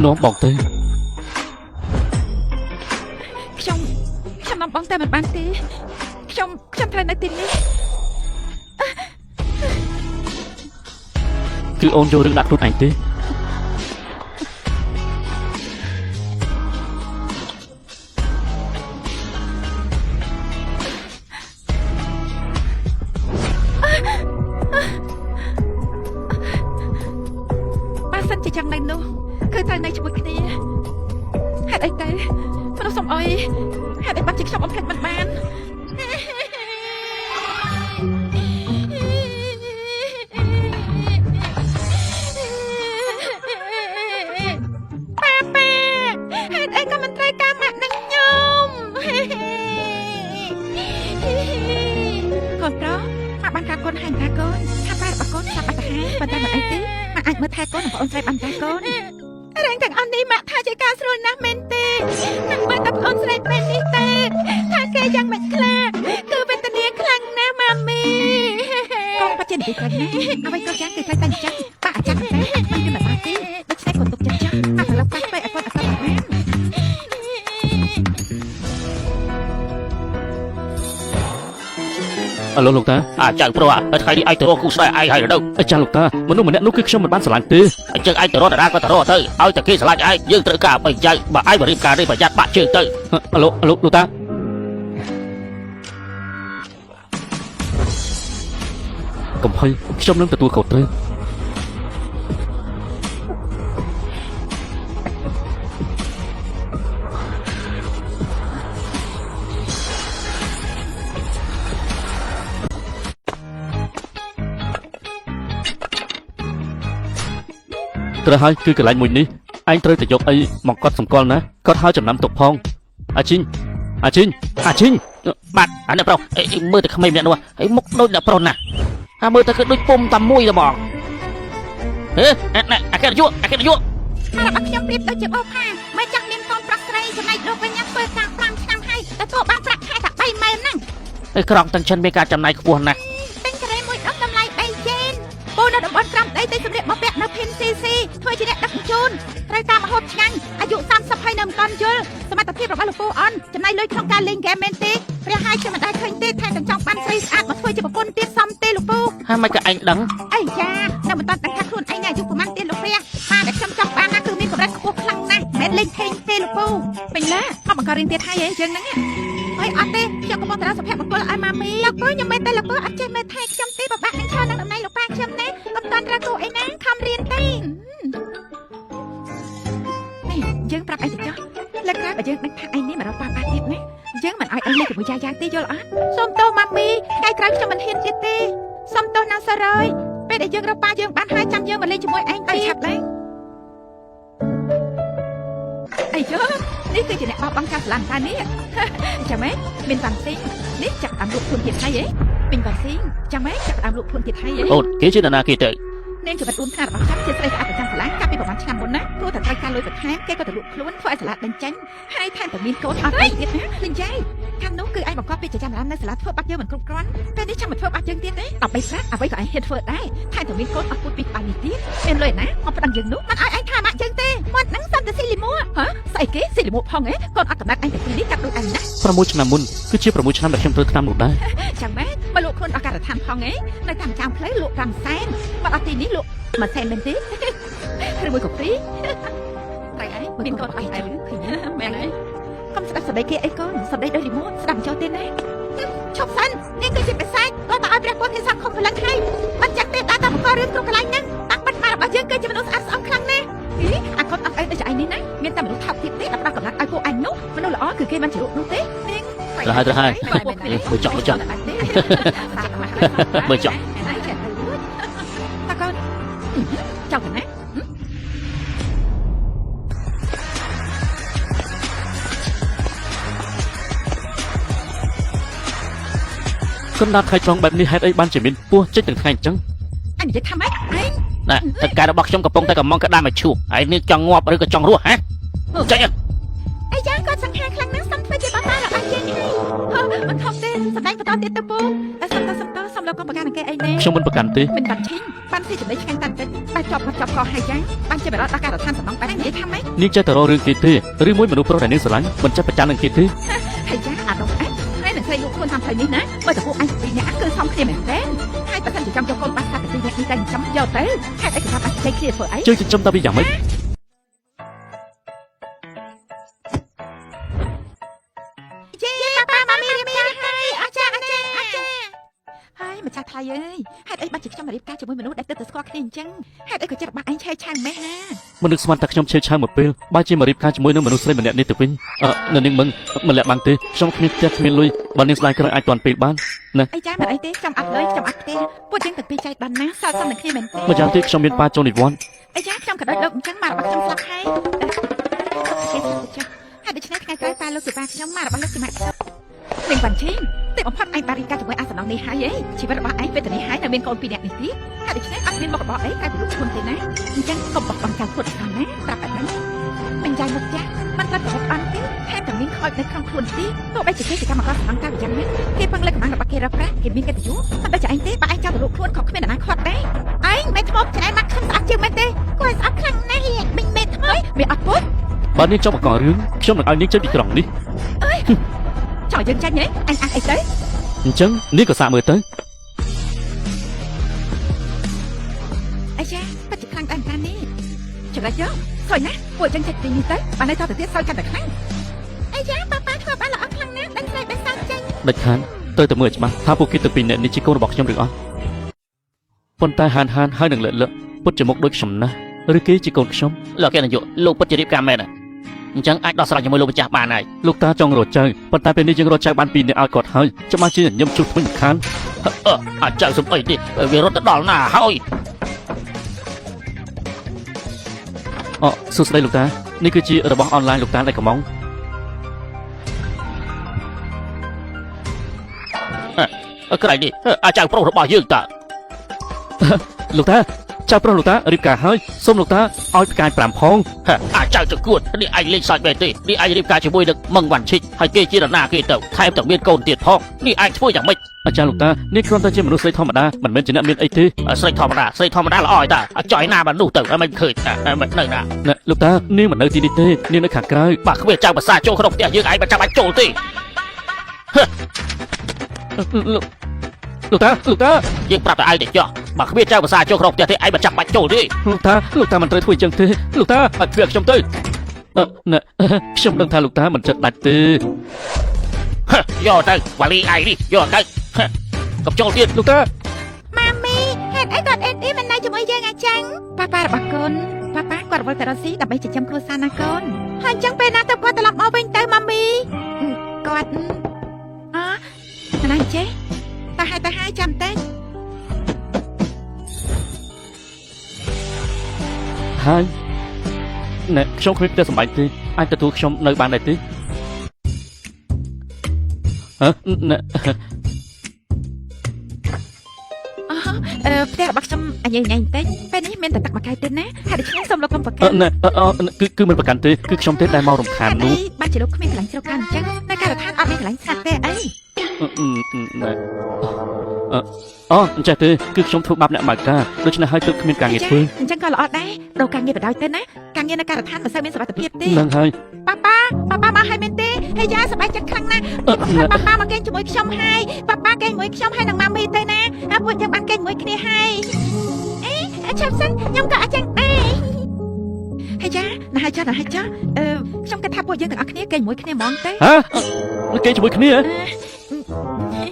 នាំបងទៅ ខ្ញុំខ្ញុំនាំបងតែមិនបានទេខ្ញុំខ្ញុំត្រូវនៅទីនេះ គឺអូនយករឿងដាក់ខ្លួនឯងទេ បើសិនជាចង់នៅនោះគឺត្រូវនៅជាមួយគ្នាហេតុអីទៅមនុស្សសំអុយហេតុអីបានជាខ្ញុំបំភ្លេចមិនបានប៉ាប៉ាហេតុអីក៏មិនត្រូវការម៉ាក់នឹងខ្ញុំកូនប្រុសម៉ាក់បានប្រាប់កូនហើយណាកូនថាប៉ារបស់កូនស្លាប់បាត់ទៅហើយប៉ុន្តែមិនអីទេម៉ាក់អាចមើលថែកូននិងប្អូនស្រីបានតាកូនរឿងទាំងអស់នេះម៉ាក់ថាជាការស្រួលណាស់មែនទេម៉ាក់មើលតែប្អូនស្រីពេលនេះទេថាគេយ៉ាងម៉េចខ្លះគឺវេទនាខ្លាំងណាស់ម៉ាមីកូនបាត់ជានិយាយត្រូវណាស់អ្វីក៏យ៉ាងគឺត្រូវតែអញ្ចឹងប៉ាអាចារ្យតែមិនមានបានទេដូច្នេះកូនទុកចិត្តចុះអាប្រឡប់ប៉ាពេកឲ្យកូនអត់បាន អាឡូលោកតា អាចៅប្រុសអាថ្ងៃនេះឯងទៅរកគូស្នេហ៍ឯងហើយទៅ អាចារ្យលោកតាមនុស្សម្នាក់នោះគឺខ្ញុំមិនបានស្រឡាញ់ទេ អញ្ចឹងឯងទៅរកតារាក៏ទៅរកទៅឲ្យតែគេស្រឡាញ់ឯងយើងត្រូវការអ្វីចៅបើឯងបរៀបការនេះប្រយ័ត្នបាក់ជើងទៅ អាឡូអាឡូលោកតាកំហុយខ្ញុំនឹងទទួលខុសត្រូវត្រូវហើយគឺកន្លែងមួយនេះឯងត្រូវតែយកអីមកកត់សម្គាល់ណាកត់ហើយចំណាំទុកផងអាជីងអាជីងអាជីង បាទអាអ្នកប្រុសអេមើលតែក្មេងម្នាក់នោះហើយមុខដូចអ្នកប្រុសណាស់អាមើលទៅគឺដូចពុំតែមួយតែហ្មងហេអាណែអាគេយុអាគេយុ ម៉ាក់របស់ខ្ញុំប្រៀបដូចជាបោផាមិនចង់មានកូនប្រុសស្រីចំណែកលោកវិញណាធ្វើការ5ឆ្នាំហើយទទួលបានប្រាក់ខែតែ30000ហ្នឹង ឯក្រងទាំងចិនមានការចំណាយខ្ពស់ណាស់ ទិញការ៉េមួយដុំតម្លៃ3ជេនពូនៅតំបន់ក្រំដីទិញសម្លៀកបំពាក់នៅភិន CC ធ្វើជាអ្នកដឹកជញ្ជូនត្រូវការម្ហូបឆ្ងាញ់អាយុ30ហើយនៅមិនទាន់យល់សមត្ថភាពរបស់លោកពូអនចំណាយលុយក្នុងការលេងហ្គេមមែនទេព្រះហើយខ្ញុំមិនដែលឃើញទេថែមទាំងចង់បានស្រីស្អាតមកធ្វើជាប្រពន្ធទៀតសមទេលោកពូ ហើយមិនក៏ឯងដឹង អីចានៅមិនទាន់ដឹងថាខ្លួនឯងអាយុប្រហែលទេលោកព្រះបានតែខ្ញុំចង់បានណាគឺមានកម្រិតខ្ពស់ខ្លាំងណាស់មិនមែនលេងថេងទេលោកពូពេញឡាមកបង្ករៀនទៀតហើយឯងយើងហ្នឹងហើយអត់ទេខ្ញុំកំពុងតែរកសុភមង្គលឲ្យម៉ាមីលោកពូខ្ញុំមែនទេលោកពូអត់ចេះមើលថែខ្ញុំទេពិបាកនឹងឈរនឹងតំណែងលោកប៉ាខ្ញុំណាកុំតាន់រកគូអីណាខំរៀនទេនេះយើងប្រាប់ឯងទៅចុះលើកក្រោយបើយើងដឹងថាឯងនេះមករកប៉ាប៉ាទៀតណាយើងមិនឲ្យឯងលេងជាមួយយ៉ាយ៉ាទេយល់អត់សូមទោសម៉ាមីថ្ងៃក្រោយខ្ញុំមិនហ៊ានទៀតទេសូមទោសណាសរយពេលដែលយើងរកប៉ាយើងបានហើយចាំយើងមកលេងជាមួយឯងទៀតឆាប់ឡើងអាយយ៉នេះគឺជាអ្នកបោះបង់ការស្រឡាញ់តានេះចាំម៉េចមានវ៉ាន់ស៊ីងនេះចាប់តាមលក់ខ្លួនទៀតហើយហ៎មានវ៉ាន់ស៊ីងចាំម៉េចចាប់តាមលក់ខ្លួនទៀតហើយហ៎ អូនគេជានរណាគេទៅ នាងជីវិតរួមថ្នាក់របស់ខ្ញុំជាស្រីស្អាតប្រចាំសាលាកាលពីប្រហែលឆ្នាំមុនណាព្រោះតែត្រូវការលុយបន្ថែមគេក៏ទៅលក់ខ្លួនធ្វើឲ្យសាលាដេញចេញហើយថែមទាំងមានកូនអត់អីទៀតណាលិញយាយខាងនោះគឺឯងបង្កប់ពីចចាំរាននៅសាលាធ្វើបាត់យើងមិនគ្រប់គ្រាន់ពេលនេះចាំមកធ្វើបាត់យើងទៀតទេដើម្បីប្រាក់អ្វីក៏ឯងហ៊ានធ្វើដែរថែមទាំងមានកូនអត់ពូជពីក្បាលនេះទៀតមានលុយណាមកប្តឹងយើងនោះមិនឲ្យឯងថាម៉ាក់យើងទេមាត់ហ្នឹងសំតែស៊ីលីមួហ៎ស្អីគេស៊ីលីមួផងហ៎កូនអត់កំណត់ឯងតែពីនេះកាត់ដូចឯងណា 6ឆ្នាំមុនគឺជា6ឆ្នាំដែលខ្ញុំត្រូវថ្នាំនោះដែរ ចាំម៉េចមកលក់ខ្លួនដល់ការដ្ឋានផងឯងនៅតាមចាំផ្លូវលក់5សែនមកដល់ទីនេះលក់1សែនមែនទេឬមួយក៏ហ្វ្រីត្រូវឯងមានកូនអត់ឯងមែនឯងកុំស្ដាប់សម្ដីគេអីកូនសម្ដីដូចលីមួស្ដាប់មិនចូលទេណាឈប់សិននេះគឺជាបិសាចគាត់តែឲ្យព្រះពុទ្ធទេសង្ឃខំព្រលឹងហើយមិនចាក់ទេដល់តែបង្ករឿងគ្រប់កន្លែងហ្នឹងតាំងបិទបារបស់យើងគឺជាមនុស្សស្អាតស្អំខ្លាំងណាស់អីអាកូនអត់អីដូចឯងនេះណាមានតែមនុស្សថោកទាបទេដល់ផ្ដល់កំណត់ឲ្យពួកឯងនោះមនុស្សល្អគឺគេមិនជ្រុកនោះទេនាង ត្រូវហើយត្រូវហើយមើលចុះមើលចុះមើលចុះ តាកូនចង់ទៅណា កណ្ដាលថ្ងៃត្រង់បែបនេះហេតុអីបានជាមានពោះចេញទាំងថ្ងៃអញ្ចឹង អញនិយាយថាម៉េចឯង ណែតើការរបស់ខ្ញុំកំពុងតែកំងក្តារមកឈូសហើយនេះចង់ងាប់ឬក៏ចង់រស់ហ៎ចេញ អីយ៉ាងគាត់សង្ហាខ្លាំងណាស់សុំធ្វើជាបាបារបស់យើងហើយមិនខុសទេ សម្ដែងបន្តទៀតទៅពូសុំតសុំតសុំលោកកុំប្រកាន់នឹងគេអីណែ ខ្ញុំមិនប្រកាន់ទេ មិនបាត់ឈីងបានស៊ីចំណីឆ្ងាញ់តាន់តិចតែជាប់មកជាប់កហើយយ៉ាងបានជាបរតដល់ការដ្ឋានសំណងបែបនិយាយថាម៉េច នាងចេះតែរករឿងគេទេឬមួយមនុស្សប្រុសដែលនាងស្រឡាញ់មិនចេះប្រច័ណ្ឌនឹងគេទេ ហើយចាអាដុំអេហើយនឹងស្រីលក់ខ្លួនតាមផ្លូវនេះណាបើតែពួកអញពីរនាក់គឺសមគ្នាមែនទេហើយបើសិនជាចង់យកកូនបាសសាប់ពីរនាក់នេះតែចាំយកទៅហេតុអីក៏ចាំបាច់ជ័យគ្នាធ្វើអី ជើងចិញ្ចឹមតើវាយ៉ាងម៉េច ជេប៉ាប៉ាម៉ាមីរៀបការហើយអស្ចារ្យអស្ចារ្យអស្ចារ្យហើយម្ចាស់ថ្លៃអើយហេតុអីបាច់ជាខ្ញុំរៀបការជាមួយមនុស្សដែលទើបតែស្គាល់គ្នាអញ្ចឹងហេតុអីក៏ចិត្តរបស់ឯងឆេវឆាវម៉េះហា មិននឹកស្មានថាខ្ញុំឆេវឆាវមកពេលបើជាមករៀបការជាមួយនឹងមនុស្សស្រីម្នាក់នេះទៅវិញអឺនៅនាងមិនលាក់បាំងទេខ្ញុំគ្មានផ្ទះគ្មានលុយបើនាងស្ដាយក្រោយអាចទាន់ពេលបាន អីចាមិនអីទេខ្ញុំអត់លុយខ្ញុំអត់ផ្ទះពួកយើងទាំងពីរចែកបានណាសល់សមនឹងគ្នាមែនទេ ម្យ៉ាងទៀតខ្ញុំមានប៉ាចូលនិវត្តន៍ អីចាខ្ញុំក៏ដូចលោកអញ្ចឹងមករបស់ខ្ញុំស្លាប់ហើយគេស្លាប់ទៅចាស់ហើយដូច្នេះថ្ងៃក្រោយប៉ាលោកជាប៉ាខ្ញុំមករបស់លោកជាម៉ាក់ខ្ញុំនាងវ៉ាន់ឈីងទីបំផុតឯងបារីកាជាមួយអាសំណងនេះហើយឯងជីវិតរបស់ឯងវេទនាហើយនៅមានកូនពីរនាក់នេះទៀតហើយដូច្នេះអត់មានមុខរបរអីតែពីលោកខ្លួនទេណាអញ្ចឹងកុំបោះបង់ចោលខ្លួនអសណាប្រាប់ឲ្យដឹងមិនចាយមុខចាស់មិនត្រូវប្រហុកបានទេថែមទាំងមានខូចនៅក្នុងខ្លួនទៀតទោះបីជាគេជាកម្មករសំណងតែយ៉ាងណាគេពឹងលើកម្លាំងរបស់គេរកប្រាក់គេមានកិត្តិយសមិនដូចជាឯងទេបើឯងចង់ទៅលក់ខ្លួនក៏គ្មាននរណាខាត់ដែរឯងមិនថ្មឆ្អែតមកខ្ញុំស្អាតជាងមែនទេគួរឲ្យស្អាតខ្លាំងណាស់មិញមេថ្មីវាអត់ពុត បើនាងចង់បង្ករឿងខ្ញុំនឹងឲ្យនាងចេញពីក្រុងនេះ ចង់យើងចាញ់ហ៎អញអាក់អីទៅ អញ្ចឹងនាងក៏សាកមើលទៅ អាយ៉ាពិតជាខ្លាំងដែរតានេះចម្លែកយកសយណាពួកចឹងចេញទីនេះទៅបាននៅតទៅទៀតសយកាន់តែខ្លាំងអាយ៉ាប៉ាប៉ាធ្វើបានល្អខ្លាំងណាស់ដឹងស្រីបេះសាចេញ ដាច់ខានត្រូវតែមើលឲ្យច្បាស់ថាពួកគេទាំងពីរនាក់នេះជាកូនរបស់ខ្ញុំឬអត់ប៉ុន្តែហានហានហើយនឹងលឹកលឹកពិតជាមុខដូចខ្ញុំណាស់ឬគេជាកូនខ្ញុំ លោកគេនាយកលោកពិតជារៀបការមែនអញ្ចឹងអាចដោះស្រាយជាមួយលោកម្ចាស់បានហើយ លោកតាចង់រកចៅប៉ុន្តែពេលនេះយើងរកចៅបានពីរនាក់ឲ្យគាត់ហើយច្បាស់ជាញញឹមជួបធ្មេញមិនខាន អឺអាចៅសំអីនេះវារត់ទៅដល់ណាហើយ អសួស្តីលោកតានេះគឺជារបស់អនឡាញលោកតាដែលកំង ក្រៃនេះអាចៅប្រុសរបស់យើងតើ លោកតាចៅប្រុសលោកតារៀបការហើយសូមលោកតាឲ្យផ្កាយ5ផង អាចៅចកួតនេះឯងលេងសើចមែនទេនេះឯងរៀបការជាមួយនឹងមឹងវ៉ាន់ឈិចហើយគេជានរណាគេទៅថែមទាំងមានកូនទៀតផងនេះឯងធ្វើយ៉ាងម៉េច អាចារ្យលោកតានេះគ្រាន់តែជាមនុស្សស្រីធម្មតាមិនមែនជាអ្នកមានអីទេ ស្រីធម្មតាស្រីធម្មតាល្អហើយតាចុយណាបាននោះទៅមិនឃើញមិននៅណា ណែលោកតានាងមិននៅទីនេះទេនាងនៅខាងក្រៅ បើគ្មានចៅភាសាចូលក្នុងផ្ទះយើងឯងមិនចាំបាច់ចូលទេ លោកលោកតាលោកតា យើងប្រាប់តែឯងទៅចោះបើគ្មានចៅភាសាចូលក្នុងផ្ទះទេឯងមិនចាំបាច់ចូលទេ លោកតាលោកតាមិនត្រូវធ្វើអញ្ចឹងទេលោកតា ឲ្យធ្វើខ្ញុំទៅ អឺណែខ្ញុំដឹងថាលោកតាមិនចិត្តដាច់ទេ យកទៅវ៉ាលីឯងនេះយកទៅកុំចូលទៀត លោកតា ម៉ាមីហេតុអីគាត់អេនអ៊ីមិននៅជាមួយយើងអញ្ចឹងប៉ាប៉ារបស់កូនប៉ាប៉ាគាត់រវល់តែរកស៊ីដើម្បីចិញ្ចឹមគ្រួសារណាកូនហើយអញ្ចឹងពេលណាទៅគាត់ត្រឡប់មកវិញទៅម៉ាមីគាត់អណាចេះតាហើយតាហើយចាំតិច ហើយណែខ្ញុំគ្មានផ្ទះសម្បែងទេអាចទទួលខ្ញុំនៅបានដែរទេហ៎ណែ អឺផ្ទះរបស់ខ្ញុំអញញ៉ៃបន្តិចពេលនេះមានតែទឹកមួយកែវទេណាហើយដូច្នេះសូមលោកកុំប្រកាន់ អឺណែអឺគឺគឺមិនប្រកាន់ទេគឺខ្ញុំទេដែលមករំខាន ហេតុ នោះ អីបានជាលោកគ្មានកន្លែងជ្រកកាន់អញ្ចឹងនៅការដ្ឋានអត់មានកន្លែងស្នាក់ទេអី ណែអឺអូអញ្ចេះទេគឺខ្ញុំធ្វើបាបអ្នកម៉ៅការដូច្នេះហើយទើបគ្មានការងារធ្វើ អញ្ចឹងក៏ល្អដែរដូរការងារបដ ாய் ទៅណាការងារនៅការដ្ឋានមិនសូវមានសុវត្ថិភាពទេ នឹងហើយ ប៉ាប៉ាប៉ាប៉ាមកហើយមែនទេហើយយ៉ាសប្បាយចិត្តខ្លាំងណាស់ អឺណែ ប៉ាប៉ាមកគេងជាមួយខ្ញុំហើយប៉ាប៉ាគេងជាមួយខ្ញុំហើយនឹងម៉ាមីទៅណាអាពួកយើងបានគេងជាមួយគ្នាហើយអេឆាប់សិនខ្ញុំក៏អត់ចឹងដែរហើយយ៉ាណាហើយចាណាហើយចាអឺខ្ញុំគិតថាពួកយើងទាំងអស់គ្នាគេងជាមួយគ្នាហ្មងទេ ហ៎គេជាមួយគ្នា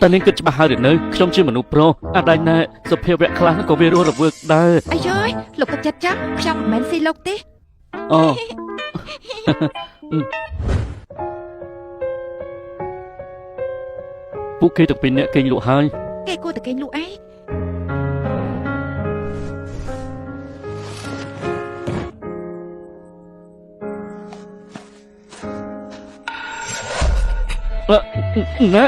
តើនាងគិតច្បាស់ហើយឬនៅខ្ញុំជាមនុស្សប្រុសអាដៃណែសភាវៈខ្លះក៏វារស់រវើកដែរ អាយយលោកគិតចិត្តចាស់ខ្ញុំមិនមែនស៊ីលោកទេ អូពួកគេទាំងពីរនាក់គេងលក់ហើយ គេគួរតែគេងលក់អី ណែ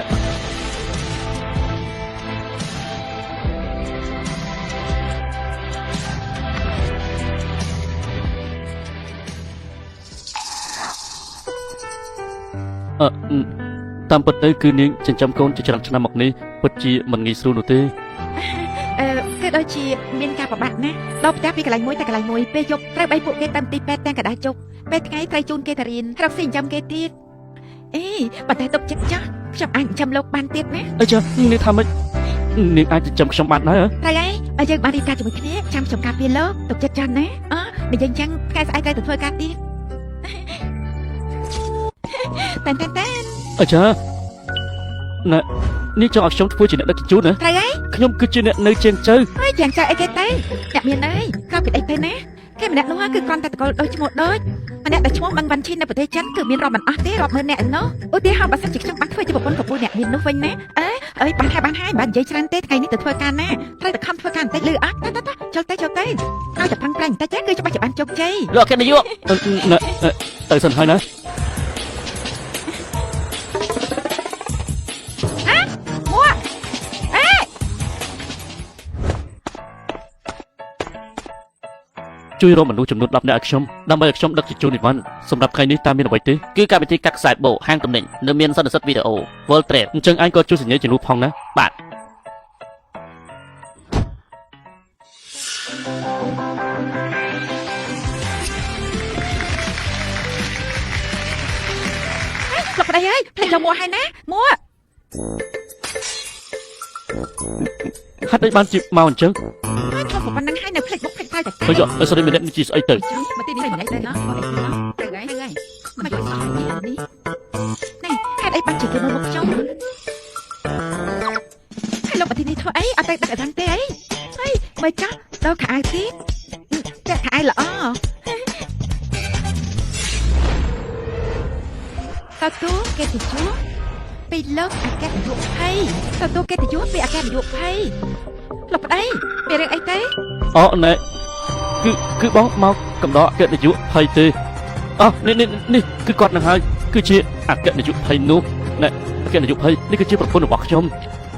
អឺ តាមពិតទៅគឺនាងចិញ្ចឹមកូនជាច្រើនឆ្នាំមកនេះពិតជាមិនងាយស្រួលនោះទេ អឺគឺដូចជាមានការប្របាក់ណាស់ដល់ផ្ទះពីកន្លែងមួយទៅកន្លែងមួយពេលយប់ត្រូវបីពួកគេតាមទីពេទ្យទាំងកណ្ដាលជប់ពេលថ្ងៃត្រូវជូនគេទៅរៀនរកស៊ីចិញ្ចឹមគេទៀតអេប៉ុន្តែទុកចិត្តចាស់ខ្ញុំអាចចិញ្ចឹមលោកបានទៀតណា អីចានាងថាម៉េចនាងអាចចិញ្ចឹមខ្ញុំបានដែរហ៎ ត្រូវហើយបើយើងបានរៀបការជាមួយគ្នាចាំខ្ញុំការពារលោកទុកចិត្តចាស់ណាអនិយាយអញ្ចឹងថ្ងៃស្អែកត្រូវទៅធ្វើការទៀតតែនតែនតែន អីចាណែនាងចង់ឲ្យខ្ញុំធ្វើជាអ្នកដឹកជញ្ជូនណា ត្រូវហើយ ខ្ញុំគឺជាអ្នកនៅជាងជៅ ហើយយ៉ាងចៅអីគេទៅអ្នកមានអីក្រោយពីអីទៅណាគេម្នាក់នោះគឺគ្រាន់តែតកលដូចឈ្មោះដូចម្នាក់ដែលឈ្មោះមឹងវ៉ាន់ឈិននៅប្រទេសចិនគឺមានរាប់មិនអស់ទេរាប់ម៉ឺនអ្នកឯណោះឧទាហរណ៍បើសិនជាខ្ញុំបានធ្វើជាប្រពន្ធកពូអ្នកមាននោះវិញណាអើអើយបានហើយបានហើយបាននិយាយច្រើនទេថ្ងៃនេះទៅធ្វើការណាត្រូវតែខំធ្វើការបន្តិចលឺអត់ទៅទៅចូលទៅចូលទៅហើយតែផឹងប្រែងបន្តិចគឺច្បាស់ជាបានជោគជ័យ លោកអគ្គនាយក ណែទៅសិនហើយណា មួអេ ជួយរកមនុស្សចំនួន10នាក់ឲ្យខ្ញុំដើម្បីឲ្យខ្ញុំដឹកជញ្ជូនអីវ៉ាន់សម្រាប់ថ្ងៃនេះតើមានអ្វីទេ គឺកម្មវិធីកាត់ខ្សែបោហាងទំនិញនៅមានសន្និសីទវីដេអូ World Trade អញ្ចឹងឯងក៏ជួយសញ្ញាជំនួសផងណា បាទ លោកប្តីអើយភ្លេចយកមួហើយណាមួ ហេតុអីបានជាមកអញ្ចឹង ហើយធ្វើប៉ុណ្្នឹងហើយនៅភ្លេចមុខភ្លេចក្រោយតែ ហើយយកស្រីម្នាក់នេះជាស្អីទៅ មកទីនេះម្នាក់ទៅណោះទៅហើយទៅហើយមកយកសោះនេះនេះណែហេតុអីបានជាគេមើលមុខខ្ញុំហើយលោកមកទីនេះធ្វើអីអត់ទៅដឹកអីទេអីហើយមើលចាស់ដល់ខោអាវទៀតតែខោអាវល្អតទូកិត្តិយសពីលោកអគ្គនាយកភ័យតទូកិត្តិយសពីអគ្គនាយកភ័យលោកប្តីមានរឿងអីទេ អូណែគឺគឺបងមកកំដរអគ្គនាយកភ័យទេអូនេះនេះនេះគឺគាត់នឹងហើយគឺជាអគ្គនាយកភ័យនោះណែអគ្គនាយកភ័យនេះគឺជាប្រពន្ធរបស់ខ្ញុំ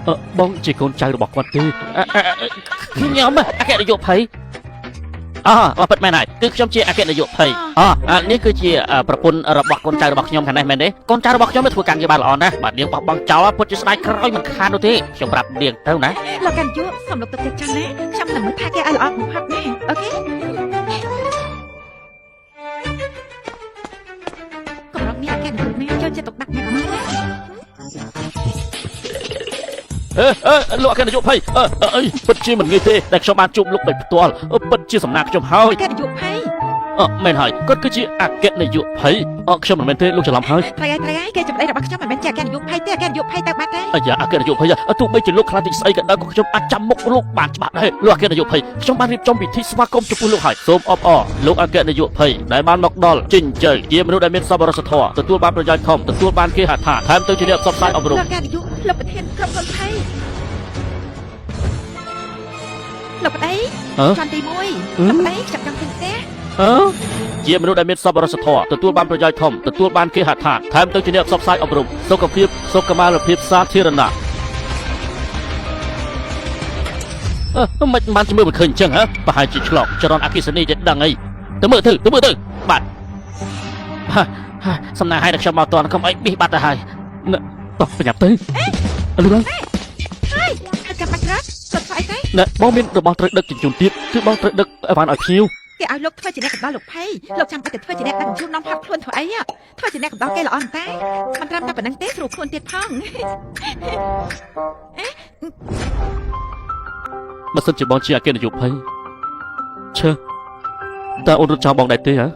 អឺបងជាកូនចៅរបស់គាត់ទេ ខ្ញុំអគ្គនាយកភ័យអពិតមែនហើយគឺខ្ញុំជាអគ្គនាយកភ័យអនេះគឺជាប្រពន្ធរបស់កូនចៅរបស់ខ្ញុំខាងនេះមែនទេកូនចៅរបស់ខ្ញុំធ្វើការងារបានល្អណាស់បាទនាងបោះបង់ចោលពិតជាស្ដាយក្រោយមិនខាននោះទេខ្ញុំប្រាប់នាងទៅណា លោកកាន់យុសូមលោកទុកចិត្តចាស់ណាខ្ញុំនឹងមើលថែគេឲ្យល្អបំផុតណាអូខេកម្រងមានអគ្គនាយកណាចូលចិត្តទុកដាក់ណាស់មក អេអេលោកអគ្គនាយកភ័យអឺអីពិតជាមិនងាយទេដែលខ្ញុំបានជួបលោកដោយផ្ទាល់ពិតជាសំណាងខ្ញុំហើយ អគ្គនាយកភ័យ អមែនហើយគាត់គឺជាអគ្គនាយកភ័យអខ្ញុំមិនមែនទេលោកច្រឡំហើយ ត្រូវហើយត្រូវហើយគេចំណេះរបស់ខ្ញុំមិនមែនជាអគ្គនាយកភ័យទេអគ្គនាយកភ័យទៅបាត់ហើយ អាយ៉ាអគ្គនាយកភ័យទោះបីជាលោកខ្លាចតិចស្អីក៏ដោយក៏ខ្ញុំអាចចាំមុខលោកបានច្បាស់ដែរលោកអគ្គនាយកភ័យខ្ញុំបានរៀបចំពិធីស្វាគមន៍ចំពោះលោកហើយសូមអបអរលោកអគ្គនាយកភ័យដែលបានមកដល់ជិញ្ជើជាមនុស្សដែលមានសប្បុរសធម៌ទទួលបានប្រយោជន៍ធំទទួលបានគេហដ្ឋានថែមទៅជាអ្នកផ្សព្វផ្សាយអប់រំ លោកអគ្គនាយកលោកប្រធានក្រុមហ៊ុនភ័យលោកប្តីជាន់ទី1លោកប្តីខ្ញុំចង់ទិញផ្ទះ អឺជាមនុស្សដែលមានសប្បុរសធម៌ទទួលបានប្រយោជន៍ធំទទួលបានគេហដ្ឋានថែមទៅជាអ្នកផ្សព្វផ្សាយអប់រំសុខភាពសុខុមាលភាពសាធារណៈអឺមិនបានជំរឿមិនឃើញអញ្ចឹងហ៎ប្រហែលជាឆ្លងចរន្តអគ្គិសនីទេដឹងអីទៅមើលទៅទៅមើលទៅបាទ សំណាងឲ្យតែខ្ញុំមកតន់កុំអីប៊ីសបាត់ទៅហើយ តោះប្រញាប់ទៅលឿន ហើយចាំបាច់រត់គាត់ធ្វើអីទេ ណែបងមានរបស់ត្រូវដឹកជញ្ជូនទៀតគឺបងត្រូវដឹកអីវ៉ាន់ឲ្យភ្ញៀវ គេឲ្យលោកធ្វើជាអ្នកកំដរលោកភ័យលោកចាំបាច់ទៅធ្វើជាអ្នកដឹកជញ្ជូននាំផាប់ខ្លួនធ្វើអីធ្វើជាអ្នកកំដរគេល្អតែមិនត្រឹមតែប៉ុណ្្នឹងទេស្រួលខ្លួនទៀតផង បើសិនជាបងជាអគ្គនាយកភ័យឈើតើអូនរត់ចោលបងដែរទេហ៎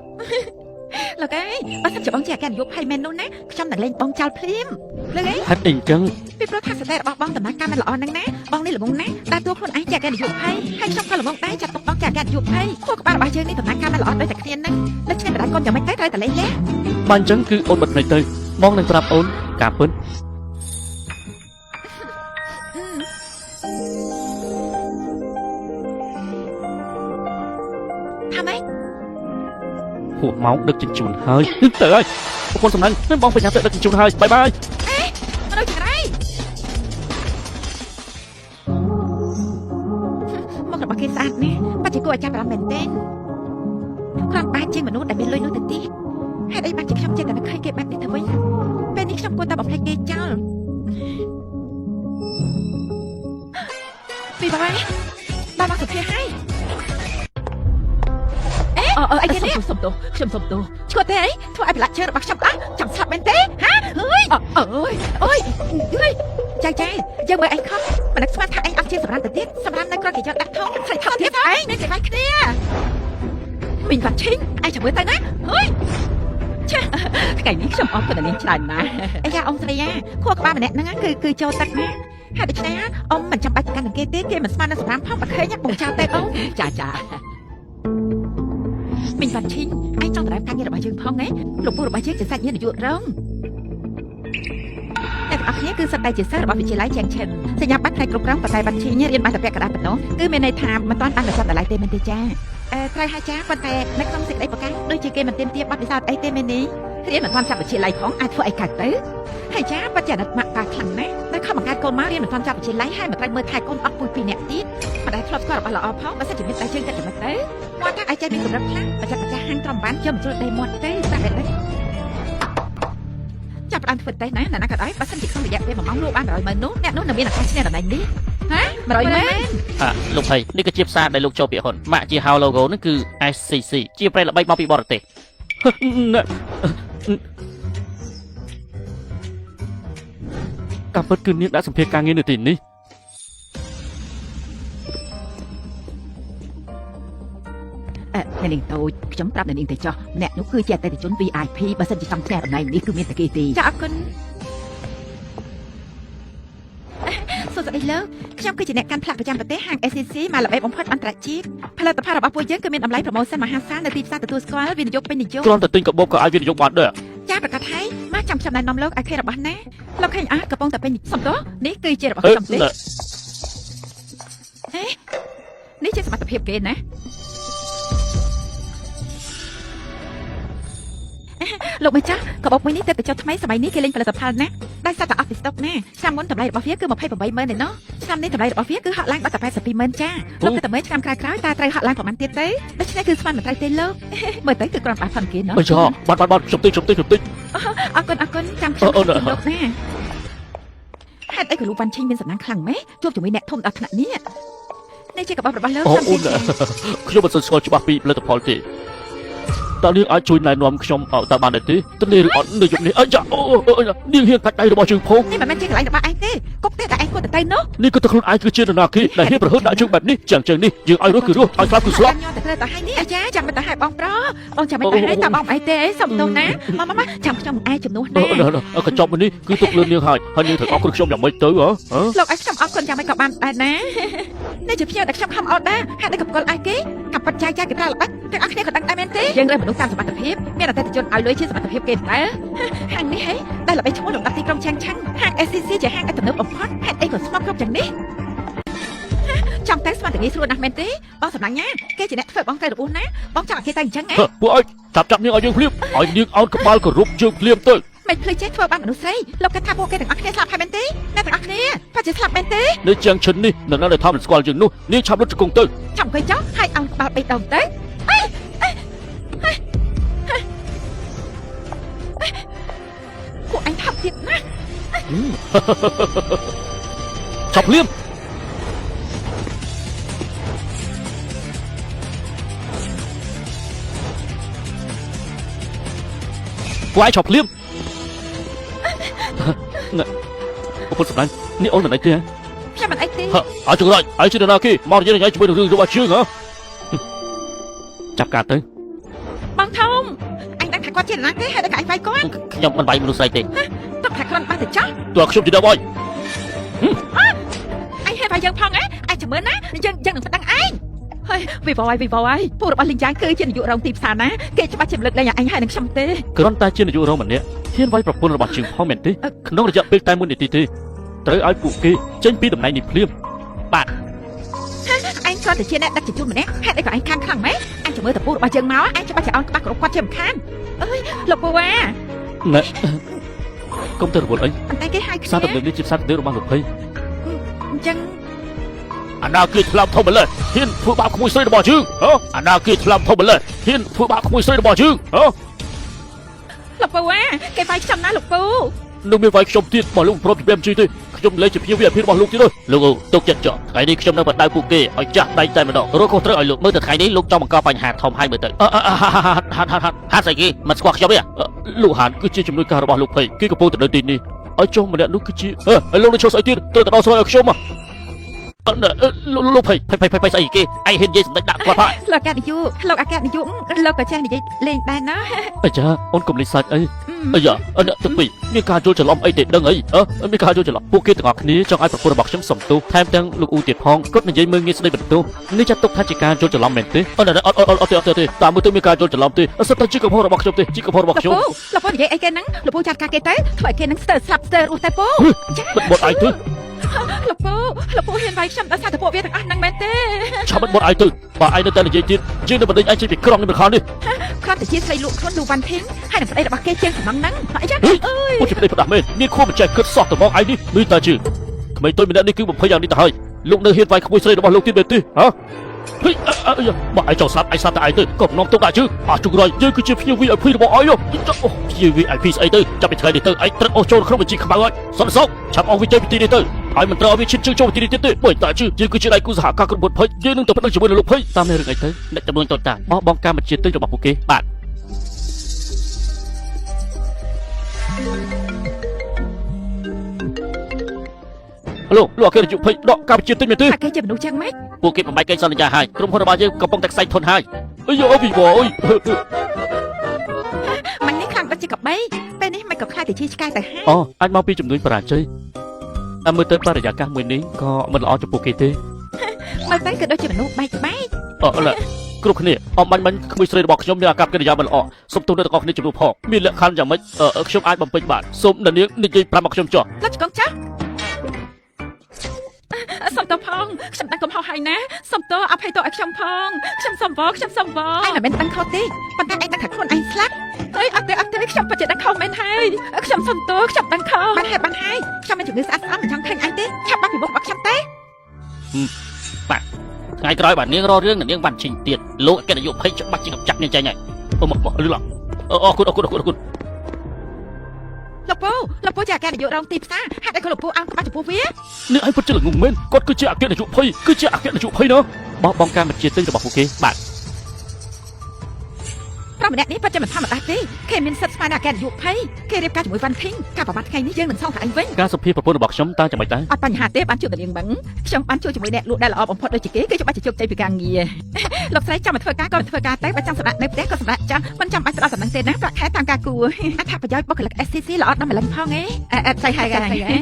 លោកអើយបើសិនជាបងជាអគ្គនាយកភ័យមែននោះណាខ្ញុំនឹងលេងបងចោលភ្លាមលឺអី ហេតុអីអញ្ចឹង ពីព្រោះថាសតិរបស់បងដំណើរការមិនល្អហ្នឹងណាបងនេះល្ងងណាស់ដើរតួខ្លួនឯងជាអគ្គនាយកភ័យហើយខ្ញុំក៏ល្ងងដែរចាត់ទុកបងជាអគ្គនាយកភ័យខួរក្បាលរបស់យើងនេះដំណើរការមិនល្អដូចតែគ្នាហ្នឹងដូច្នេះម្ដាយកូនយ៉ាងម៉េចទៅត្រូវតែលេងលះ បើអញ្ចឹងគឺអូនបិទភ្នែកទៅបងនឹងប្រាប់អូនការពិត ថាម៉េច ហួសម៉ោងដឹកជញ្ជូនហើយទៅហើយប្រពន្ធសំឡាញ់បងបញ្ញាទៅដឹកជញ្ជូនហើយបាយបាយ មនុស្សចង្រៃមករបស់គេស្អាតណាស់បាច់ជាគួរឲ្យចាប់អារម្មណ៍មែនទែនគ្រាន់បើជាងមនុស្សដែលមានលុយនោះទៅទៀតហេតុអីបានជាខ្ញុំចេះតែនឹកឃើញគេបែបនេះទៅវិញពេលនេះខ្ញុំ ខ្ញុំគួរតែបំភ្លេចគេចោលពីបាយបានមកសុភាហើយអេអីគេនេះ សុំទោសខ្ញុំសុំទោស ឈួតទេអីធ្វើឲ្យប្រឡាក់ជើងរបស់ខ្ញុំអស់ចាំស្លាប់មែនទេហាអើយ អើយ អូយអើយចៃចៃយើងមើលឯងខំមិននឹកស្មានថាឯងអត់ជាសម្រាប់ទៅទៀតសម្រាប់នៅក្រគេយកដាក់ថងស្រីថោកទៀតឯងមានគេវាយគ្នាមីងបាត់ឈីងឯងចាំមើលទៅណាហើយ ឆាថ្ងៃនេះខ្ញុំអរគុណអ្នកនាងច្រើនណាស់ អាយ៉ាអ៊ំស្រីយ៉ាខួរក្បាលម្នាក់ហ្នឹងគឺគឺចូលទឹកណាហេតុដូច្នេះអ៊ំមិនចាំបាច់ប្រកាន់នឹងគេទេគេមិនស្មាននឹងសម្រាប់ផងបើឃើញបងចោលទេអ៊ំ ចាចា មីងបាត់ឈីងឯងចង់ដណ្ដើមការងាររបស់យើងផងហ៎លោកពូរបស់យើងជាសាច់ញាតិនាយករងអ្នកទាំងអស់គ្នាគឺសិតតែជាសិស្សរបស់វិទ្យាល័យជាងឈិនសញ្ញាបត្រផ្នែកគ្រប់គ្រងប៉ុន្តែបាត់ឈីងរៀនបានតែពាក់កណ្ដាលប៉ុណ្ណោះគឺមានន័យថាមិនទាន់បានបញ្ចប់តម្លៃទេមែនទេចាអឺត្រូវហើយចាប៉ុន្តែនៅក្នុងសេចក្តីប្រកាសដូចជាគេមិនទាមទារបទពិសោធន៍អីទេមែននេះ រៀនមិនទាន់ចាប់វិទ្យាល័យផងអាចធ្វើអីកើតទៅ ហើយចាបច្ចៈណិតម៉ាក់ប៉ាខ្លាំងណាស់តែខំបង្កើតកូនមករៀនមិនទាន់ចាប់វិទ្យាល័យហើយមិនត្រូវមើលថែកូនអត់ពូជពីរនាក់ទៀតមិនដែលធ្លាប់ស្គាល់របស់ល្អផងបើសិនជាមានតែជើងកាត់ចំណុចទៅមាត់ថាអាចចេះមានកម្រិតខ្លះបច្ចាស់ចាស់ហាងត្រំបានយកមកជ្រុលដីមាត់ទៅតែតែចាប់ផ្ដើមធ្វើតេស្តណាណាណាក៏ដោយបើសិនជាក្នុងរយៈពេល1ម៉ោងលក់បាន100ម៉ឺននោះអ្នកនោះនឹងមានឱកាសឈ្នះតំណែងនេះហា100ម៉ឺន អាលោកភ័យនេះគឺជាផ្សារដែលលោកចូលពាក្យហ៊ុនម៉ាក់ជាហៅ logo នេះគឺ SCC ជាប្រេល្បីមកពីបរទេសណែតាមពិតគឺនាងដាក់សម្ភារការងារនៅទីនេះ អឺអ្នកនាងតូចខ្ញុំប្រាប់អ្នកនាងទៅចោះអ្នកនោះគឺជាអតិថិជន VIP បើសិនជាចង់ឈ្នះតំណែងនេះគឺមានតែគេទេ ចាអរគុណសួស្តីលោកខ្ញុំគឺជាអ្នកកាន់ផ្លាកប្រចាំប្រទេសហាង SCC មកល្បីបំផុតអន្តរជាតិផលិតផលរបស់ពួកយើងគឺមានតម្លៃប្រូម៉ូសិនមហាសាលនៅទីផ្សារទទួលស្គាល់វិនិយោគពេញនិយម គ្រាន់តែទិញកាបូបក៏អាចវិនិយោគបានដែរ ចាប្រកាសហើយមកចាំខ្ញុំណែនាំលោកឲ្យឃើញរបស់ណាលោកឃើញអត់កំពុងតែពេញ សុំទោសនេះគឺជារបស់ អេ ខ្ញុំទេ ណែ នេះជាសមត្ថភាពគេណា លោកម្ចាស់កាបូបមួយនេះទើបតែចុះថ្មីសម័យនេះគេលេងផលិតផលណាដែលសត្វតែអស់ពីស្តុកណាឆ្នាំមុនតម្លៃរបស់វាគឺ280,000ឯណោះឆ្នាំនេះតម្លៃរបស់វាគឺហក់ឡើងដល់តែ820,000ចាលោកគិតតែមើលឆ្នាំក្រោយៗតើត្រូវហក់ឡើងប្រហែលទៀតទេដូច្នេះគឺស្មានមិនត្រូវទេលោក មើលទៅគឺគ្រាន់តែផនគេណោះ អើយ៉ាបាត់បាត់បាត់ខ្ញុំទិញខ្ញុំទិញខ្ញុំទិញ អរគុណអរគុណចាំខ្ញុំ អូអូ ជូនលោកណាហេតុអីក៏លោកវ៉ាន់ឈិញមានសំណាងខ្លាំងម៉េះជួបជាមួយអ្នកធំដល់ថ្នាក់នេះនេះជាកាបូបរបស់លោក អូ សំ អូន ទៀតចា ខ្ញុំមិនសូវស្គាល់ច្បាស់ពីផលិតផលទេតើនាងអាចជួយណែនាំខ្ញុំឲ្យតើបានដែរទេទន្លេឬអត់នៅយប់នេះអើយ៉ាអូអូនាងហ៊ានកាច់ដៃរបស់ជើងផង នេះមិនមែនជាកន្លែងរបស់ឯងទេគុកទេតែឯងគួរតែទៅនោះ នេះគឺតែខ្លួនឯងគឺជានរណាគេដែលហ៊ានប្រហើតដាក់ជើងបែបនេះចឹងចឹងនេះយើងឲ្យរស់គឺរស់ឲ្យស្លាប់គឺស្លាប់ ញ៉ាំតែត្រូវតែឲ្យនេះអាចារ្យចាំមិនទៅឲ្យបងប្រុសបងចាំមិនទៅឲ្យតើបងអីទេសុំទោសណាមកមកមកចាំខ្ញុំឯងជំនួស អ ណា ឺកញ្ចប់មួយនេះគឺទុកលឿននាងហើយហើយនាងត្រូវអរគុណខ្ញុំយ៉ាងម៉េចទៅហ៎ហ៎ លោកឲ្យខ្ញុំអរគុណយ៉ាងម៉េចក៏បានដែរណានេះជាភ្ញៀវដែលខ្ញុំខំអត់ដែរហេតុអីក៏ផ្គល់ឲ្យគេកាប់ប៉ាត់ចាយចាយគេប្រើល្បិចទាំងអស់គ្នាក៏ដឹងដែរមែនទេ យើងរើសមនុស្សតាមសមត្ថភាព មានអតិថិជនឲ្យលុយជាសមត្ថភាពគេដែរហាងនេះហីដែលល្បីឈ្មោះលំដាប់ទីក្រុងឆាងឆាំងហាង SCC ជាហាងដែលទំនើបបំផុតហេតុអីក៏ស្មោកគ្រប់យ៉ាងនេះចង់តែស្មានតែងាយស្រួលណាស់មែនទេបងសំឡាញ់ណាគេជាអ្នកធ្វើបងត្រូវរបួសណាបងចង់ឲ្យគេតែអញ្ចឹងហ៎ ពួកឲ្យចាប់ចាប់នាងឲ្យយើងភ្លាមឲ្យនាងអោនក្បាលគោរពយើងភ្លាមទៅ មិនភ្លេចចេះធ្វើបានមនុស្សស្រីលោកគិតថាពួកគេទាំងអស់គ្នាស្លាប់ហើយមែនទេអ្នកទាំងអស់គ្នាប៉ាជាស្លាប់មែនទេ នៅជាងឈិននេះនរណាដែលថាមិនស្គាល់យើងនោះនាងឆាប់លុតជង្គង់ទៅ ចាំអង្គុយចុះហើយអោនក្បាលបីដងទៅអេអេអេអេពួកអញថប់ទៀតណា ឆាប់ភ្លាមពួកឯងឆាប់ភ្លាមណែប្រពន្ធសម្លាញ់នេះអូនមិនអីទេហ៎ ខ្ញុំមិនអីទេ ហ៎ឲ្យជើងរយឲ្យជឿនរណាគេមកនិយាយញ៉ៃជាមួយនឹងរឿងរបស់ជើងហ៎ចាប់ការទៅ បងធំអញដឹងថាគាត់ជានរណាទេហើយដល់ក៏អញវាយគាត់ ខ្ញុំមិនវាយមនុស្សស្រីទេ ទុកថាគ្រាន់បាសទៅចោះ តើខ្ញុំជាអ្នកវាយ អញហេតុវាយយើងផងហ៎អញចាំមើលណាយើងយើងនឹងប្តឹងឯង ហើយវិវយវិវយពូរបស់លីងយ៉ាងគឺជានាយករងទីផ្សារណាគេច្បាស់ជារំលឹកលែងឲ្យអញហើយនឹងខ្ញុំទេ គ្រាន់តែជានាយករងម្នាក់ហ៊ានវាយប្រពន្ធរបស់ជើងផងមែនទេក្នុងរយៈពេលតែមួយនាទីទេត្រូវឲ្យពួកគេចេញពីតំណែងនេះភ្លាម អញគ្រាន់តែជាអ្នកដឹកជញ្ជូនម្នាក់ហេតុអីក៏អញខានខ្លាំងម៉េះអញចាំមើលតពូរបស់យើងមកអញច្បាស់ជាអោនក្បាលគ្រប់គាត់ជាមិនខានអើយលោកពូវ៉ា ណែកុំទៅរវល់អី ប៉ុន្តែគេហៅ ផ្សារ គ្នា ទំនើបនេះជាផ្សារទំនើបរបស់លោកភ័យ អញ្ចឹង អាណាគេថ្លើមធំម្ល៉េះហ៊ានធ្វើបាបក្មួយស្រីរបស់យើងហ៎អាណាគេថ្លើមធំម្ល៉េះហ៊ានធ្វើបាបក្មួយស្រីរបស់យើងហ៎ លោកពូអាគេវាយខ្ញុំណាលោកពូ នឹងមានវាយខ្ញុំទៀតបើលោកមិនព្រមជម្រាបបញ្ជីទេខ្ញុំលែងជាភ្ញៀវ VIP របស់លោកទៀតទេលោកអូទុកចិត្តចុះថ្ងៃនេះខ្ញុំនឹងបដៅពួកគេឲ្យចាស់ដៃតែម្ដងរកខុសត្រូវឲ្យលោកមើលទៅថ្ងៃនេះលោកចង់បង្កបញ្ហាធំហើយមើលទៅអឺហាត់ហាត់ហាត់ហាត់ហាត់ស្អីគេមិនស្គាល់ខ្ញុំទេលោកហានគឺជាជំនួយការរបស់លោកភ័យគេកំពុងទៅនៅទីនេះឲ្យចុះម្នាក់នោះគឺជាអឺលោកនឹងឈប់ស្អីទៀតត្រូវទៅដល់ស្រួយឲ្យខ្ញុំលោកភ័យភ័យភ័យភ័យស្អីគេឯងហ៊ាននិយាយសម្ដេចដាក់គាត់ផា លោកអគ្គនាយកលោកអគ្គនាយកលោកក៏ចេះនិយាយលេងដែរណា អាចាអូនកុំលេងសាច់អីអាយ៉ាអ្នកទាំងពីរមានការយល់ច្រឡំអីទេដឹងអីអឺមានការយល់ច្រឡំពួកគេទាំងអស់គ្នាចង់ឲ្យប្រពន្ធរបស់ខ្ញុំសុំទោសថែមទាំងលោកអ៊ូទៀតផងគាត់និយាយមើងងាយស្ដីបន្ទោសនេះចាត់ទុកថាជាការយល់ច្រឡំមែនទេអត់អត់អត់អត់ទេអត់ទេតាមមើលទៅមានការយល់ច្រឡំទេសិតតែជាកំហុសរបស់ខ្ញុំទេជាកំហុសរបស់ខ្ញុំ លោកពូលោកពូនិយាយអីគេហ្នឹងលោកពូចាត់ការគេទៅធ្វើឲ្យគេហ្នឹងស្ទើរស្លាប់ស្ទើររស់តែពូចា បិទបត់ឯងទៅ លោកពូលោកពូហ៊ានវាយខ្ញុំដោយសារតែពួកវាទាំងអស់ហ្នឹងមែនទេ ឆាប់បិទបត់ឯងទៅបើឯងនៅតែនិយាយទៀតយើងនឹងបណ្ដេញឯងចេញពីក្រុងនេះមិនខាននេះ គ្រាន់តែជាស្រីលក់ខ្លួនលូវ៉ាន់ធីងហើយនឹងប្តីរបស់គេជាងសំណងហ្នឹងអីចាអើយ ពួកជាប្តីផ្ដាស់មែនមានខួបមិនចេះគិតសោះត្មងឯងនេះមានតែជឿក្មេងតូចម្នាក់នេះគឺបំភ័យយ៉ាងនេះទៅហើយលោកនៅហ៊ានវាយក្មួយស្រីរបស់លោកទៀតមែនទេហ៎ហេបើឯងចង់ស្លាប់ឯងស្លាប់តែឯងទៅកុំនាំទុកដាក់ជឿអស់ជុករយយើងគឺជាភ្ញៀវ VIP របស់ឯងភ្ញៀវ VIP ស្អីទៅចាប់ពីថ្ងៃនេះទៅឯងត្រូវអូសចូលក្នុងបញ្ជីខ្មៅហើយសន្តិសុខឆាប់អស់វិជ័យពីទីនេះទៅហើយមិនត្រូវឲ្យវាឈិតជើងចូលទីនេះទៀតទេបើតែជឿយើងគឺជាដៃគូសហការក្រុមហ៊ុនភ័យយើងនឹងទៅប្តឹងជាមួយនឹងលោកភ័យតាមនេះរឿងអីទៅ អ្នកចំនួនតូចតាច បោះបង់ការបញ្ជាទិញរបស់ពួកគេ បាទ លោកលោកអគ្គនាយកភ័យដកការបញ្ជាទិញមែនទេ ថាគេជាមនុស្សចឹងម៉េច ពួកគេបំបែកកិច្ចសន្យាហើយក្រុមហ៊ុនរបស់យើងកំពុងតែខ្សែធនហើយ អីយោវីវអើយ ម៉ាញ់នេះខ្លាំងដូចជាកបីពេលនេះមិនក៏ខ្លាចទៅជាឆ្កែទៅហើយ អូអាចមកពីចំនួនបរាជ័យតែមើលទៅបរិយាកាសមួយនេះក៏មិនល្អចំពោះគេទេ មើលទៅក៏ដូចជាមនុស្សបែកបែក អឺឡាគ្រប់គ្នាអំបាញ់មិញក្មួយស្រីរបស់ខ្ញុំមានអាកប្បកិរិយាមិនល្អសូមទោសអ្នកទាំងអស់គ្នាជំនួសផងមានលក្ខខណ្ឌយ៉ាងម៉េចខ្ញុំអាចបំពេញបានសូមអ្នកនាងនិយាយប្រាប់មកខ្ញុំចុះ លោកចកងចាស់សុំទោសផងខ្ញុំដឹងកំហុសហើយណាសុំទោសអភ័យទោសឲ្យខ្ញុំផងខ្ញុំសុំវខ្ញុំសុំវឯងមិនមែនដឹងខុសទេប៉ុន្តែឯងដឹងថាខ្លួនឯងស្លាប់អីអត់ទេអត់ទេខ្ញុំពិតជាដឹងខុសមែនហើយខ្ញុំសុំទោសខ្ញុំដឹងខុសបានហើយបានហើយខ្ញុំមានជំងឺស្អាតស្អំមិនចង់ឃើញឯងទេឆាប់បាត់ពីមុខរបស់ខ្ញុំទេ ថ្ងៃក្រោយបាទនាងរករឿងនាងវ៉ាន់ឈិញទៀតលោកអគ្គនាយកភ័យច្បាស់ជាកំចាត់នាងចេញហើយ អូមកមកលឺឡអរគុណអរគុណអរគុណអរគុណ លោកពូលោកពូជាអគ្គនាយករងទីផ្សារហេតុអីក៏លោកពូអោនក្បាលចំពោះវា នេះឯងពិតជាល្ងងមែនគាត់គឺជាអគ្គនាយកភ័យគឺជាអគ្គនាយកភ័យណាបោះបង់ការបញ្ជាទិញរបស់ពួកគេ បាទ ប្រុសម្នាក់នេះពិតជាមិនធម្មតាទេគេមានសិទ្ធិស្មានអគ្គនាយកភ័យគេរៀបការជាមួយវ៉ាន់ធីងការប្រមាថថ្ងៃនេះយើងនឹងសងថាឯងវិញ ការសម្ភាសប្រពន្ធរបស់ខ្ញុំតើយ៉ាងម៉េចដែរ អត់បញ្ហាទេបានជួបតែនាងមឹងខ្ញុំបានជួបជាមួយអ្នកលក់ដែលល្អបំផុតដូចជាគេគឺច្បាស់ជាជោគជ័យពីការងារលោកស្រីចាំមកធ្វើការក៏ធ្វើការទៅបើចង់សម្រាប់នៅផ្ទះក៏សម្រាប់ចាស់មិនចាំបាច់ផ្ដល់សំណឹងទេណាប្រាក់ខែតាមការគួរអត្ថប្រយោជន៍បុគ្គលិក SCC ល្អដល់ម្លឹងផងឯងអត់ស្អីហើយស្អីហើយ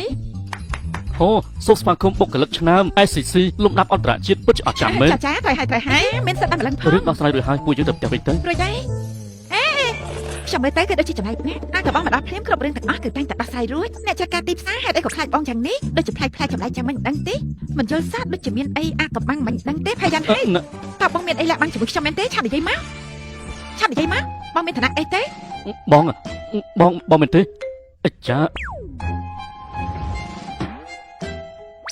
ហូសូមស្វាគមន៍បុគ្គលិកឆ្នើម SCC លំដាប់អន្តរជាតិពិតជាអស្ចារ្យមែន ចាចាត្រូវហើយត្រូវហើយមានសិទ្ធិដល់ម្លឹងផង រឿងដោះស្រាយរួចហើយពួកយើងទៅផ្ទះវិញទៅ រួចហើយអេខ្ញុំមើលទៅគឺដូចជាចំណែកណាអាក៏បងមកដល់ភ្លាមគ្រប់រឿងទាំងអស់គឺតែងតែដោះស្រាយរួចអ្នកចាត់ការទីផ្សារហេតុអីក៏ខ្លាចបងយ៉ាងនេះដូចជាប្លែកប្លែកចម្លែកចាំមិនដឹងទេមិនយល់សោះដូចជាមានអីអាកំបាំងមិនដឹងទេផាយ៉ាន់ហេតើបងមានអីលាក់បាំងជាមួយខ្ញុំមែនទេឆាប់និយាយមកឆាប់និយាយមកបងមានឋានៈអីទេ បងបងបងមែនទេអចា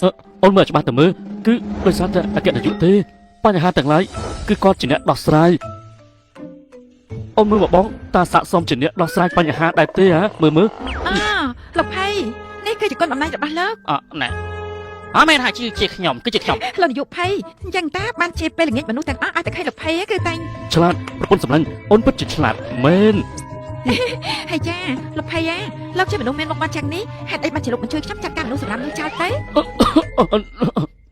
អឺអូនមើលច្បាស់ទៅមើលគឺដោយសារតែអគ្គនាយកទេបញ្ហាទាំងឡាយគឺគាត់ជាអ្នកដោះស្រាយអូនមើលមកបងតើស័កសមជាអ្នកដោះស្រាយបញ្ហាដែរទេហ៎មើលមើល អលោកភ័យនេះគឺជាគុណបំណាច់របស់លោក អណែអត់មែនថាជាខ្ញុំគឺជាខ្ញុំ លោកនាយកភ័យអញ្ចឹងតាបានជាពេលល្ងាចមនុស្សទាំងអស់ឲ្យតែឃើញលោកភ័យគឺតែង ឆ្លាតប្រពន្ធសម្លាញ់អូនពិតជាឆ្លាតមែន ហើយចាលោកភ័យអាលោកជាមនុស្សមានមុខមាត់ចឹងនេះហេតុអីបានជាលោកមិនជួយខ្ញុំចាត់ការមនុស្សសម្រាប់នោះចោលទៅ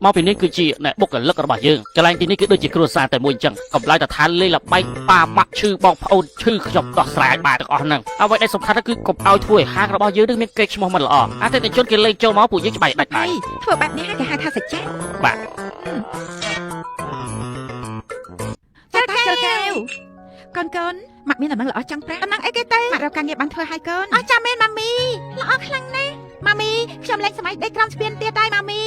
មកពីនេះគឺជាអ្នកបុគ្គលិករបស់យើងកន្លែងទីនេះគឺដូចជាគ្រួសារតែមួយអញ្ចឹងកំឡៅតថាលេងលបែងប៉ាម៉ាក់ឈឺបងប្អូនឈឺខ្ញុំដោះស្រាយឲ្យបានទាំងអស់ហ្នឹងអ្វីដែលសំខាន់គឺកុំឲ្យធ្វើឲ្យហាងរបស់យើងនឹងមានកេរ្តិ៍ឈ្មោះមិនល្អអតិថិជនគេលេងចូលមកពួកយើងច្បាស់ដាច់បាយ ភ័យធ្វើបែបនេះហើយគេហៅថាសច្ចៈ បាទ ចាតាចូលកែវកូនកូនម៉ាក់មានដំណឹងល្អចង់ប្រាប់ដំណឹងអីគេទៅម៉ាក់រកការងារបានធ្វើហើយកូនអស់ចាំមែនម៉ាមីល្អខ្លាំងណាស់ម៉ាមីខ្ញុំលែងសម័យដេកក្រោមស្ពានទៀតហើយម៉ាមី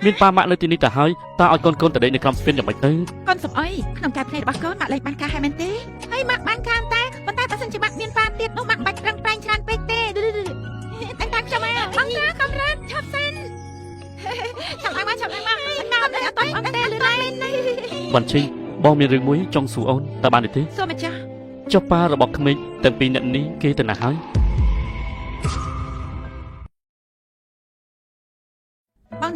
មានប៉ាម៉ាក់នៅទីនេះទៅហើយតើឲ្យកូនកូនទៅដេកនៅក្រោមស្ពានយ៉ាងម៉េចទៅ កូនសំអុយក្នុងការភ្នែករបស់កូនម៉ាក់លែងបានការហើយមែនទេហើយម៉ាក់បានការតែប៉ុន្តែបើសិនជាម៉ាក់មានប៉ាទៀតនោះម៉ាក់បាច់ប្រឹងប្រែងច្រើនពេកទេតែតាមខ្ញុំមកបងតាកំរិតឆាប់សិនឆាប់ឡើងមកឆាប់ឡើងមកកូនអត់តអត់ទេលឿនមែនទេ វ៉ាន់ឈីបងមានរឿងមួយចង់សួរអូនតើបានទេ សួរម្ចាស់ ចុះប៉ារបស់ក្មេកទាំងពីរអ្នកនេះគេទៅណាហើយ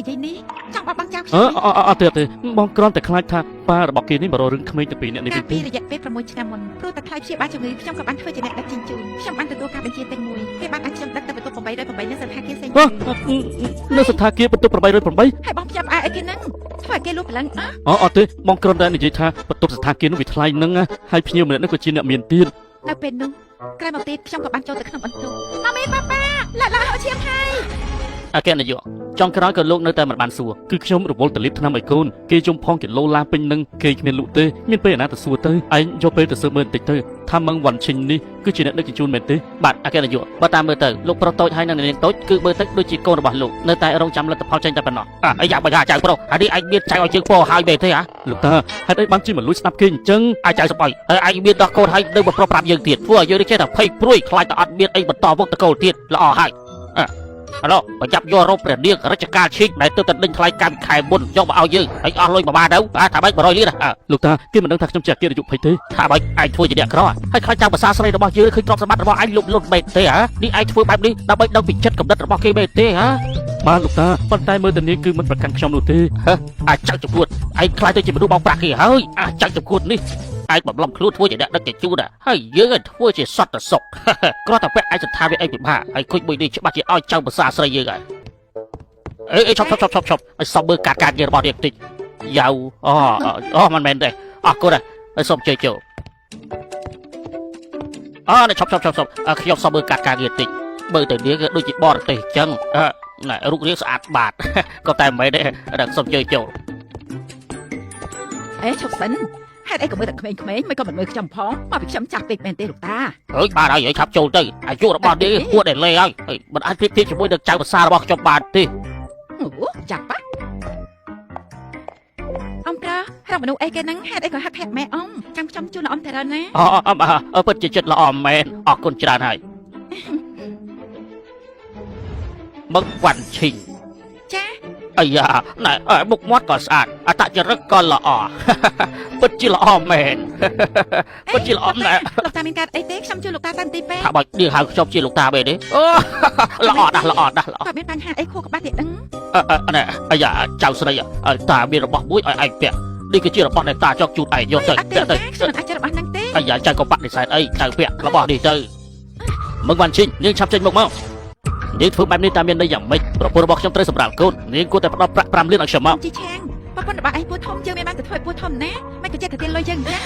យាយនេះចង់បោះបង់ចោល អឺ ខ្ញុំ អអអត់ទេអត់ទេបងគ្រាន់តែខ្លាចថាប៉ារបស់គេនេះមករករឿងក្មេងទាំងពីរនាក់នេះ កាល វិញទេ ពីរយៈពេល6ឆ្នាំមុនព្រោះតែថ្លៃព្យាបាលជំងឺខ្ញុំក៏បានធ្វើជាអ្នកដឹកជញ្ជូនខ្ញុំបានទទួលការបញ្ជាទិញមួយគេបានឲ្យខ្ញុំដឹកទៅបន្ទប់808នៅសណ្ឋាគារសេង ហ៎នៅសណ្ឋាគារបន្ទប់808 ហើយបងផ្ញើផ្អែកឲ្យគេហ្នឹងធ្វើឲ្យគេលួចព្រលឹងអ អូអត់ទេបងគ្រាន់តែនិយាយថាបន្ទប់សណ្ឋាគារនោះវាថ្លៃហ្នឹងណាហើយភ្ញៀវម្នាក់នោះក៏ជាអ្នកមានទៀត នៅពេលនោះក្រោយមកទៀតខ្ញុំក៏បានចូលទៅក្នុងបន្ទប់ម៉ាមីប៉ាប៉ាឡាឡាហៅឈាមហើយ អគ្គនាយកចុងក្រោយក៏លោកនៅតែមិនបានសួរ គឺខ្ញុំរវល់តលៀបថ្នាំឲ្យកូនគេជុំផងគីឡូឡាពេញនឹងគេគ្មានលក់ទេមានពេលណាទៅសួរទៅឯងយកពេលទៅសើមើលបន្តិចទៅថាមឹងវ៉ាន់ឈិញនេះគឺជាអ្នកដឹកជញ្ជូនមែនទេ បាទអគ្គនាយកបើតាមមើលទៅលោកប្រុសតូចហើយនិងនាងតូចគឺមើលទៅដូចជាកូនរបស់លោកនៅតែរងចាំលទ្ធផលចេញតែប៉ុណ្ណោះអាយ៉ាបើចៅប្រុសហើយនេះឯងមានចៅឲ្យជើងពោហើយមែនទេហ៎ លោកតាហេតុអីបានជាមកលួចស្ដាប់គេអញ្ចឹង អាចៅសបាយហើយឯងមានដោះកូនហើយនៅមកប្រុសប្រាប់យើងទៀតធ្វើឲ្យយើងនេះចេះតែភ័យព្រួយខ្លាចតែអត់មានអីបន្តវងតកូលទៀតល្អហើយអអាឡូបើចាប់យករោព្រះនាងរជ្ជកាលឈីកដែលទើបតែដេញថ្លៃកម្មខែមុនយកមកឲ្យយើងហើយអស់លុយមួយបាតទៅអាថាម៉េច100លានអើ លោកតាគេមិនដឹងថាខ្ញុំជាអគ្គនាយកភ័យទេ ថាម៉េចឯងធ្វើជាអ្នកក្រហើយខ្លាចចៅភាសាស្រីរបស់យើងឃើញទ្រព្យសម្បត្តិរបស់ឯងលុបលុនមែនទេហ៎នេះឯងធ្វើបែបនេះដើម្បីដឹងពីចិត្តកំណត់របស់គេមែនទេហ៎ បាទលោកតាប៉ុន្តែមើលទៅនេះគឺមិនប្រកាន់ខ្ញុំនោះទេ អាចៅចំគួតឯងខ្លាចទៅជាមនុស្សបោកប្រាស់គេហើយអាចៅចំគួតនេះឯងបំឡំខ្លួនធ្វើជាអ្នកដឹកជញ្ជូនហើយយើងឲ្យធ្វើជាសត្វតសុកគ្រាន់តែពាក់ឯងសន្តានវាអីពិបាកហើយគុជមួយនេះច្បាស់ជាឲ្យចៅភាសាស្រីយើងហើយអេអេឈប់ឈប់ឈប់ឈប់ឈប់ឲ្យសុំមើលកាត់កាត់យើងរបស់នេះបន្តិចយ៉ាវអូអូមិនមែនទេអរគុណហើយសុំជើចូលអនេះឈប់ឈប់ឈប់ឈប់ខ្ញុំសុំមើលកាត់ការងារតិចមើលទៅនេះគឺដូចជាបរទេសអញ្ចឹងណែរូបរាងស្អាតបាតក៏តែមិនមែនទេដល់សុំជើចូល អេឈប់សិនហេតុអីក៏មើលតែក្មេងៗមិនក៏មិនមើលខ្ញុំផងមកពីខ្ញុំចាស់ពេកមែនទេលោកតា អើយបាទហើយឆាប់ចូលទៅអាយុរបស់នេះហួតតែលេហើយមិនអាចប្រៀបធៀបជាមួយនឹងចៅភាសារបស់ខ្ញុំបានទេ អូចាប់ប៉ា អ៊ំប្រុសរកមនុស្សអីគេហ្នឹងហេតុអីក៏ហាក់ហាក់ម៉ែអ៊ំចាំខ្ញុំជូនអ៊ំតែរណា អូអពិតជាចិត្តល្អមែនអរគុណច្រើនហើយមកវ៉ាន់ឈីង ចា អាយ៉ាណែមុខមាត់ក៏ស្អាតអត្តចរិតក៏ល្អពិតជាល្អមែនពិតជាល្អណែ លោកតាមានការអីទេខ្ញុំជួយលោកតាតាមទីពេទ្យ ថាបើនាងហៅខ្ញុំជាលោកតាបែរទេអូល្អណាស់ល្អណាស់ល្អ គាត់មានបញ្ហាអីខួរក្បាលទេដឹង ណែអាយ៉ាចៅស្រីតាមានរបស់មួយឲ្យឯងពាក់នេះគឺជារបស់ដែលតាចង់ជូនឯងយកទៅ អត់ទេ ពាក់ទៅ លោកតាខ្ញុំមិនអាចចិត្តរបស់ហ្នឹងទេ អាយ៉ាចៅក៏បាក់និស័យអីចៅពាក់របស់នេះទៅមឹងវ៉ាន់ឈីងនាងឆាប់ចេញមកមកនាងធ្វើបែបនេះតាមានន័យយ៉ាងម៉េចប្រពន្ធរបស់ខ្ញុំត្រូវសម្រាលកូននាងគួរតែផ្ដល់ប្រាក់5លានឲ្យខ្ញុំមក ជីឆាងប្រពន្ធរបស់ឯងពោះធំយើងមានបានទៅធ្វើពោះធំណាមិនក៏ចេះតែទានលុយយើងចា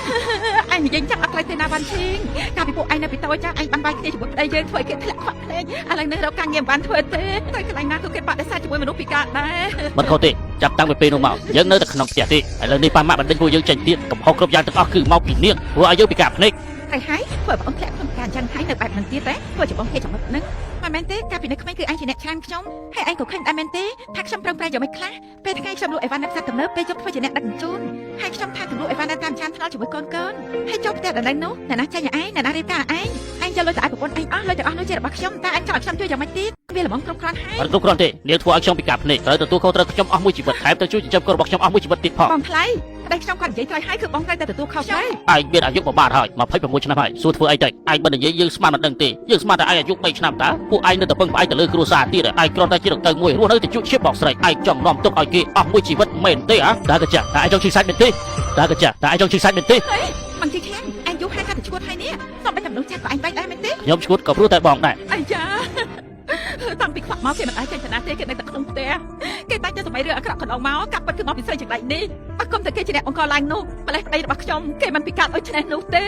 ឯងនិយាយចាំអត់ថ្លៃទេណាវ៉ាន់ឈីងកាលពីពួកឯងនៅពីតូចចាឯងបានបាយគ្នាជាមួយប្តីយើងធ្វើឲ្យគេធ្លាក់ខ្វាក់ភ្នែកឥឡូវនេះរកការងារមិនបានធ្វើទេទៅកន្លែងណាក៏គេបដិសេធជាមួយមនុស្សពិការដែរ មិនខុសទេចាប់តាំងពីពេលនោះមកយើងនៅតែក្នុងផ្ទះទេឥឡូវនេះប៉ាម៉ាក់បណ្ដេញពួកយើងចេញទៀតកំហុសគ្រប់យ៉ាងទាំងអស់គឺមកពីនាងធ្វើឲ្យយើងពិការភ្នែក ហើយហើយធ្វើឲ្យបងធ្លាក់ក្នុងការអញ្ចឹងហើយនៅបែបហ្នឹងទៀតទេធ្វើជាបងគេចំណុចហ្នឹងមិនមែនទេកាលពីនៅក្មេងគឺឯងជាអ្នកច្រានខ្ញុំហើយឯងក៏ឃើញដែរមែនទេថាខ្ញុំប្រឹងប្រែងយ៉ាងម៉េចខ្លះពេលថ្ងៃខ្ញុំលក់អីវ៉ាន់នៅផ្សារទំនើបពេលយប់ធ្វើជាអ្នកដឹកជញ្ជូនហើយខ្ញុំថាទៅលក់អីវ៉ាន់នៅតាមចានថ្នល់ជាមួយកូនកូនហើយចូលផ្ទះដល់នោះអ្នកណាចាញ់ឯងអ្នកណារៀបការឯងឯងយកលុយទៅឲ្យប្រពន្ធឯងអស់លុយទាំងអស់នោះជារបស់ខ្ញុំតើឯងចង់ឲ្យខ្ញុំជួយយ៉ាងម៉េចទៀតវាល្មមគ្រប់គ្រាន់ហើយ អត់គ្រប់គ្រាន់ទេនាងធ្វើឲ្យខ្ញុំពិការភ្នែកត្រូវទទួលខុសត្រូវខ្ញុំអស់មួយជីវិតថែមទៅជួយចិញ្ចឹមកូនរបស់ខ្ញុំអស់មួយជីវិតទៀតផង បងថ្លៃប្តីខ្ញុំគាត់និយាយថ្លៃហើយគឺបងត្រូវតែទទួលខុសត្រូវ ឯងមានអាយុប្រហែលហើយ26ឆ្នាំហើយសួរធ្វើអីទៅឯងមិននិយាយយើងស្មានមិនដឹងទេយើងស្មានតែឯងអាយុ3ឆ្នាំតើពួកឯងនៅតែពឹងផ្អែកទៅលើគ្រួសារទៀតឯងគ្រាន់តែជាដង្កូវមួយរស់នៅទៅជក់ឈាមបងស្រីឯងចង់នាំទុកឲ្យគេអស់មួយជីវិតមែនទេហ៎ តាកចាតាឯងចង់ឈឺសាច់មែនទេតាកចាតាឯងចង់ឈឺសាច់មែនទេ បងជីខាងឯងយូរហើយគាត់ទៅឈួតហើយនេះសំបីតែមនុស្សចាស់ក៏ឯងបែកដែរមែនទេ ខ្ញុំឈួតក៏ព្រោះតែបងដែរ អាយ៉ាតាំងពីខ្វាក់មកគេមិនអាចចេញទៅណាទេគេនៅតែក្នុងផ្ទះគេតែទៅសម័យរឿងអាក្រក់កន្លងមកកាប់ពិតគឺមកពីស្រីចង្រៃនេះបើគុំតែគេជាអ្នកបង្កឡើងនោះម្លេះប្តីរបស់ខ្ញុំគេមិនពិការដូច្នេះនោះទេ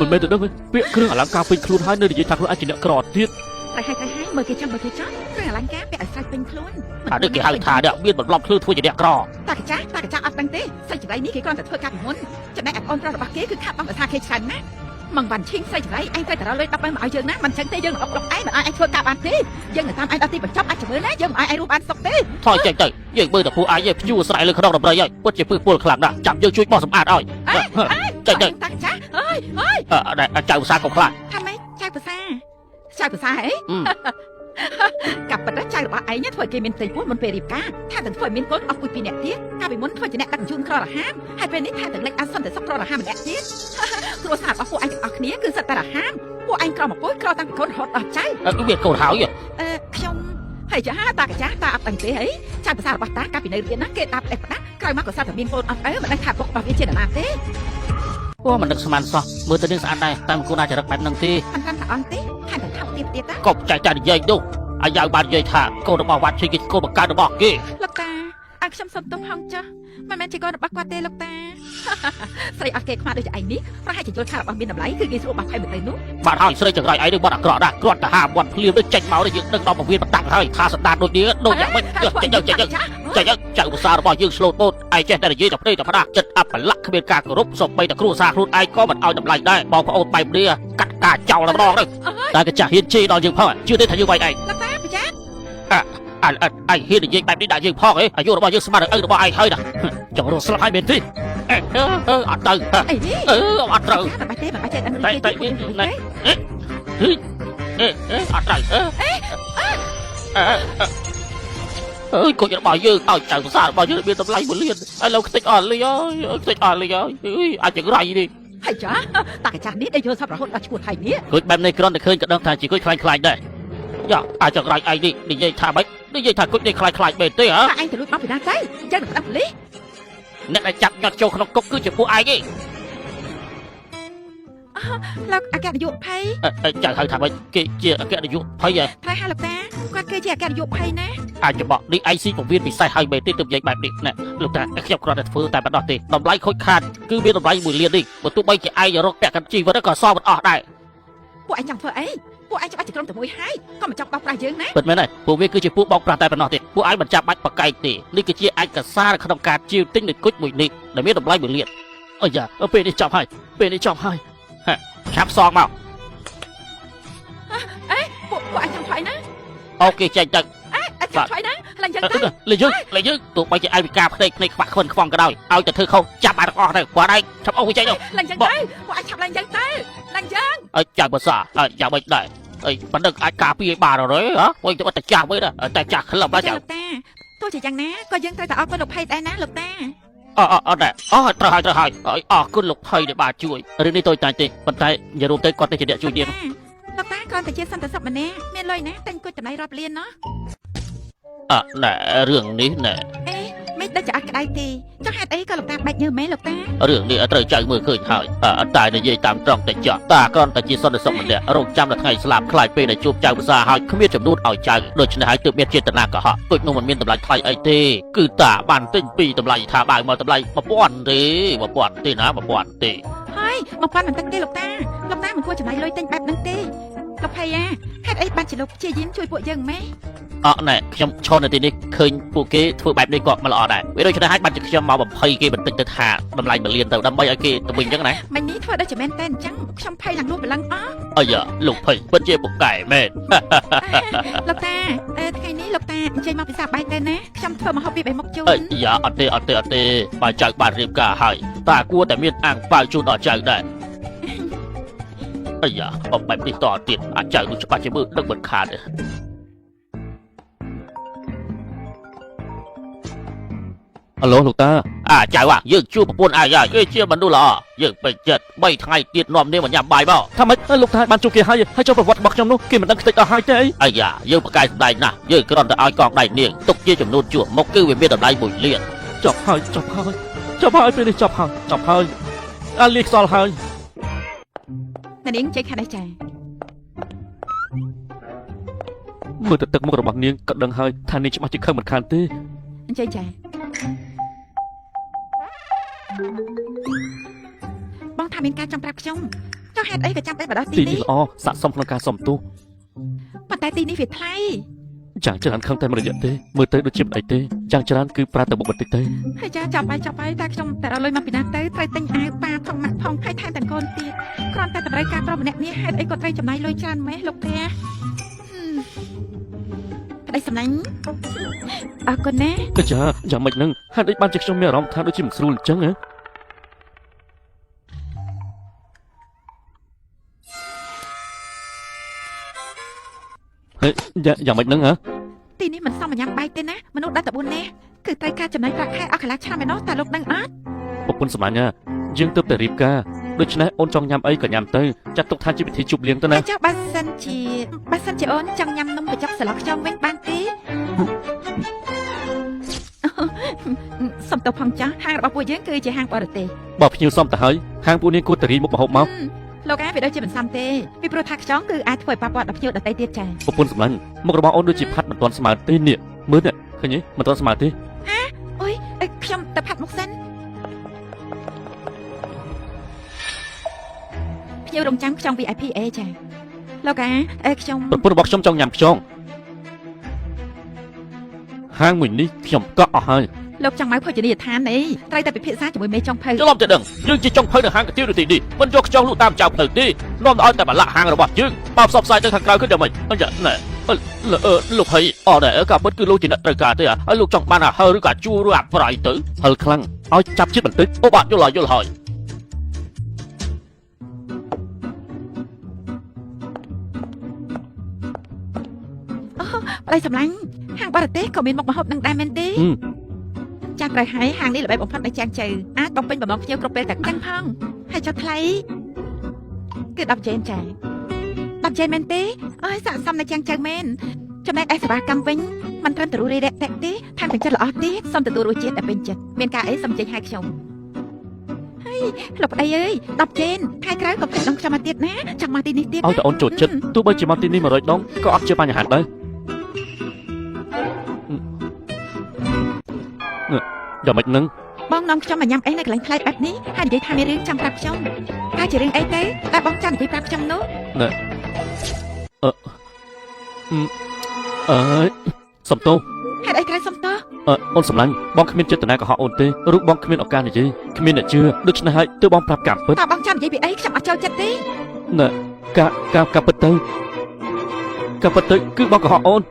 មិនមែនទៅដឹងទេពាក្យគ្រឿងអលង្ការពេញខ្លួនហើយនៅនិយាយថាខ្លួនឯងជាអ្នកក្រទៀត តែហើយតែហើយមើលគេចាំមើលគេចាំគ្រឿងអលង្ការពាក់ឲ្យស្រេចពេញខ្លួន អានេះគេហៅថាអ្នកមានបន្លំខ្លួនធ្វើជាអ្នកក្រ តាកាចាតាកាចាអត់ដឹងទេស្រីចង្រៃនេះគេគ្រាន់តែធ្វើការពីមុនចំណែកឯប្អូនប្រុសរបស់គេគឺខាត់បងប្រសាគេច្រើនណាស់មកវ៉ាន់ឈីងស្រីចង្រៃឯងត្រូវតែរកលុយ10ម៉ឺនមកឲ្យយើងណាមិនចឹងទេយើងនឹងអុកលុកឯងមិនឲ្យឯងធ្វើការបានទេយើងនឹងតាមឯងដល់ទីបញ្ចប់អាចជំរឿនណាយើងមិនឲ្យឯងរស់បានសុខទេ ថយចេញទៅយើងមើលតែពួកឯងឯងភ្ជួរស្រែលើខ្នងដំរីហើយពិតជាពឹសពលខ្លាំងណាស់ចាំយើងជួយបោះសម្អាតឲ្យចេញទៅ តាចាអើយអើយ ចៅភាសាកុំខ្លាច ថាម៉េចចៅភាសាចៅភាសាហីកាប់ប៉ិតចៅរបស់ឯងធ្វើឲ្យគេមានផ្ទៃពោះមុនពេលរៀបការថាទាំងធ្វើឲ្យមានកូនអស់គួយពីរអ្នកទៀតកាលពីមុនធ្វើជាអ្នកដឹកជញ្ជូនក្ររហាមហើយពេលនេះថាទាំងលេចអសន្តិសុខក្ររហាមម្នាក់ទៀតគ្រួសាររបស់ពួកឯងទាំងអស់គ្នាគឺសិតតែរហាមពួកឯងក្រមកពួយក្រតាំងពីកូនរហូតដល់ចៅ វាកូនហើយ អឺខ្ញុំហើយ ហើយចាតាកាចាតាអត់ដឹងទេហីចៅភាសារបស់តាកាលពីនៅរៀនណាគេតាផ្ដេសផ្ដាស់ក្រោយមកក៏ស្រាប់តែមានកូនអត់អើមិនដឹងថាពុករបស់វាជានរណាទេ អូមិននឹកស្មានសោះមើលទៅនឹងស្អាតដែរតែមិនគួរណាចរិតបែបហ្នឹងទេ មិនត្រឹមតែអន់ទេថែមទាំងថោកទាបទៀតតា កុំចែកតែនិយាយនោះអាយ៉ាវបាននិយាយថាកូនរបស់វ៉ាត់ឈីគេកូនបង្កើតរបស់គេ លោកតាអើខ្ញុំសុំទោសផងចាស់មិនមែនជាកូនរបស់គាត់ទេលោកតាស្រីអត់គេខ្មាស់ដូចឯងនេះប្រហែលជាយល់ថារបស់មានតម្លៃគឺគេស្រួលបោះខែមិនទៅនោះ បាទហើយស្រីចង្រៃឯងនឹងបាត់អាក្រក់ណាស់គ្រាន់តែហាមាត់ភ្លាមនេះចេញមកនេះយើងដឹងដល់ពវៀនបតាំងហើយថាសន្តានដូចនេះដូចយ៉ាងម៉េចចេញទៅចេញទៅចេញទៅចៅភាសារបស់យើងស្លូតបូតឯងចេះតែនិយាយតែភ្នែកតែផ្ដាស់ចិត្តអបល័កគ្មានការគោរពសូម្បីតែគ្រួសារខ្លួនឯងក៏មិនឲ្យតម្លៃដែរបងប្អូនបែបនេះកាត់ការចោលតែម្ដងទៅតែកចាស់ហ៊ានជេរដល់យើងផងជឿទេថាយើងវាយឯង លោកតាប្រយ័ត្ន អញអញហ៊ាននិយាយបែបនេះដាក់យើងផងហ៎អាយុរបស់យើងស្មើនឹងឪរបស់ឯងហើយណាចង់រស់ស្លាប់ហើយមែនទេអត់ទៅ អីនេះ អឺអត់ត្រូវ មិនបាច់ទេមិនបាច់ទេដឹង តែតែណែអេអេអត់ត្រូវអឺអើយគូចរបស់យើងឲ្យចៅភាសារបស់យើងមានតម្លៃមួយលានឥឡូវខ្ទេចអស់លីអើយខ្ទេចអស់លីអើយអាចចង្រៃនេះ ហើយចាតាកាចាស់នេះដែលយល់សពរហូតដល់ឈួតហើយនេះ គូចបែបនេះគ្រាន់តែឃើញក៏ដឹងថាជាគូចខ្លាញ់ខ្លាញ់ដែរយ៉ាអាចចង្រៃឯងនេះនិយាយថាម៉េចនិយាយថាគូចនេះខ្លាញ់ខ្លាញ់មែនទេហ៎ តាឯងទៅលួចមកពីណាទៅអញ្ចឹងទៅប្តឹងប៉ូលីស អ្នកដែលចាប់ញាត់ចូលក្នុងគុកគឺជាពួកឯងឯង លោកអគ្គនាយកភ័យ ចៅហៅថាម៉េចគេជាអគ្គនាយកភ័យហ៎ ត្រូវហើយលោកតាគាត់គឺជាអគ្គនាយកភ័យណា អាចច្បក់នេះឯងស៊ីពវៀនពិសេសហើយមែនទេទើបនិយាយបែបនេះណែលោកតាខ្ញុំគ្រាន់តែធ្វើតែប៉ុណ្ណោះទេតម្លៃខូចខាតគឺមានតម្លៃ1លាននេះបើទោះបីជាឯងរកពាក់កណ្ជីវិតក៏សល់មិនអស់ដែរ ពួកឯងចង់ធ្វើអីពួកឯងច្បាស់ជាក្រុមតែមួយហើយក៏មិនចង់បោកប្រាស់យើងណា ពិតមែនហើយពួកវាគឺជាពួកបោកប្រាស់តែប៉ុណ្ណោះទេពួកឯងមិនចាំបាច់ប្រកែកទេនេះគឺជាឯកសារក្នុងការជាវទិញនៅគុជមួយនេះដែលមានតម្លៃ1លានអូយ៉ាពេលនេះចប់ហើយពេលនេះចប់ហើយហ่ะឆាប់សងមក ពួកពួកឯងចង់ធ្វើអីណា អូគេចេញទៅ អេចង់ធ្វើអីណាឡើងចឹងទៅ លេយើងលេយើងទោះបីជាឯងវិការភ្នែកភ្នែកខ្វាក់ខ្វិនខ្វងក៏ដោយឲ្យតែធ្វើខុសចាប់បានទាំងអស់ទៅគាត់ឯងឆាប់អូចេញទៅ ឡើងចឹងទៅពួកឯងឆាប់ឡើងចឹងទៅឡើងចឹង អើចៅភាសាអើយ៉ាងម៉េចដែរអីបណ្ដឹងអាចការពារបានអត់ទេហ៎វិញទៅតែចាស់វិញតែចាស់ក្លឹបដែរចៅ លោកតាទោះជាយ៉ាងណាក៏យើងត្រូវតែអរគុណលោកភ័យដែរណាលោកតា អអអត់ដែរអស់ត្រូវហើយត្រូវហើយអរគុណលោកភ័យដែលបានជួយរឿងនេះតូចតាចទេប៉ុន្តែនិយាយរួមទៅគាត់ទៅជាអ្នកជួយនាង លោកតាគ្រាន់តែជាសន្តិសុខម្នាក់មានលុយណាតែញគុជតម្លៃរាប់លានណោះ អណែរឿងនេះណែ អេមិនដឹងจะអត់ក្តៅទេចុះហេតុអីក៏លោកតាបែកញើមែនលោកតា រឿងនេះត្រូវចៅមើលឃើញហើយតែនិយាយតាមត្រង់តែចោះតាគ្រាន់តែជាសន្តិសុខម្នាក់រងចាំដល់ថ្ងៃស្លាប់ខ្លាចពេលដែលជួបចៅភាសាហើយគ្មានចំនួនឲ្យចៅដូច្នេះហើយទើបមានចេតនាកុហកគុជនោះមិនមានតម្លៃថ្លៃអីទេគឺតាបានទិញពីតម្លៃថាបើមកតម្លៃ1000ទេ1000ទេណា1000ទេ ហើយ1000មិនតិចទេលោកតាលោកតាមិនគួរចំណាយលុយទិញបែបហ្នឹងទេលោកភ័យអាហេតុអីបានជាលោកព្យាយាមជួយពួកយើងម៉េះ អត់ណែខ្ញុំឈរនៅទីនេះឃើញពួកគេធ្វើបែបនេះក៏មិនល្អដែរវាដូច្នេះហើយបានជាខ្ញុំមកបំភ័យគេបន្តិចទៅថាតម្លៃ1លានទៅដើម្បីឲ្យគេទៅវិញអញ្ចឹងណា មិញនេះធ្វើដូចជាមែនតែអញ្ចឹងខ្ញុំភ័យឡើងលួសព្រលឹងអស់ អាយ៉ាលោកភ័យពិតជាពូកែមែន លោកតាថ្ងៃនេះលោកតាអញ្ជើញមកពិសាបាយទៅណាខ្ញុំធ្វើម្ហូបពី3មុខជូន អាយ៉ាអត់ទេអត់ទេអត់ទេបើចៅបានរៀបការហើយតាគួរតែមានអាំងប៉ាវជូនដល់ចៅដែរអាយ៉ាអបបែបនេះតទៀតអាចៅនោះច្បាស់ជាមើលដឹកមិនខាតទេ អាឡូលោកតា អាចៅអាយើងជួបប្រពន្ធអាយ៉ាគេជាមនុស្សល្អយើងពេញចិត្ត3ថ្ងៃទៀតនាំនាងមកញ៉ាំបាយមក ថាម៉េចលោកតាបានជួបគេហើយហើយចូលប្រវត្តិរបស់ខ្ញុំនោះគេមិនដឹងខ្ទេចដល់ហើយទេអី អាយ៉ាយើងប្រកែកសម្ដែងណាស់យើងគ្រាន់តែឲ្យកងដៃនាងទុកជាចំនួនជួសមកគឺវាមានតម្លៃ1លាន ចប់ហើយចប់ហើយចប់ហើយពេលនេះចប់ហើយចប់ហើយអាលីខ្សលហើយ អ្នកនាងជ័យខាត់ដែរចា មើលទៅទឹកមុខរបស់នាងក៏ដឹងហើយថានាងច្បាស់ជាខឹងមិនខានទេ អញ្ជើញចាបងថាមានការចង់ប្រាប់ខ្ញុំចុះហេតុអីក៏ចាំតែមកដល់ទីនេះ ទីនេះល្អស័ក្តិសមក្នុងការសុំទោស ប៉ុន្តែទីនេះវាថ្លៃ យ៉ាងច្រើនខឹងតែមួយរយៈទេមើលទៅដូចជាមិនអីទេយ៉ាងច្រើនគឺប្រើតែមុខបន្តិចទេ ហើយចាចាប់ហើយចាប់ហើយតែខ្ញុំតែរកលុយមកពីណាទៅត្រូវទិញអាវប៉ាផងម៉ាក់ផងហើយថែមទាំងកូនទៀតគ្រាន់តែតម្រូវការប្រុសម្នាក់នេះហេតុអីក៏ត្រូវចំណាយលុយច្រើនម៉េះលោកតាប្តីសំឡាញ់អរគុណណា ទៅចាយ៉ាងម៉េចនឹងហេតុអីបានជាខ្ញុំមានអារម្មណ៍ថាដូចជាមិនស្រួលអញ្ចឹងហ៎ហេយ៉ាងម៉េចនឹងហ៎ ទីនេះមិនសមមកញ៉ាំបាយទេណាមនុស្សដល់តែ4នាក់គឺត្រូវការចំណាយប្រាក់ខែអស់កន្លះឆ្នាំឯណោះតើលោកដឹងអត់ ប្រពន្ធសម្លាញ់ណាយើងទើបតែរៀបការដូច្នេះអូនចង់ញ៉ាំអីក៏ញ៉ាំទៅចាត់ទុកថាជាពិធីជប់លៀងទៅណា តែចុះបើសិនជា បើសិនជាអូនចង់ញ៉ាំនំបញ្ចុកស្លខ្យងវិញបានទេសុំទោសផងចាស់ហាងរបស់ពួកយើងគឺជាហាងបរទេស បើភ្ញៀវសំទៅហើយហាងពួកនេះគួរតែរីមុខម្ហូបមក លោកអាវាដូចជាមិនសមទេពីព្រោះថាខ្យងគឺអាចធ្វើឲ្យប៉ះពាល់ដល់ភ្ញៀវដទៃទៀតចា ប្រពន្ធសម្លាញ់មុខរបស់អូនដូចជាផាត់មិនទាន់ស្មើទេនេះមើលនេះឃើញទេមិនទាន់ស្មើទេ អូយខ្ញុំទៅផាត់មុខសិនភ្ញៀវរងចាំខ្យង VIP អេចាលោកអាខ្ញុំ ប្រពន្ធរបស់ខ្ញុំចង់ញ៉ាំខ្យងហាងមួយនេះខ្ញុំកក់អស់ហើយ លោកចង់មកភោជនីយដ្ឋានអីត្រូវតែពិភាក្សាជាមួយមេចុងភៅ ច្រឡំតែដឹងយើងជាចុងភៅនៅហាងកាទៀវនៅទីនេះមិនយកខ្យងលក់តាមចៅផ្លូវទេនាំឲ្យតែបន្លាក់ហាងរបស់យើងបើផ្សព្វផ្សាយទៅខាងក្រៅគឺយ៉ាងម៉េចអញ្ចឹងណែលោកហីអត់ដែរការពិតគឺលោកជាអ្នកត្រូវការទេហើយលោកចង់បានអាហើឬក៏ជួឬអាប្រៃទៅហិលខ្លាំងឲ្យចាប់ជាតិបន្តិចអូបាទយល់ហើយយល់ហើយ ប្តីសម្លាញ់ហាងបរទេសក៏មានមុខម្ហូបនឹងដែរមែនទេចាស់ត្រូវហើយហាងនេះល្បីបំផុតនៅចាងជៅអាចបំពេញបំណងភ្ញៀវគ្រប់ពេលទាំងចឹងផងហើយចុះថ្លៃគឺ10ចេនចា10ចេនមែនទេអើយស័ក្តិសមនៅចាងជៅមែនចំណែកឯសេវាកម្មវិញមិនត្រឹមតែរួសរាយរាក់ទាក់ទេថែមទាំងចិត្តល្អទៀតសូមទទួលរសជាតិដែលពេញចិត្តមានការអីសូមចេញឲ្យខ្ញុំហើយលោកប្តីអើយ10ចេនខែក្រោយក៏ភ្លេចដងខ្ញុំមកទៀតណាចង់មកទីនេះទៀត ឲ្យតែអូនចូលចិត្តទោះបីជាមកទីនេះ100ដងក៏អត់ជាបញ្ហាដែរយ៉ាងម៉េចនឹង បងនាំខ្ញុំមកញ៉ាំអីនៅកន្លែងប្លែកបែបនេះហើយនិយាយថាមានរឿងចង់ប្រាប់ខ្ញុំតើជារឿងអីទៅតែបងចង់និយាយប្រាប់ខ្ញុំនោះ អើយសំទោស ហេតុអីត្រូវសុំទោស អូនសម្លាញ់បងគ្មានចេតនាកុហកអូនទេរូបបងគ្មានឱកាសនិយាយគ្មានអ្នកជឿដូច្នេះហើយទើបបងប្រាប់កម្មពិត តើបងចង់និយាយពីអីខ្ញុំអត់ចូលចិត្តទេ ណែការការការពិតទៅការពិតទៅគឺបងកុហកអូន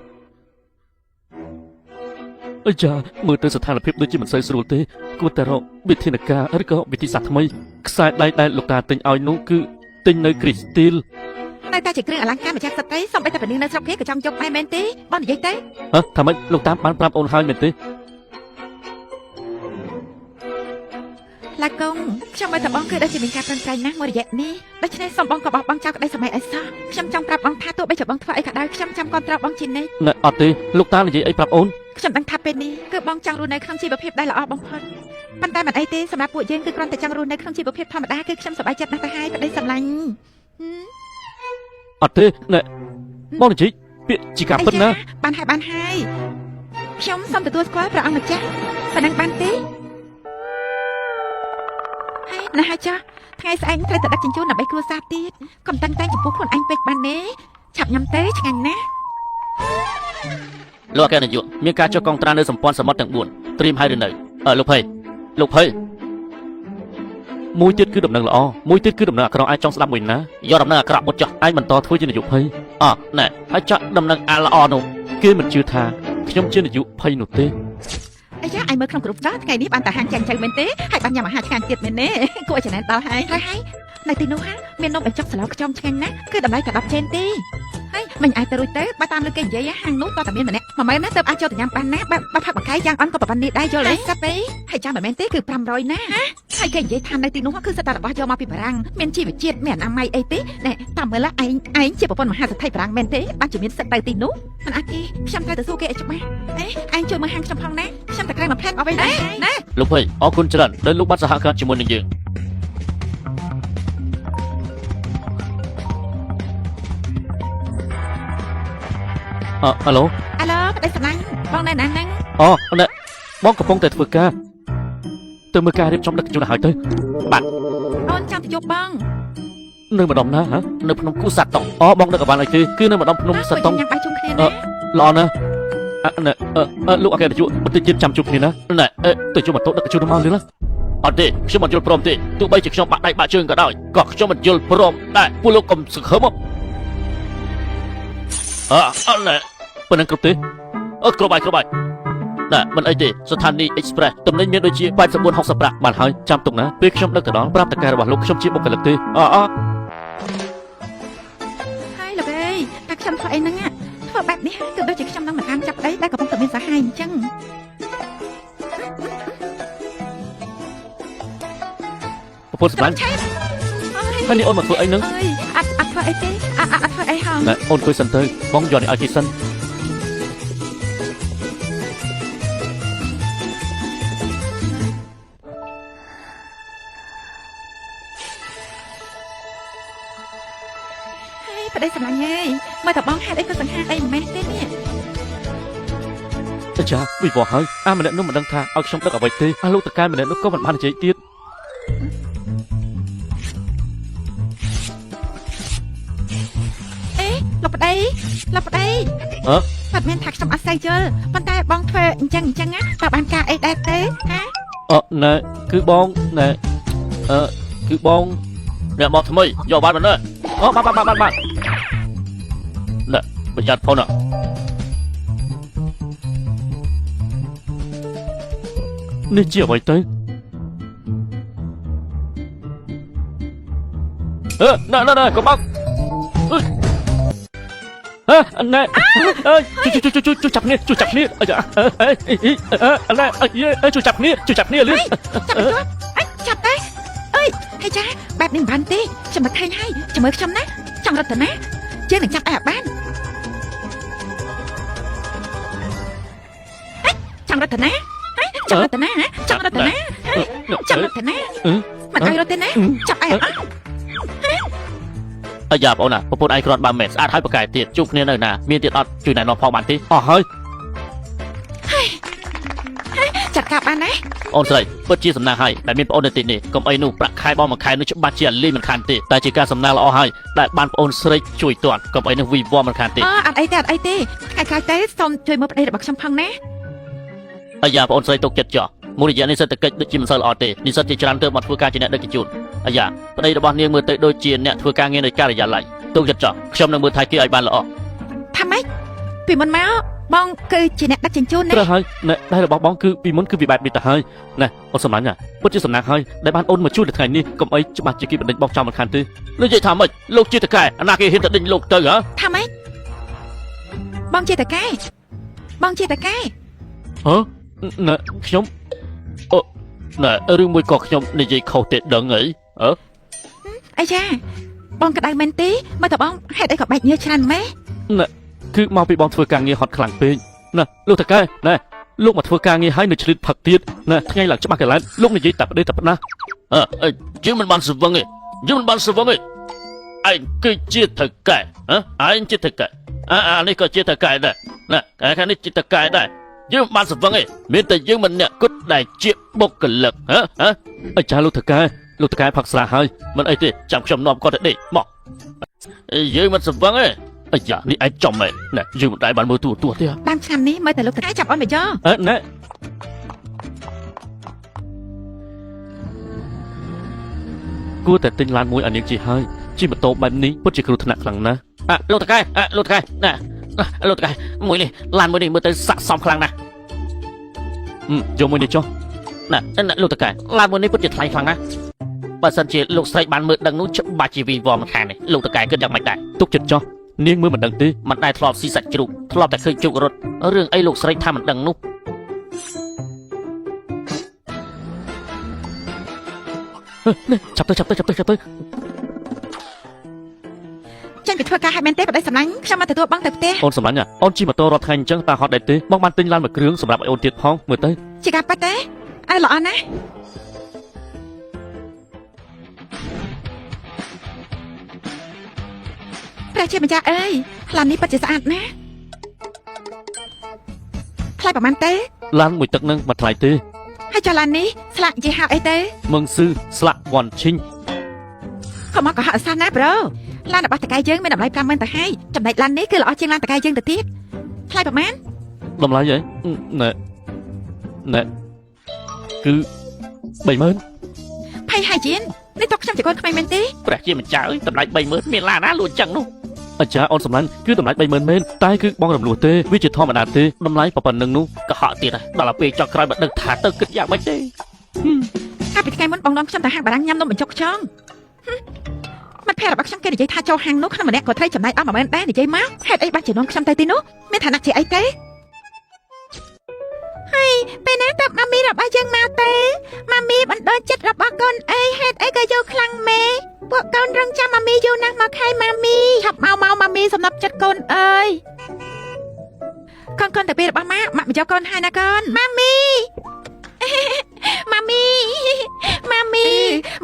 អីចាមើលទៅស្ថានភាពដូចជាមិនសូវស្រួលទេគួរតែរកវិធានការឬក៏វិធីសាស្ត្រថ្មីខ្សែដៃដែលលោកតាទិញឲ្យនោះគឺទិញនៅគ្រីស្ទីល នៅតែជាគ្រឿងអលង្ការម្ចាស់ស្ត្រីសូម្បីតែពនាងនៅស្រុកគេក៏ចង់យកដែរមែនទេបងនិយាយទៅ ហ៎ថាម៉េចលោកតាបានប្រាប់អូនហើយមែនទេ ឡាកុងខ្ញុំឲ្យតែបងគឺដូចជាមានការប្រឹងប្រែងណាស់មួយរយៈនេះដូច្នេះសូមបងក៏បោះបង់ចោលក្តីសម័យឲ្យសោះខ្ញុំចង់ប្រាប់បងថាទោះបីជាបងធ្វើអីក៏ដោយខ្ញុំចាំគាំទ្របងជានិច្ច ណែអត់ទេលោកតានិយាយអីប្រាប់អូន ខ្ញុំដឹងថាពេលនេះគឺបងចង់រស់នៅក្នុងជីវភាពដែលល្អបំផុតប៉ុន្តែមិនអីទេសម្រាប់ពួកយើងគឺគ្រាន់តែចង់រស់នៅក្នុងជីវភាពធម្មតាគឺខ្ញុំសប្បាយចិត្តណាស់ទៅហើយប្តីសម្លាញ់ អត់ទេណែបងនិយាយពាក្យជាការពិតណា បានហើយបានហើយខ្ញុំសូមទទួលស្គាល់ព្រះអង្គម្ចាស់ប៉ុណ្ណឹងបានទេហើយណាស់ហើយចាស់ថ្ងៃស្អែកត្រូវតែដឹកជញ្ជូនដើម្បីគ្រួសារទៀតកុំតឹងតែងចំពោះខ្លួនឯងពេកបានទេឆាប់ញ៉ាំទៅឆ្ងាញ់ណាស់ លោកអគ្គនាយកមានការចុះកងត្រានៅសម្ព័ន្ធសមុទ្រទាំង4ត្រៀមហើយឬនៅលោកភ័យលោកភ័យ មួយទៀតគឺដំណឹងល្អមួយទៀតគឺដំណឹងអាក្រក់អាចចង់ស្ដាប់មួយណា យកដំណឹងអាក្រក់មុតចុះ ឯងបន្តធ្វើជានាយកភ័យ អណែហើយចាក់ដំណឹងអាល្អនោះ គេមិនជឿថាខ្ញុំជានាយកភ័យនោះទេ អាយ៉ាឯងមើលក្នុងក្រុមដល់ថ្ងៃនេះបានតែហាងចាញ់ចៅមែនទេហើយបានញ៉ាំអាហារឆ្ងាញ់ទៀតមែនទេគួរឲ្យចំណែនដល់ហើយហើយហើយនៅទីនោះហាមាននំបញ្ចុកស្លខ្យងឆ្ងាញ់ណាស់គឺតម្លៃតែ10ចេនទេហើយមិនអាចទៅរួចទៅបើតាមលើគេនិយាយហាងនោះតើតែមានម្នាក់10000ណាទៅអាចចូលទៅញ៉ាំបានណាបើបើផឹកមួយកែយ៉ាងអន់ក៏ប្រហែលនេះដែរយល់ទេសិបទេហើយចាំមិនមែនទេគឺ500ណាហើយគេនិយាយថានៅទីនោះគឺសិតតែរបស់យកមកពីបារាំងមានជីវជាតិមានអនាម័យអីទេណែតាមមើលឯងឯងជាប្រពន្ធមហាសេដ្ឋីបារាំងមែនទេបានជាមានសិទ្ធទៅទីនោះមិនអាចទេខ្ញុំត្រូវទៅសួរគេឲ្យច្បាស់អេឯងជួយមើលហាងខ្ញុំផងណាខ្ញុំតែក្រែងមួយផ្លែតអស់វិញដែរណា លោកភ័យអរគុណច្រើនដែលលោកបានសហការជាមួយនឹងយើង អអាឡូ អាឡូប្តីសម្លាញ់បងនៅណាហ្នឹង អូណែបងកំពុងតែធ្វើការទៅមើលការរៀបចំដឹកជញ្ជូនឲ្យហើយទៅ អូនចាំទៅជួបបង នៅម្ដុំណាហ៎ នៅភ្នំគូសាតុង អូបងដឹកអីវ៉ាន់អីទេគឺនៅម្ដុំភ្នំសាតុង ញ៉ាំបាយជុំគ្នាណា ល្អណាស់អណែលោកអគ្គនាយកបន្តិចទៀតចាំជួបគ្នាណា ណែ ទៅជួបម៉ូតូដឹកជញ្ជូនមកលឿនណា អត់ទេខ្ញុំមិនយល់ព្រមទេទោះបីជាខ្ញុំបាក់ដៃបាក់ជើងក៏ដោយក៏ខ្ញុំមិនយល់ព្រមដែរពួកលោកកុំសង្ឃឹមអអត់ណែ ប៉ុណ្ណឹងគ្រប់ទេ អឺគ្រប់ហើយគ្រប់ហើយណែមិនអីទេស្ថានីយ៍ Express តំណែងមានដូចជា84.60ប្រាក់ បានហើយចាំទុកណាពេលខ្ញុំដឹកទៅដល់ប្រាប់តកែរបស់លោកខ្ញុំជាបុគ្គលិកទេ អអ ហើយលោកអើយតែខ្ញុំធ្វើអីហ្នឹងធ្វើបែបនេះគឺដូចជាខ្ញុំនឹងមិនតាមចាប់ប្តីដែលកំពុងតែមានសាហាយអញ្ចឹង ប្រពន្ធសម្លាញ់ ឆេប ហើយនេះអូនមកធ្វើអីហ្នឹង អើយអត់អត់ធ្វើអីទេអត់អត់ធ្វើ អត់អីហង ណែអូនអង្គុយសិនទៅបងយកនេះឲ្យគេសិន ហើយប្តីស្រឡាញ់ហើយមើលតែបងហេតុអីក៏សង្ហាអីម៉េះទេនេះ អាចាវិវត្តហើយអាម្នាក់នោះមិនដឹងថាឲ្យខ្ញុំដឹកអ្វីទេអាលោកតកែម្នាក់នោះក៏មិនបាននិយាយទៀត អេលោកប្តីលោកប្តី ហ៎ បាត់មានថាខ្ញុំអត់សូវយល់ប៉ុន្តែបងធ្វើអញ្ចឹងអញ្ចឹងណាតើបានការអីដែរទេហ៎ អណែគឺបងណែអឺគឺបង អ្នកមកថ្មីយកបានមិនទេ អូបាទបាទបាទបាទ ណែប្រយ័ត្នផងណា នេះជាអ្វីទៅ អឺណែណែណែកុំបោក អឺណែអើយជួយជួយជួយជួយចាប់គ្នាជួយចាប់គ្នាអាយ៉ាអេអឺណែអើយជួយចាប់គ្នាជួយចាប់គ្នាលឿន ចាប់ឲ្យជាប់អេចាប់ទៅអើយហើយចាបែបនេះមិនបានទេខ្ញុំមកឃើញហើយចាំមើលខ្ញុំណាចង់រត់ទៅណាយើងនឹងចាប់ឲ្យបានហេចង់រត់ទៅណាហេចង់រត់ទៅណាហ៎ចង់រត់ទៅណាចង់រត់ទៅណាមិនឲ្យរត់ទេណាចាប់ឲ្យអស់ អាយ៉ាបងអូនណាប្រពន្ធឯងគ្រាន់បើមែនស្អាតហើយប្រកែទៀតជួបគ្នានៅណាមានទៀតអត់ជួយណែនាំផងបានទេ អស់ហើយ ចាត់ការបានណា អូនស្រីពិតជាសំណាងហើយដែលមានប្អូននៅទីនេះកុំអីនោះប្រាក់ខែបងមួយខែនោះច្បាស់ជាលីមិនខានទេតែជាការសំណាងល្អហើយដែលបានប្អូនស្រីជួយទាន់កុំអីនោះវិវត្តមិនខានទេ អអត់អីទេអត់អីទេថ្ងៃក្រោយទៅសូមជួយមើលប្តីរបស់ខ្ញុំផងណា អាយ៉ាបងអូនស្រីទុកចិត្តចោះមួយរយៈនេះសេដ្ឋកិច្ចដូចជាមិនសូវល្អទេនិស្សិតជាច្រើនទើបមកធ្វើការជាអ្នកដឹកជញ្ជូនអាយ៉ាប្តីរបស់នាងមើលទៅដូចជាអ្នកធ្វើការងារនៅការិយាល័យទុកចិត្តចោះខ្ញុំនឹងមើលថែគេឲ្យបានល្អ ថាម៉េចពីមុនមកបងគឺជាអ្នកដឹកជញ្ជូនណា ត្រូវហើយណែដៃរបស់បងគឺពីមុនគឺវាបែបនេះទៅហើយណែអូនសំឡាញ់ណាពិតជាសំណាងហើយដែលបានអូនមកជួយនៅថ្ងៃនេះកុំអីច្បាស់ជាគេបណ្ដេញបងចោលមិនខានទេ លោកនិយាយថាម៉េចលោកជាតកែអាណាគេហ៊ានទៅដេញលោកទៅហ៎ ថាម៉េចបងជាតកែបងជាតកែ ហ៎ណែខ្ញុំ ណែឬមួយក៏ខ្ញុំនិយាយខុសទេដឹងអីអឺ អាយ៉ាបងក្តៅមែនទេមើលតបងហេតុអីក៏បែកញើសច្រើនម៉េះ គឺមកពីបងធ្វើការងារហត់ខ្លាំងពេកណែលោកតកែណែលោកមកធ្វើការងារហើយនៅឆ្លៀតផឹកទៀតណែថ្ងៃឡើងច្បាស់កន្លែងលោកនិយាយតែប្តីតែផ្ដាស់ អើយើងមិនបានស្វឹងទេយើងមិនបានស្វឹងទេឯងគឺជាថកែហ៎ឯងជាថកែអាអានេះក៏ជាថកែដែរណែខាងនេះជាថកែដែរយើងមិនបានស្វឹងទេមានតែយើងម្នាក់គត់ដែលជាបុគ្គលិកហ៎ហ៎ អាចារ្យលោកតកែលោកតកែផឹកស្រាហើយ មិនអីទេចាំខ្ញុំនាំគាត់ទៅដេកមកយើងមិនស្វឹងទេអាយ៉ានេះឯងចំមែនណែយើងមិនដែលបានមើលទូរទស្សន៍ទេ ដើមឆ្នាំនេះមើលតែលោកតកែចាប់អូនមកយក អឺណែគួរតែទិញឡានមួយឲ្យនាងជិះហើយជិះម៉ូតូបែបនេះពិតជាគ្រោះថ្នាក់ខ្លាំងណាស់ អ่ะលោកតកែអ่ะលោកតកែណែលោកតកែមួយនេះឡានមួយនេះមើលទៅស័ក្តិសមខ្លាំងណាស់ យកមួយនេះចុះ ណែណែលោកតកែឡានមួយនេះពិតជាថ្លៃខ្លាំងណាស់បើសិនជាលោកស្រីបានមើលដឹងនោះច្បាស់ជាវីវមិនខានទេលោកតកែគិតយ៉ាងម៉េចដែរ ទុកចិត្តចុះនាងមើលមិនដឹងទេ មិនដែលធ្លាប់ស៊ីសាច់ជ្រូកធ្លាប់តែឃើញជ្រូករត់រឿងអីលោកស្រីថាមិនដឹងនោះ នេះចាប់ទៅចាប់ទៅចាប់ទៅចាប់ទៅ ចេញទៅធ្វើការឲ្យមែនទេប្តីសម្លាញ់ខ្ញុំមកទទួលបងទៅផ្ទះ អូនសម្លាញ់អូនជិះម៉ូតូរាល់ថ្ងៃអញ្ចឹងតើហត់ដែរទេបងបានទិញឡានមួយគ្រឿងសម្រាប់ឲ្យអូនទៀតផងមើលទៅ ជាការប៉ັດទេអើល្អណាស់ព្រះជាម្ចាស់អើយឡាននេះពិតជាស្អាតណាស់ថ្លៃប្រហែលទេ ឡានមួយទឹកនឹងមិនថ្លៃទេ ហើយចុះឡាននេះស្លាកយីហោអីទេ មឹងស៊ឺស្លាកវ៉ាន់ឈីង កុំមកកុហកអសោះណាប្រូឡានរបស់តកែយើងមានតម្លៃ50000ទៅហើយចំណែកឡាននេះគឺល្អជាងឡានតកែយើងទៅទៀតថ្លៃប្រហែល តម្លៃហីណែណែគឺ30000 ភ័យហើយជាននេះតោះខ្ញុំជាកូនក្មេងមែនទេ ព្រះជាម្ចាស់អើយតម្លៃ30000មានឡានណាលួចចឹងនោះ អាចារ្យអូនសម្លាញ់គឺតម្លៃ30000មែនតែគឺបងរំលោះទេវាជាធម្មតាទេតម្លៃប៉ុណ្្នឹងនោះ កុហកទៀតហើយដល់ពេលចង់ក្រោយមកដឹងថាទៅគិតយ៉ាងម៉េចទេ កាលពីថ្ងៃមុនបងនាំខ្ញុំទៅហាងបារាំងញ៉ាំនំបញ្ចុកខ្យងមិត្តភក្តិរបស់ខ្ញុំគេនិយាយថាចូលហាងនោះក្នុងម្នាក់ក៏ត្រូវចំណាយអស់10000ដែរនិយាយមកហេតុអីបានជានាំខ្ញុំទៅទីនោះមានឋានៈជាអីទេ ហើយពេលណាតើម៉ាមីរបស់យើងមកទេម៉ាមីបណ្ដោះចិត្តរបស់កូនអីហេតុអីក៏យកខ្លាំងមេពួកកូនរងចាំម៉ាមីយូរណាស់មកខែម៉ាមីឆាប់មកមកម៉ាមីសំណប់ចិត្តកូនអើយកូនកូនទៅពេលរបស់ម៉ាក់ម៉ាក់មកយកកូនហើយណាកូនម៉ាមីម៉ាមីម៉ាមី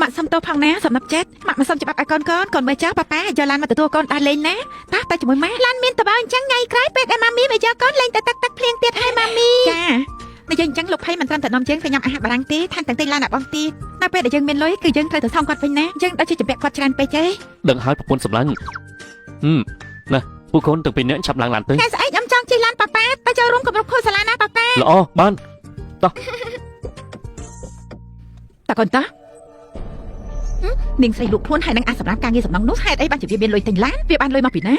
ម៉ាក់សុំទោសផងណាសំណប់ចិត្តម៉ាក់មកសុំច្បាប់ឲ្យកូនកូនកូនមើលចោះប៉ាប៉ាយកឡានមកទទួលកូនដើរលេងណាតោះទៅជាមួយម៉ាក់ឡានមានតបអញ្ចឹងថ្ងៃក្រោយពេលដែលម៉ាមីមកយកកូនលេងទៅទឹកទឹកភ្លៀងទៀតហើយម៉ាមីចានិយាយអញ្ចឹងលោកភ័យមិនត្រឹមតែនាំយើងទៅញ៉ាំអាហារបារាំងទេថែមទាំងទិញឡានឲ្យបងទៀតដល់ពេលដែលយើងមានលុយគឺយើងត្រូវទៅសងគាត់វិញណាយើងដូចជាជំពាក់គាត់ច្រើនពេកទេ ដឹងហើយប្រពន្ធសម្លាញ់ហឹមណាពួកកូនទាំងពីរនាក់ឆាប់ឡើងឡានទៅ ថ្ងៃស្អែកខ្ញុំចង់ជិះឡានប៉ាប៉ាទៅចូលរួមគម្រប់ខួបសាលាណាប៉ាប៉ា ល្អបាន តើកូនតើនាងស្រីលក់ខ្លួនហើយនឹងអាសម្រាប់ការងារសំណងនោះហេតុអីបានជាវាមានលុយទិញឡានវាបានលុយមកពីណា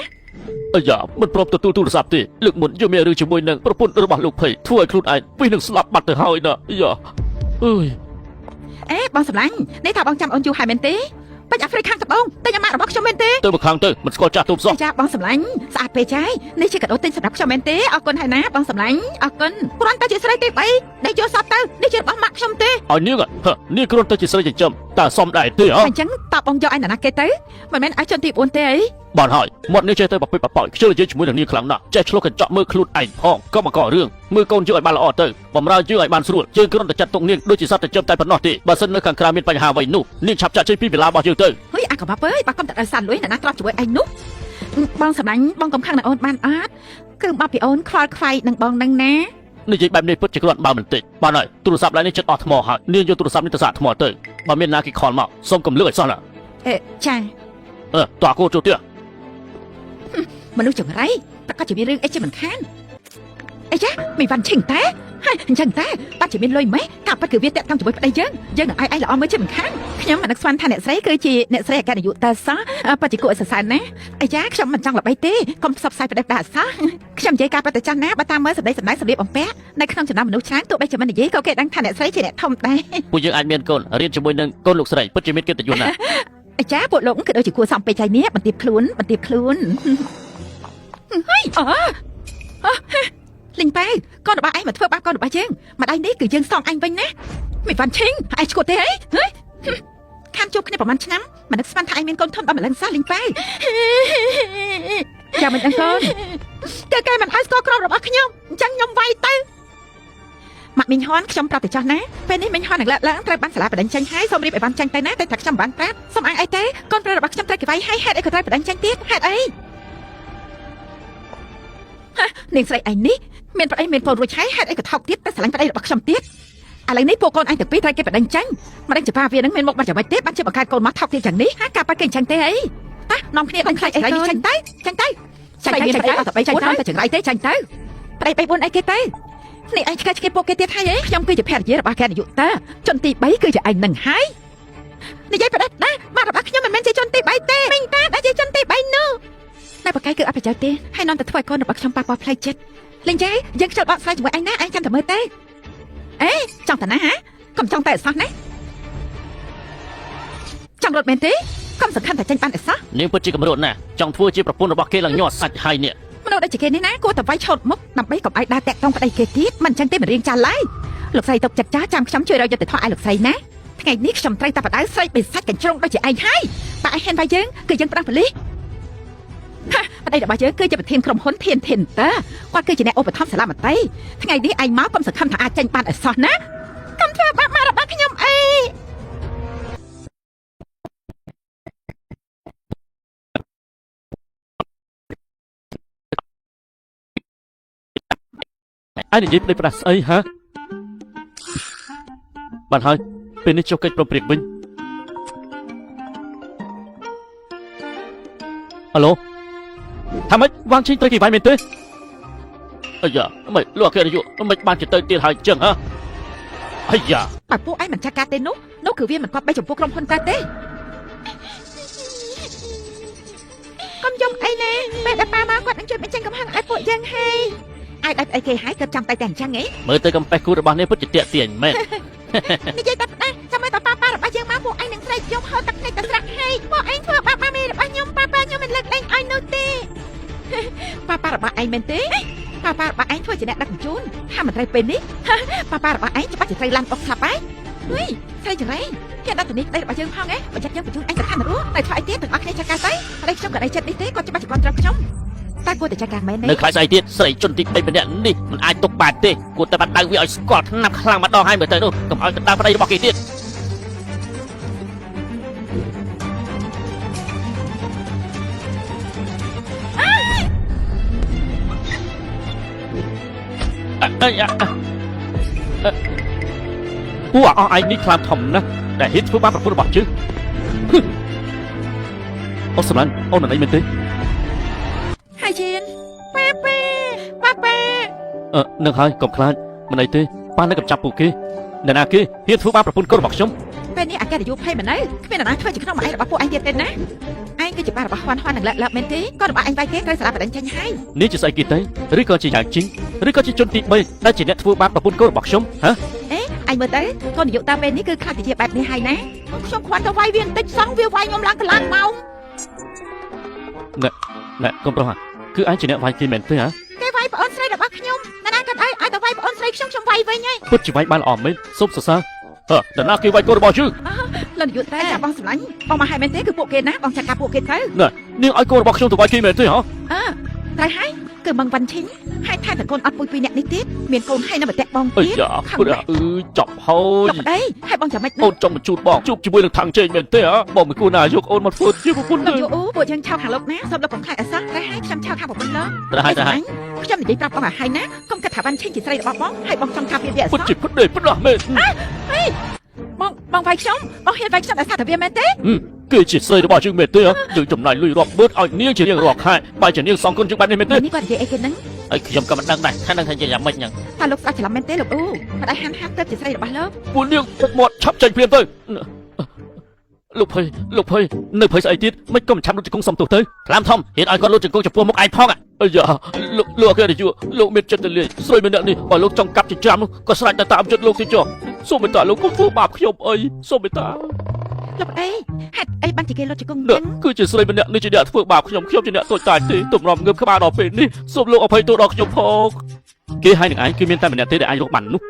អាយ៉ាមិនព្រមទទួលទូរស័ព្ទទេលើកមុនយើងមានរឿងជាមួយនឹងប្រពន្ធរបស់លោកភ័យធ្វើឲ្យខ្លួនឯងវិះនឹងស្លាប់បាត់ទៅហើយណាអាយ៉ាអើយ អេបងសម្លាញ់នេះថាបងចាំអូនយូរហើយមែនទេពេជ្រអាហ្វ្រិកខាងត្បូងទិញអាម៉ាក់របស់ខ្ញុំមែនទេ ទៅមកខាងទៅមិនស្គាល់ចាស់ទុំសោះ ចាបងសម្លាញ់ស្អាតពេកចាយនេះជាកាដូទិញសម្រាប់ខ្ញុំមែនទេអរគុណហើយណាបងសម្លាញ់អរគុណគ្រាន់តែជាស្រីទេ3ដែលយកសពទៅនេះជារបស់ម៉ាក់ខ្ញុំទេ ឲ្យនាងហ៎នាងគ្រាន់តែជាស្រីចិញ្ចឹមតើសមដែរទេហ៎ អញ្ចឹងតបបងយកឲ្យនរណាគេទៅមិនមែនឲ្យជនទី4ទេអី បានហើយមាត់នេះចេះតែបពិបបោយខ្ជិលនិយាយជាមួយនឹងនាងខ្លាំងណាស់ចេះឆ្លុះកញ្ចក់មើលខ្លួនឯងផងក៏មកករឿងមើលកូនយើងឲ្យបានល្អទៅបំរើយើងឲ្យបានស្រួលយើងគ្រាន់តែចាត់ទុកនាងដូចជាសត្វចិញ្ចឹមតែប៉ុណ្ណោះទេបើសិននៅខាងក្រៅមានបញ្ហាអ្វីនោះនាងឆាប់ចាក់ចេញពីវិឡារបស់យើងទៅ ហុយអាកបាប់អើយបើកុំតែដោយសារលុយនរណាទ្រាំជាមួយឯងនោះបងសម្លាញ់បងកំខឹងនឹងអូនបានអត់គឺមកពីអូនខ្វល់ខ្វាយនឹងបងនឹងណា និយាយបែបនេះពិតជាគ្រាន់បើបន្តិចបានហើយទូរស័ព្ទឡើយនេះចិត្តអស់ថ្មហើយនាងយកទូរស័ព្ទនេះទៅសាកថ្មទៅបើមានណាគេខលមកសូមកុំលើកឲ្យសោះណា អេចា អឺតោះគោចូលទៀត មនុស្សចង្រៃប្រកាសជាមានរឿងអីជាមិនខានអីចាមីវ៉ាន់ឈិងតែហើយអញ្ចឹងតែបាត់ជាមានលុយម៉េះកាពិតគឺវាតាក់ទងជាមួយប្តីយើងយើងនឹងឲ្យឯងល្អមើលជាមិនខានខ្ញុំមិននឹកស្មានថាអ្នកស្រីគឺជាអ្នកស្រីអគ្គនាយកតើសោះបច្ចុប្បន្នគួរឲ្យសរសើរណាស់អាយ៉ាខ្ញុំមិនចង់ល្បីទេកុំផ្សព្វផ្សាយប្រដេសផ្ដាសសោះខ្ញុំនិយាយការពិតតែចាស់ណាបើតាមមើលសម្ដីសម្ដែងសម្លៀកបំពាក់នៅក្នុងចំណោមមនុស្សច្រើនទោះបីជាមិននិយាយក៏គេដឹងថាអ្នកស្រីជាអ្នកធំដែរ ពួកយើងអាចមានកូនរៀនជាមួយនឹងកូនលោកស្រីពិតជាមានកិត្តិយសណាស់ អាចារ្យពួកលោកគឺដូចជាគួរសមពេកចៃនេះបន្ទាបខ្លួនបន្ទាបខ្លួនហើយអូអូលីងប៉ៅកូនរបស់ឯងមកធ្វើបាបកូនរបស់យើងម្ដាយនេះគឺយើងសងឯងវិញណាមិនវ៉ាន់ឈិងឯងឈួតទេអីហ៎ខានជួបគ្នាប្រហែលឆ្នាំមិននឹកស្មានថាឯងមានកូនធំដល់ម្លឹងសោះលីងប៉ៅចាំមិនដឹងកូនគឺគេមិនឲ្យស្គាល់ក្រុមរបស់ខ្ញុំអញ្ចឹងខ្ញុំវាយទៅម៉ាក់មីងហនខ្ញុំប្រាប់ទៅចោះណាពេលនេះមីងហននឹងលើកឡើងត្រូវបានសាលាបដិញចេញហើយសូមរៀបឲ្យបានចេញទៅណាតែថាខ្ញុំមិនបានប្រាប់សូមអាងអីទេកូនប្រុសរបស់ខ្ញុំត្រូវគេវាយហើយហេតុអីក៏ត្រូវបដិញចេញទៀតហេតុអីហានាងស្រីឯងនេះមានប្តីមានកូនរួចហើយហេតុអីក៏ថោកទៀតតែស្រឡាញ់ប្តីរបស់ខ្ញុំទៀតឥឡូវនេះពួកកូនឯងទាំងពីរត្រូវគេបដិញចេញម្ដេចច្បាវានឹងមានមុខបាត់យ៉ាងម៉េចទេបានជាបង្កើតកូនមកថោកទៀតយ៉ាងនេះហាការប៉ាត់គេអញ្ចឹងទេអីតានាំគ្នាដេញខ្លាចស្រីនេះចេញទៅចេញទៅចេញទៅចេញទៅអត់ទៅចេញទៅតែចង្រៃទេចេញទៅប្តី3 4អីគេទៅនេះឯងឆ្កែឆ្កេពួកគេទៀតហើយអីខ្ញុំគឺជាភរិយារបស់កែនាយកតាជនទី3គឺជាឯងនឹងហើយនិយាយប្រដេសណាម៉ាក់របស់ខ្ញុំមិនមែនជាជនទី3ទេមីងតាដែលជាជនទី3នោះតែបកកែគឺអត់ប្រយោជន៍ទេហើយនាំតែធ្វើឲ្យកូនរបស់ខ្ញុំប៉ះពាល់ផ្លូវចិត្តលេងចៃយើងខ្ជិលបកស្រាយជាមួយឯងណាឯងចាំតែមើលទេអេចង់តាណាហ៎កុំចង់តែអសោះណាចង់រត់មែនទេកុំសង្ឃឹមតែចេញបានអសោះ នាងពិតជាកម្រណាស់ចង់ធ្វើជាប្រពន្ធរបស់គេឡើងញ័រសាច់ហើយនេះ មនុស្សដូចជាគេនេះណាគួរតែវាយឆោតមុខដើម្បីកុំឲ្យដើរតាក់ទងប្តីគេទៀតមិនអញ្ចឹងទេមិនរៀងចាស់ឡើយលោកស្រីទុកចិត្តចាស់ចាំខ្ញុំជួយរកយុត្តិធម៌ឲ្យលោកស្រីណាថ្ងៃនេះខ្ញុំត្រូវតែបដៅស្រីបិសាចកញ្ជ្រោងដូចជាឯងហើយបើឯងហ៊ានវាយយើងគឺយើងប្រឹងប៉ូលីសហាប្តីរបស់យើងគឺជាប្រធានក្រុមហ៊ុនធានធានតើគាត់គឺជាអ្នកឧបត្ថម្ភសាលាមត្តេយ្យថ្ងៃនេះឯងមកកុំសង្ឃឹមថាអាចចេញបានឲ្យសោះណាកុំធ្វើបាបម៉ាក់របស់ខ្ញុំអី ឯងនិយាយប្តីផ្ដាស់ស្អីហ៎បានហើយពេលនេះចុះកិច្ចព្រមព្រៀងវិញអាឡូថាម៉េចវាងឈីងត្រូវគេវាយមែនទេអាយ៉ាមិនលោកអគ្គនាយកមិនបានជាទៅទៀតហើយចឹងហ៎អាយ៉ា បើពួកឯងមិនចាត់ការទេនោះនោះគឺវាមិនគប្បីចំពោះក្រុមហ៊ុនតើទេកុំយំអីណាពេលដែលប៉ាមកគាត់នឹងជួយបញ្ចេញកំហឹងឲ្យពួកយើងហើយឲ្យដល់អីគេហើយគិតចាំតែតែអញ្ចឹងហី មើលទៅកំប៉េះគូរបស់នេះពិតជាតាក់ទាញមែន និយាយតែផ្ដាស់ចាំឲ្យតែប៉ាប៉ារបស់យើងមកពួកឯងនឹងស្រែកយំហូរទឹកភ្នែកទៅស្រាក់ហើយពួកឯងធ្វើបាបម៉ាមីរបស់ខ្ញុំប៉ាប៉ាខ្ញុំមិនលើកលែងឲ្យនោះទេ ប៉ាប៉ារបស់ឯងមែនទេប៉ាប៉ារបស់ឯងធ្វើជាអ្នកដឹកជញ្ជូនថាមិនត្រូវពេលនេះប៉ាប៉ារបស់ឯងច្បាស់ជាត្រូវឡានបុកស្លាប់ហើយហុយស្រីចរ៉េគេដល់ទៅនេះប្តីរបស់យើងផងឯងបើចិត្តយើងបញ្ជូនឯងទៅឋាននរកតែធ្វើអីទៀតទាំងអស់គ្នាចាត់ការទៅប្តីខ្ញុំក៏ដៃចិត្តនេះទេគាត់ច្បាស់ជាគាត់ត្រឹមខ្ញុំតែគួរតែចាត់ការមែនទេ នៅខ្លាចស្អីទៀតស្រីជនទី3ម្នាក់នេះមិនអាចទុកបានទេគួរតែបាត់ដៅវាឲ្យស្គាល់ថ្នាំខ្លាំងម្ដងហើយមើលទៅនោះកុំឲ្យកណ្ដាលប្តីរបស់គេទៀតអីអាពួកអស់ឯងនេះខ្លាំងធំណាស់ដែលហ៊ានធ្វើបាបប្រពន្ធរបស់ជើងអូសម្លាញ់អូនមិនអីមែនទេ ហើយជៀនប៉ាប៉ាប៉ាប៉ា អឺនឹងហើយកុំខ្លាចមិនអីទេប៉ានៅកំចាប់ពួកគេអ្នកណាគេហ៊ានធ្វើបាបប្រពន្ធកូនរបស់ខ្ញុំ ពេលនេះអាកាសយុភ័យមិននៅគ្មានអ្នកណាធ្វើជាក្នុងមួយឯងរបស់ពួកឯងទៀតទេណាឯងគឺជាប៉ារបស់ហ៊ាន់ហ៊ាន់និងលាក់លាក់មែនទេកូនរបស់ឯងវាយគេត្រូវស្លាប់បដិញចេញហើយ នេះជាស្អីគេទៅឬក៏ជាយ៉ាងជីងឬក៏ជាជនទី3ដែលជាអ្នកធ្វើបាបប្រពន្ធកូនរបស់ខ្ញុំហ៎ អេឯងមើលទៅកូននាយកតាមពេលនេះគឺខ្លាចទៅជាបែបនេះហើយណាខ្ញុំខ្វាន់ទៅវាយវាបន្តិចសងវាវាយខ្ញុំឡើងកន្លងម៉ោង ណែកុំប្រុសហ่ะគឺឯងជាអ្នកវាយគេមែនទេហ៎ គេវាយប្អូនស្រីរបស់ខ្ញុំណាណាគាត់ឲ្យឲ្យទៅវាយប្អូនស្រីខ្ញុំខ្ញុំវាយវិញហើយ ពិតជាវាយបានល្អមែនសូមសរសើរហ៎ដល់ណាគេវាយកូនរបស់យើង លោកនាយកតែចាប់បងសម្លាញ់បងមកឲ្យមែនទេគឺពួកគេណាបងចាត់ការពួកគេទៅ ណែនាងឲ្យកូនរបស់ខ្ញុំទៅវាយគេមែនទេហ៎ អើត្រូវហើយគឺមងវ៉ាន់ឈិងហើយថែមតែកូនអត់ពុយពីរអ្នកនេះទៀតមានកូនហើយនៅប្រទេសបង អី ទៀត យ៉ាព្រោះអឺចប់ហើយ លោកប្តីហើយបងចាំម៉េចណា អូនចង់បញ្ជូនបងជួបជាមួយនឹងថងជេងមែនទេហ៎បងមិនគួរណាយកអូនមកធ្វើជាប្រពន្ធ លោក ទេ យូអូពួកយើងឆោតខាងលោកណាសូមលោកកុំខ្លាចអសោះត្រូវហើយខ្ញុំឆោតខាងប្រពន្ធលោក ត្រូវហើយត្រូវហើយ ខ្ញុំនិយាយប្រាប់បងឲ្យហើយណាកុំគិតថាវ៉ាន់ឈិងជាស្រីរបស់បងហើយបងចង់ថាវាវាអសោះ ពិតជាពិតទេពិតណាស់មែន បងបងវាយខ្ញុំបងហ៊ានវាយខ្ញុំដោយសារតែវាមែនទេ គឺជាស្រីរបស់យើងមែនទេយើងចំណាយលុយរាប់ម៉ឺនឲ្យនាងជារៀងរាល់ខែបែរជានាងសងគុណយើងបែបនេះមែនទេ នេះគាត់និយាយអីគេហ្នឹង ហើយខ្ញុំក៏មិនដឹងដែរថានឹងថាយ៉ាងម៉េចហ្នឹង តើលោកស្ដាប់ច្រឡំមែនទេលោកអូម្ដាយហាន់ហាន់ទៅជាស្រីរបស់លោក ពួកនាងពុកមាត់ឆាប់ចេញភ្លាមទៅលោកភ័យលោកភ័យនៅភ័យស្អីទៀតមិនក៏មិនឆាប់លុតជង្គង់សុំទោសទៅ ខ្លាំងធំហ៊ានឲ្យគាត់លូតជង្គង់ចំពោះមុខឯងផង អាយ៉ាលោកលោកអគ្គនាយកលោកមានចិត្តទៅលាយស្រីម្នាក់នេះបើលោកចង់កាប់ចិញ្ច្រាំនោះក៏ស្រេចតែតាមចិត្តលោកទេចុះសូមមេត្តាលោកកុំធ្វើបាបខ្ញុំអីសូមមេត្តា លោកអីហេតុអីបានជាគេលុតជង្គង់ នេះ ចឹង គឺជាស្រីម្នាក់នេះជាអ្នកធ្វើបាបខ្ញុំខ្ញុំជាអ្នកតូចតាចទេទម្រាំងើបក្បាលដល់ពេលនេះសូមលោកអភ័យទោសដល់ខ្ញុំផងគេហើយនឹងឯងគឺមានតែម្នាក់ទេដែលអាចរកបាននោះ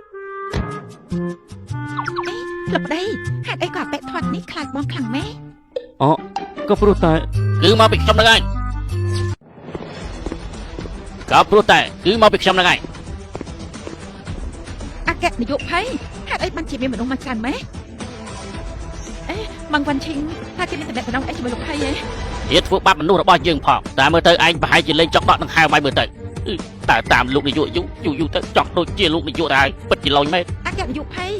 លោកប្តីហេតុអីក៏អបិធាត់នេះខ្លាចបងខ្លាំងម៉េះ អូក៏ព្រោះតែ គឺមកពីខ្ញុំហ្នឹងឯងក៏ព្រោះតែគឺមកពីខ្ញុំហ្នឹងឯង អគ្គនាយកភ័យហេតុអីបានជាមានមនុស្សមកច្រើនម៉េះអេម៉ងវ៉ាន់ឈិងតើគេមានតំណែងអីជាមួយលោកភ័យហ៎ ហ៊ានធ្វើបាបមនុស្សរបស់យើងផងតែមើលទៅឯងប្រហែលជាលេងចង់ដកដង្ហើមឲ្យមើលទៅតើតាមលោកនាយកយូយូយូទៅចង់ដូចជាលោកនាយកដែរពិតជាឡូយមែន អគ្គនាយកភ័យ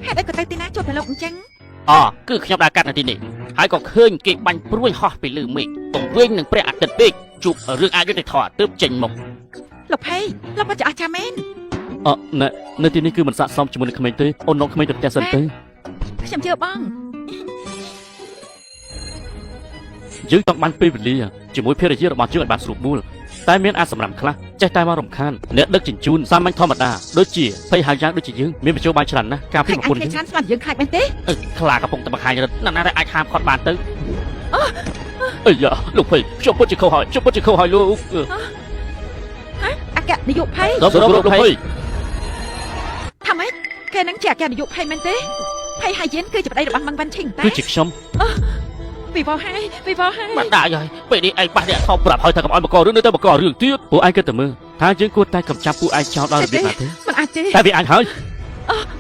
ហេតុអីក៏ទៅទីណាជួបតែលោកអញ្ចឹង អគឺខ្ញុំដើរកាត់នៅទីនេះហើយក៏ឃើញគេបាញ់ព្រួយហោះពីលើមេឃពង្វេងនឹងព្រះអាទិត្យពេកជួបរឿងអយុត្តិធម៌ទើបចេញមក លោកភ័យលោកពិតជាអស្ចារ្យមែន អណែនៅទីនេះគឺមិនស័ក្តិសមជាមួយនឹងក្មេងទេអូននាំក្មេងទៅផ្ទះសិនទៅ ខ្ញុំជឿបង យើងចង់បានពេលវេលាជាមួយភរិយារបស់យើងឲ្យបានស្រួលបួលតែមានអាសម្រាប់ខ្លះចេះតែមករំខានអ្នកដឹកជញ្ជូនសាមញ្ញធម្មតាដូចជាភ័យហើយយ៉ាងដូចជាយើងមានមធ្យោបាយច្រើនណាស់ការពី ខ្លាច ប្រពន្ធយើង អញច្រើនស្មានយើងខ្លាចមែនទេ អឺខ្លាកំពុងតែបង្ហាញរិទ្ធណាស់ណាដែលអាចហាមគាត់បានទៅ អីយ៉ាលោកភ័យខ្ញុំពិតជាខុសហើយខ្ញុំពិតជាខុសហើយលោក អគ្គនាយកភ័យ សូមគោរពលោកភ័យ ថាម៉េចគេនឹងជាអគ្គនាយកភ័យមែនទេភ័យហើយយិនគឺជាប្តីរបស់ម៉ងវ៉ាន់ឈិងតែ គឺជាខ្ញុំ ពីវហើយពីវហើយ បាត់ដាក់ហើយពេលនេះឯងប៉ះអ្នកធំ ប្រាប់ហើយថាកុំឲ្យមកករឿងនៅតែមកករឿងទៀតពួកឯងគិតតែមើលថាយើងគួរតែកំចាប់ពួកឯងចោលដល់របៀបណាទេ មិនអាចទេ តែវាអាចហើយ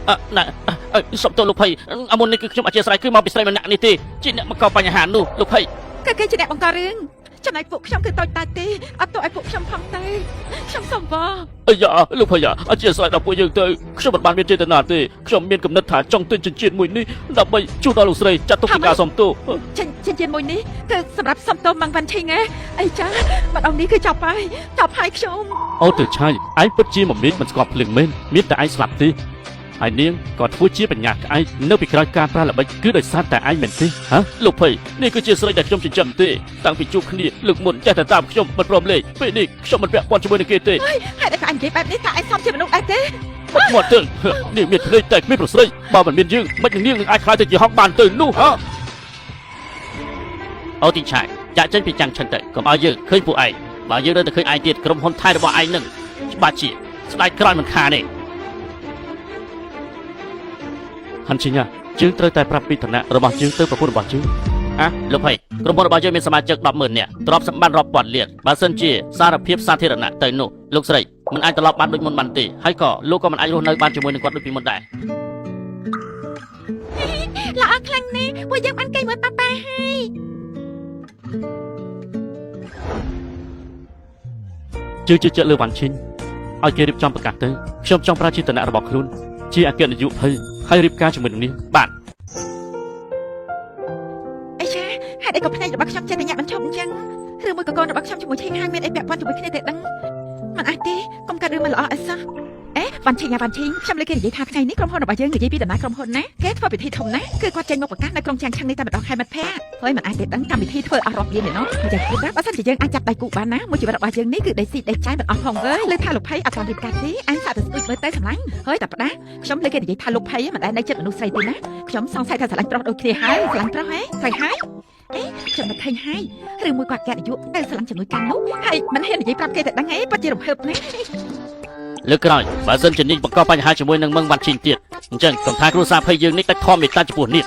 អឺណែអឺសុំទោសលោកភ័យអាមុននេះគឺខ្ញុំអធិស្ឋានគឺមកពីស្រីម្នាក់នេះទេជាអ្នកមកកបញ្ហានោះលោកភ័យ គឺគេជាអ្នកបង្ករឿងចំណែកពួកខ្ញុំគឺតូចតាចទេអត់ទោសឲ្យពួកខ្ញុំផងទេខ្ញុំសុំវ អាយ៉ាលោកភ័យអធិស្ឋានដល់ពួកយើងទៅខ្ញុំមិនបានមានចេតនាទេខ្ញុំមានគំនិតថាចង់ទិញចិញ្ចៀនមួយនេះដើម្បីជូនដល់លោកស្រីចាត់ទុកជាការសុំទោស ចិនចិនជាមួយនេះគឺសម្រាប់សុំទោសម៉ងវ៉ាន់ឈិងហ៎អីចាម្ដងនេះគឺចប់ហើយចប់ហើយខ្ញុំ អូទៅឆៃឯងពិតជាមមាញមិនស្គាល់ភ្លើងមែនមានតែឯងស្លាប់ទេហើយនាងក៏ធ្វើជាបញ្ញាក្អែកនៅពីក្រោយការប្រើល្បិចគឺដោយសារតែឯងមែនទេហ៎លោកភ័យនេះគឺជាស្រីដែលខ្ញុំចិញ្ចឹមទេតាំងពីជួបគ្នាលើកមុនចេះតែតាមខ្ញុំមិនព្រមលេងពេលនេះខ្ញុំមិនពាក់ព័ន្ធជាមួយនឹងគេទេ ហេតុអីក៏អញនិយាយបែបនេះថាឯងសមជាមនុស្សដែរទេ បាត់មាត់ទៅនាងមានភ្នែកតែគ្មានប្រស្រីបើមិនមានយើងមិននឹងនាងនឹងអាចខ្លាយទៅជាហង្សបានទៅនោះហ៎ អូទីឆាយចាក់ចេញពីចាំងឆឹងទៅកុំឲ្យយើងឃើញពួកឯង បើយើងនៅតែឃើញឯងទៀតក្រុមហ៊ុនថៃរបស់ឯងនឹងច្បាស់ជាស្ដាយក្រោយមិនខានទេហាន់ឈីងយើងត្រូវតែប្រាប់ពីឋានៈរបស់យើងទៅប្រពន្ធរបស់យើងអាលោកភ័យក្រុមហ៊ុនរបស់យើងមានសមាជិក100000នាក់ទ្រព្យសម្បត្តិរាប់ពាន់លានបើសិនជាសារភាពសាធារណៈទៅនោះលោកស្រីមិនអាចត្រឡប់បានដូចមុនបានទេហើយក៏លោកក៏មិនអាចរស់នៅបានជាមួយនឹងគាត់ដូចពីមុនដែរ ល្អខ្លាំងណាស់ពួកយើងបានកេងមួយប៉ាប៉ាហើយ ជឿជាក់លើវ៉ាន់ឈិនឲ្យគេរៀបចំប្រកាសទៅខ្ញុំចង់ប្រើជាឋានៈរបស់ខ្លួនជាអគ្គនាយកភ័យហើយរៀបការជាមួយនឹងនាងបាទ អីចាហេតុអីក៏ភ្នែករបស់ខ្ញុំចេះតែញាក់មិនឈប់អញ្ចឹងឬមួយក៏កូនរបស់ខ្ញុំជាមួយឆេងហាងមានអីពាក់ព័ន្ធជាមួយគ្នាទេដឹងមិនអាចទេកុំកាត់រឿងមិនល្អអីសោះអេវ៉ាន់ឈិងអាវ៉ាន់ឈិងខ្ញុំលើគេនិយាយថាថ្ងៃនេះក្រុមហ៊ុនរបស់យើងនិយាយពីដំណើរក្រុមហ៊ុនណាគេធ្វើពិធីធំណាស់គឺគាត់ចេញមកប្រកាសនៅក្រុងចាងឆឹងនេះតែម្ដងខែមិត្តភក្តិហើយមិនអាចទេដឹងកម្មវិធីធ្វើអស់រាប់លានឯណោះម្យ៉ាងទៀតណាបើសិនជាយើងអាចចាប់ដៃគូបានណាមួយជីវិតរបស់យើងនេះគឺដេកស៊ីដេកចាយមិនអស់ផងវើយលើថាលោកភ័យអត់បានរៀបការទេអញសាក់តែស្ទួចមើលទៅសម្លាញ់ហើយតែផ្ដាស់ខ្ញុំលើគេនិយាយថាលោកភ័យមិនដែលនៅចិត្តមនុស្សស្រីទេណាខ្ញុំសង្ស័យថាស្រឡាញ់ប្រុសដូចគ្នាហើយស្រឡាញ់ប្រុសហ៎ស្រីហើយអេខ្ញុំមិនឃើញហើយឬមួយគាត់កែនាយកទៅស្រឡាញ់ជំនួយកាន់នោះហើយមិនហ៊ាននិយាយប្រាប់គេតែដឹងអីពិតជារំភើបណាស់ លើកក្រោយបើសិនជានាងបង្កបញ្ហាជាមួយនឹងមឹងវ៉ាន់ឈិនទៀតអញ្ចឹងកុំថាគ្រួសារភ័យយើងនេះតែធំមេត្តាចំពោះនាង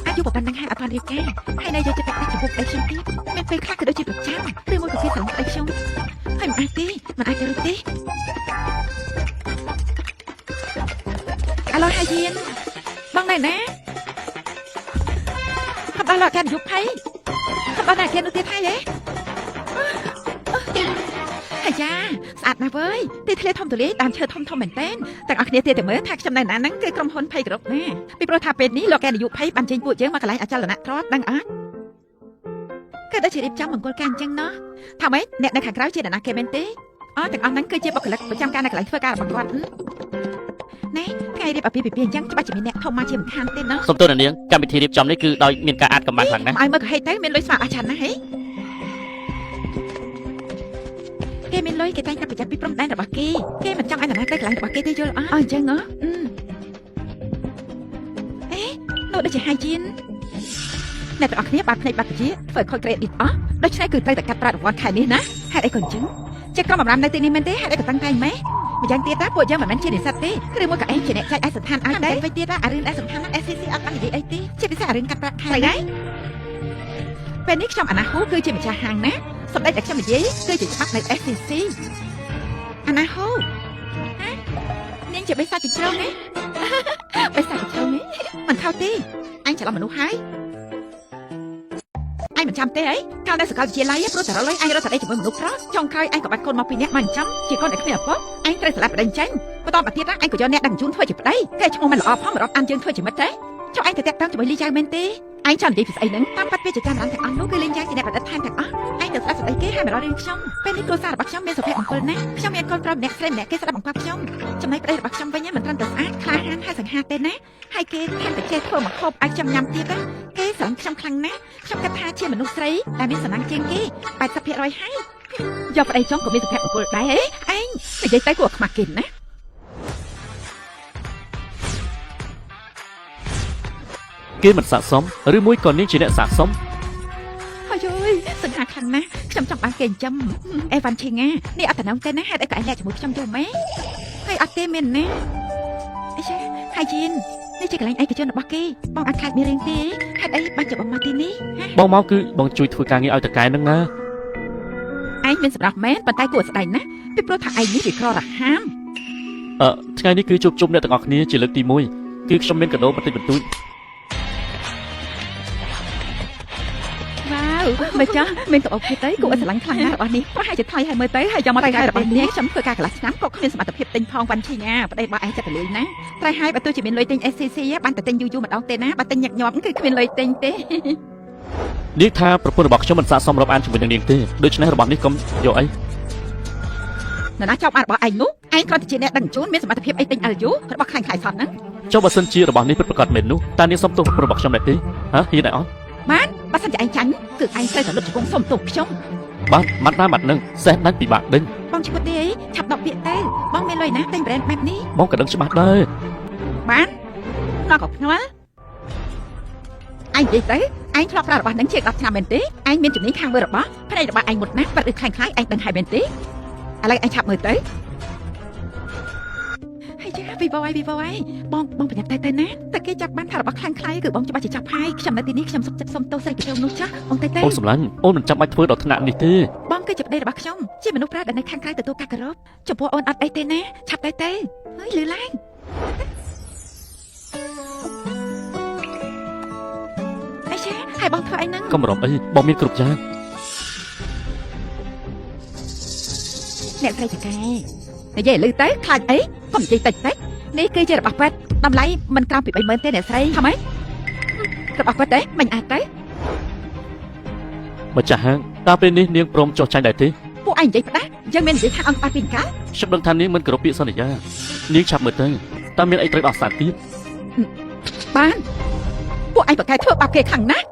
អាយុប៉ុណ្ណឹងហើយអត់បានរៀបការហើយនៅយកចិត្តទុកដាក់ចំពោះប្តីខ្ញុំទៀតមានពេលខ្លះក៏ដូចជាប្រចាំឬមួយក៏គេស្រឡាញ់ប្តីខ្ញុំហើយមិនអាចទេមិនអាចទៅរួចទេអាឡូហាយៀនបងណែណាខំដល់លោកកាន់យុភ័យខំដល់ណាគេនោះទៀតហើយហ៎អាយ៉ាស្អាតណាស់វើយទីធ្លាធំទូលាយដើមឈើធំធំមែនតើទាំងអស់គ្នាទៀតតែមើលថាខ្ញុំនៅណាហ្នឹងគឺក្រុមហ៊ុនភ័យគ្រប់ណាពីព្រោះថាពេលនេះលោកកែនាយកភ័យបានចេញពួកយើងមកកន្លែងអចលនៈទ្រព្យដឹងអត់គឺដូចជារៀបចំមង្គលការអញ្ចឹងណោះថាម៉េចអ្នកនៅខាងក្រៅជាអ្នកណាគេមែនទេអស់ទាំងអស់ហ្នឹងគឺជាបុគ្គលិកប្រចាំការនៅកន្លែងធ្វើការរបស់គាត់ណែថ្ងៃរៀបអាពាហ៍ពិពាហ៍អញ្ចឹងច្បាស់ជាមានអ្នកធំមកជាមិនខានទេណោះ សូមទោសអ្នកនាងកម្មវិធីរៀបចំនេះគឺដោយមានការអាចកំបាំងខ្លាំងណាស់ ឲ្យមើលក៏ហេតុទៅមានលុយស្មាតអស់ច្រើនណាស់ហីគេមានលុយគេតែងតែប្រយ័ត្នពីព្រំដែនរបស់គេគេមិនចង់ឲ្យនរណាទៅកន្លែងរបស់គេទេយល់អត់អញ្ចឹងហ៎អេនោះដូចជាហាយជីនអ្នកទាំងអស់គ្នាបានភ្នែកបាត់ពជាធ្វើឲ្យខូចក្រេឌីតអស់ដូច្នេះគឺត្រូវតែកាត់ប្រាក់រង្វាន់ខែនេះណាហេតុអីក៏អញ្ចឹងជាក្រុមបំរាមនៅទីនេះមែនទេហេតុអីក៏តាំងតែងម៉េះម្យ៉ាងទៀតតាពួកយើងមិនមែនជានិស្សិតទេឬមួយក៏ឯងជាអ្នកចែកឯកសណ្ឋានឲ្យដែរវិញទៀតអារឿងឯកសណ្ឋាន SCC អត់បាននិយាយអីទេជាពិសេសអារឿងកាត់ប្រាក់ខែដែរពេលនេះខ្ញុំអាណាហ៊ូគឺជាម្ចាស់ហាងណាសម្ដេចដែលខ្ញុំនិយាយគឺជាច្បាប់នៅ SCC អាណាហ៊ូហានាងជាបិសាចកញ្ជ្រោងណាបិសាចកញ្ជ្រោងនេះមិនខុសទេអញច្រឡំមនុស្សហើយអញមិនចាំទេអីកាលនៅសាកលវិទ្យាល័យព្រោះតែរលុយអញរត់តែដេកជាមួយមនុស្សប្រុសចុងក្រោយអញក៏បាត់កូនមកពីរនាក់មកចិញ្ចឹមជាកូនដែលគ្មានឪពុកអញត្រូវស្លាប់ប្តីចេញបន្តមកទៀតណាអញក៏យកអ្នកដឹងជូនធ្វើជាប្តីគេឈ្មោះមិនល្អផងមករាប់អានយើងធ្វើជាមិត្តទេចុះអញទៅតាក់ទងជាមួយលីចៅមែនទេអញចង់និយាយពីស្អីហ្នឹងតាមបាត់ពាក្យចចាមរានទាំងអស់នោះគឺលេងយ៉ាងជាអ្នកប្រឌិតថែមទាំងអស់អញទៅស្ដាប់ស្ដីគេហើយមករករឿងខ្ញុំពេលនេះគ្រួសាររបស់ខ្ញុំមានសុភមង្គលណាស់ខ្ញុំមានកូនប្រុសម្នាក់ស្រីម្នាក់គេស្ដាប់បង្គាប់ខ្ញុំចំណែកប្តីរបស់ខ្ញុំវិញមិនត្រឹមតែស្អាតក្លាហានហើយសង្ហាទេណាហើយគេថែមតែចេះធ្វើម្ហូបឲ្យខ្ញុំញ៉ាំទៀតណាគេស្រឡាញ់ខ្ញុំខ្លាំងណាស់ខ្ញុំគិតថាជាមនុស្សស្រីដែលមានសំណាងជាងគេ80%ហើយយកប្តីចុងក៏មានសុភមង្គលដែរហីឯងនិយាយទៅគួរខ្មាស់គេណា គេមិនស័ក្តិសមឬមួយក៏នាងជាអ្នកស័ក្តិសម ហើយយយសង្ហាខ្លាំងណាស់ខ្ញុំចង់បានគេចិញ្ចឹមអេវ៉ាន់ឈីងានេះអត់តំណងទេណាហេតុអីក៏ឯងលាក់ជាមួយខ្ញុំយូរម៉េចហើយអត់ទេមែនណាអីចាហើយជីននេះជាកន្លែងឯកជនរបស់គេបងអត់ខ្លាចមានរឿងទេហេតុអីបានជាបងមកទីនេះ បងមកគឺបងជួយធ្វើការងារឲ្យតកែនឹងណា ឯងមានសម្រាប់មែនប៉ុន្តែគួរស្ដាយណាស់ពីព្រោះថាឯងនេះវាក្ររហាម អឺថ្ងៃនេះគឺជួបជុំអ្នកទាំងអស់គ្នាជាលើកទី1គឺខ្ញុំមានកាដូបន្តិចបន្តួច វ៉ាវមើលចាស់មានតអូគេទៅគួរឲ្យស្រឡាញ់ខ្លាំងណាស់របស់នេះប្រហែលជាថ្លៃហើយមើលទៅហើយយកមកតែរបស់នេះខ្ញុំធ្វើការកន្លះឆ្នាំក៏គ្មានសមត្ថភាពទិញផងវ៉ាន់ឈីងាប្តីរបស់ឯងចិត្តរលាយណាត្រៃហើយបើទោះជាមានលុយទិញ SCC បានតែទិញយូរយូរម្ដងទេណាបើទិញញឹកញាប់គឺគ្មានលុយទិញទេ នាងថាប្រពន្ធរបស់ខ្ញុំមិនស័ក្តិសមរាប់អានជាមួយនឹងនាងទេដូច្នេះរបស់នេះកុំយកអី នរណាចោលបានរបស់ឯងនោះឯងគ្រាន់តែជាអ្នកដឹងជូនមានសមត្ថភាពអីទិញ LU របស់ខ្លាញ់ខ្លាយសោះហ្នឹង ចុះបើសិនជារបស់នេះពិតប្រាកដមែននោះតើនាងសុំទោសប្រពន្ធរបស់ខ្ញុំដែរទេហ៎ហ៊ានដែរអត់ បានបើសិនជាឯងចាញ់គឺឯងត្រូវតែលុបជង្គង់សុំទោសខ្ញុំ បាទម៉ាត់ណាម៉ាត់នឹងសេះដាច់ពិបាកដេញ បងឈ្មោះទេអីឆាប់ដកពាក្យទៅបងមានលុយណាទិញ brand បែបនេះ បងក៏ដឹងច្បាស់ដែរ បានណោះក៏ភ្នាល់ ឯងនិយាយទៅឯងធ្លាប់ប្រើរបស់នឹងជាង10ឆ្នាំមែនទេឯងមានជំនាញខាងមើលរបស់ផ្នែករបស់ឯងមុតណាស់ប៉ិតឬខ្លាំងខ្លាយឯងដឹងហើយមែនទេឥឡូវឯងឆាប់មើលទៅហើយចាវីវយវីវយបងបងប្រញាប់ទៅទៅណាតែគេចាប់បានថារបស់ខ្លាំងខ្លាយគឺបងច្បាស់ជាចាប់ហើយខ្ញុំនៅទីនេះខ្ញុំសុខចិត្តសុំទោសស្រីកញ្ជើងនោះចាស់បងទៅទៅ អូនសម្លាញ់អូនមិនចាំបាច់ធ្វើដល់ថ្នាក់នេះទេ បងគឺជាប្តីរបស់ខ្ញុំជាមនុស្សប្រាដែលនៅខាងក្រៅទទួលការគោរពចំពោះអូនអត់អីទេណាឆាប់ទៅទៅហើយលឺឡើងអីចាហើយបងធ្វើអីហ្នឹង កុំបារម្ភអីបងមានគ្រប់យ៉ាង អ្នកស្រីចកែនិយាយឲ្យលឺទៅខ្លាចអីកុំនិយាយតិចតិចនេះគឺជារបស់ប៉ិតតម្លៃមិនក្រោមពី30000ទេអ្នកស្រីថាម៉េចរបស់ប៉ិតទេមិនអាចទៅ ម្ចាស់ហាងតើពេលនេះនាងព្រមចុះចាញ់ដែរទេ ពួកឯងនិយាយផ្ដាស់យើងមាននិយាយថាអង្គបាត់ពីកាល ខ្ញុំដឹងថានាងមិនគោរពពាក្យសន្យានាងឆាប់មើលទៅតើមានអីត្រូវដោះស្រាយទៀត បានពួកឯងប្រកែធ្វើបាបគេខ្លាំងណាស់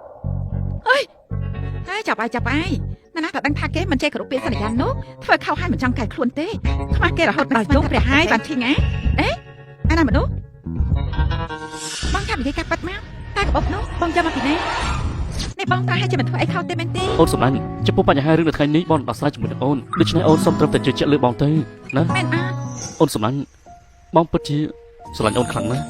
អើយហើយចាប់ហើយចាប់ហើយណាណាតែដឹងថាគេមិនចេះគោរពពាក្យសន្យានោះធ្វើខុសហើយមិនចង់កែខ្លួនទេខ្មាស់គេរហូតដល់យំព្រះហើយបានឈីងហ៎អេអាណាមនុស្សបងចាំនិយាយកាប៉ាត់មកតែកបប់នោះបងចាំមកពីណានេះបងតើឲ្យជាមិនធ្វើអីខុសទេមែនទេ អូនសម្លាញ់ចំពោះបញ្ហារឿងនៅថ្ងៃនេះបងដោះស្រាយជាមួយនឹងអូនដូច្នេះអូនសូមត្រឹមតែជឿជាក់លើបងទៅណា មែនអត់ អូនសម្លាញ់បងពិតជាស្រឡាញ់អូនខ្លាំងណាស់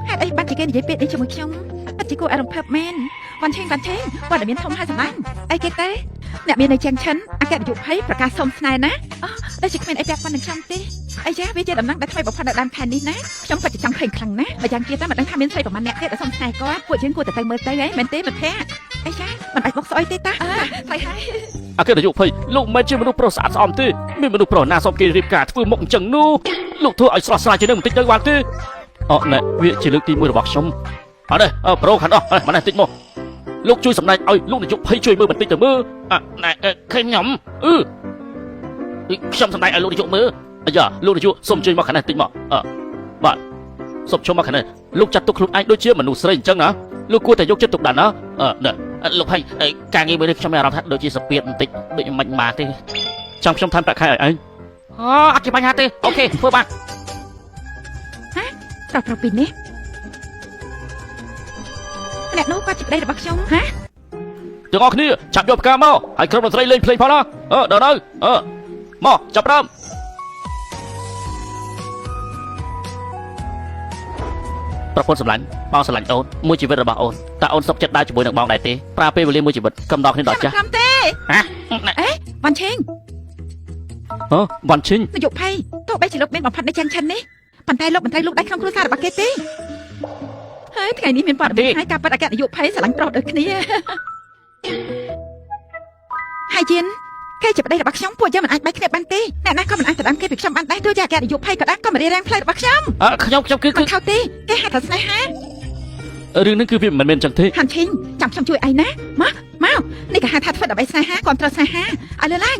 ហេតុអីបានជាគេនិយាយពាក្យនេះជាមួយខ្ញុំពិតជាគួរឲ្យរំភើបមែនវ៉ាន់ឆេងវ៉ាន់ឆេងព័ត៌មានធំហើយសម្លាញ់អីគេទេអ្នកមាននៅជាងឈិនអគ្គនាយកភ័យប្រកាសសុំស្នេហ៍ណាអូដូចជាគ្មានអីពាក់ព័ន្ធនឹងខ្ញុំទេអីចាវាជាដំណឹងដែលថ្មីបំផុតនៅដើមខែនេះណាខ្ញុំពិតជាចង់ឃើញខ្លាំងណាស់ម្យ៉ាងទៀតតែមិនដឹងថាមានស្រីប្រហែលអ្នកទេដែលសុំស្នេហ៍គាត់ពួកយើងគួរតែទៅមើលទៅហីមែនទេមិត្តភក្តិអីចាមិនបាច់បុកស្អុយទេតាស្អីហើយ អគ្គនាយកភ័យលោកមិនមែនជាមនុស្សប្រុសស្អាតស្អំទេមានមនុស្សប្រុសណាសុំគេរៀបការធ្វើមុខអញ្ចឹងនោះលោកធ្វើឲ្យស្រស់ស្រាយជាងនឹងបន្តិចទៅបានទេអណែវាជាលើកទី1របស់ខ្ញុំអត់ទេអើប្រូខាងនោះម៉ណេះតិចមកលោកជួយសម្ដែងឲ្យលោកនាយកភ័យជួយមើលបន្តិចទៅមើលអណែឃើញខ្ញុំអឺខ្ញុំសម្ដែងឲ្យលោកនាយកមើលអាយ៉ាលោកនាយកសូមជួយមកខាងនេះតិចមកអឺបាទសូមជួយមកខាងនេះលោកចាត់ទុកខ្លួនឯងដូចជាមនុស្សស្រីអញ្ចឹងណាលោកគួរតែយកចិត្តទុកដាក់ណាអឺណែ លោកភ័យការងារមួយនេះខ្ញុំមានអារម្មណ៍ថាដូចជាសពាតបន្តិចដូចមិនបានទេ ចាំខ្ញុំថែមប្រាក់ខែឲ្យឯង អូអត់ជាបញ្ហាទេអូខេធ្វើបាន ប្រុសប្រុសពីរនេះអ្នកនោះគាត់ជាប្តីរបស់ខ្ញុំហ៎ ទាំងអស់គ្នាចាប់យកផ្កាមកហើយក្រុមតន្ត្រីលេងភ្លេងផងណាអឺដល់ទៅអឺមកចាប់ដើម ប្រពន្ធសម្លាញ់បងសម្លាញ់អូនមួយជីវិតរបស់អូនតើអូនសុខចិត្តដើរជាមួយនឹងបងដែរទេប្រើពេលវេលាមួយជីវិតកំដរគ្នាដល់ចាស់ ខ្ញុំមិនត្រឹមទេ ហ៎ វ៉ាន់ឆេង ហ៎វ៉ាន់ឈិង នយោបាយទោះបីជាលោកមានបំផុតនៅចាំងឆិននេះប៉ុន្តែលោកមិនត្រូវលោកដៃក្នុងគ្រួសាររបស់គេទេហើយថ្ងៃនេះមានព័ត៌មានហើយការប៉ັດអគ្គនាយកភ័យស្រឡាញ់ប្រុសដូចគ្នាហើយជៀនគេជាប្តីរបស់ខ្ញុំពួកយើងមិនអាចបែកគ្នាបានទេអ្នកណាក៏មិនអាចដណ្ដើមគេពីខ្ញុំបានដែរទោះជាអគ្គនាយកភ័យក៏ដែរក៏មិនរារាំងផ្លូវរបស់ខ្ញុំ អើខ្ញុំខ្ញុំគឺគឺ មិនខុសទេគេហៅថាស្នេហា រឿងនេះគឺវាមិនមែនចឹងទេ ហាន់ឈីងចាំខ្ញុំជួយឯងណាមកមកនេះក៏ហៅថាធ្វើដើម្បីស្នេហាគាំទ្រស្នេហាឲ្យលឿនឡើង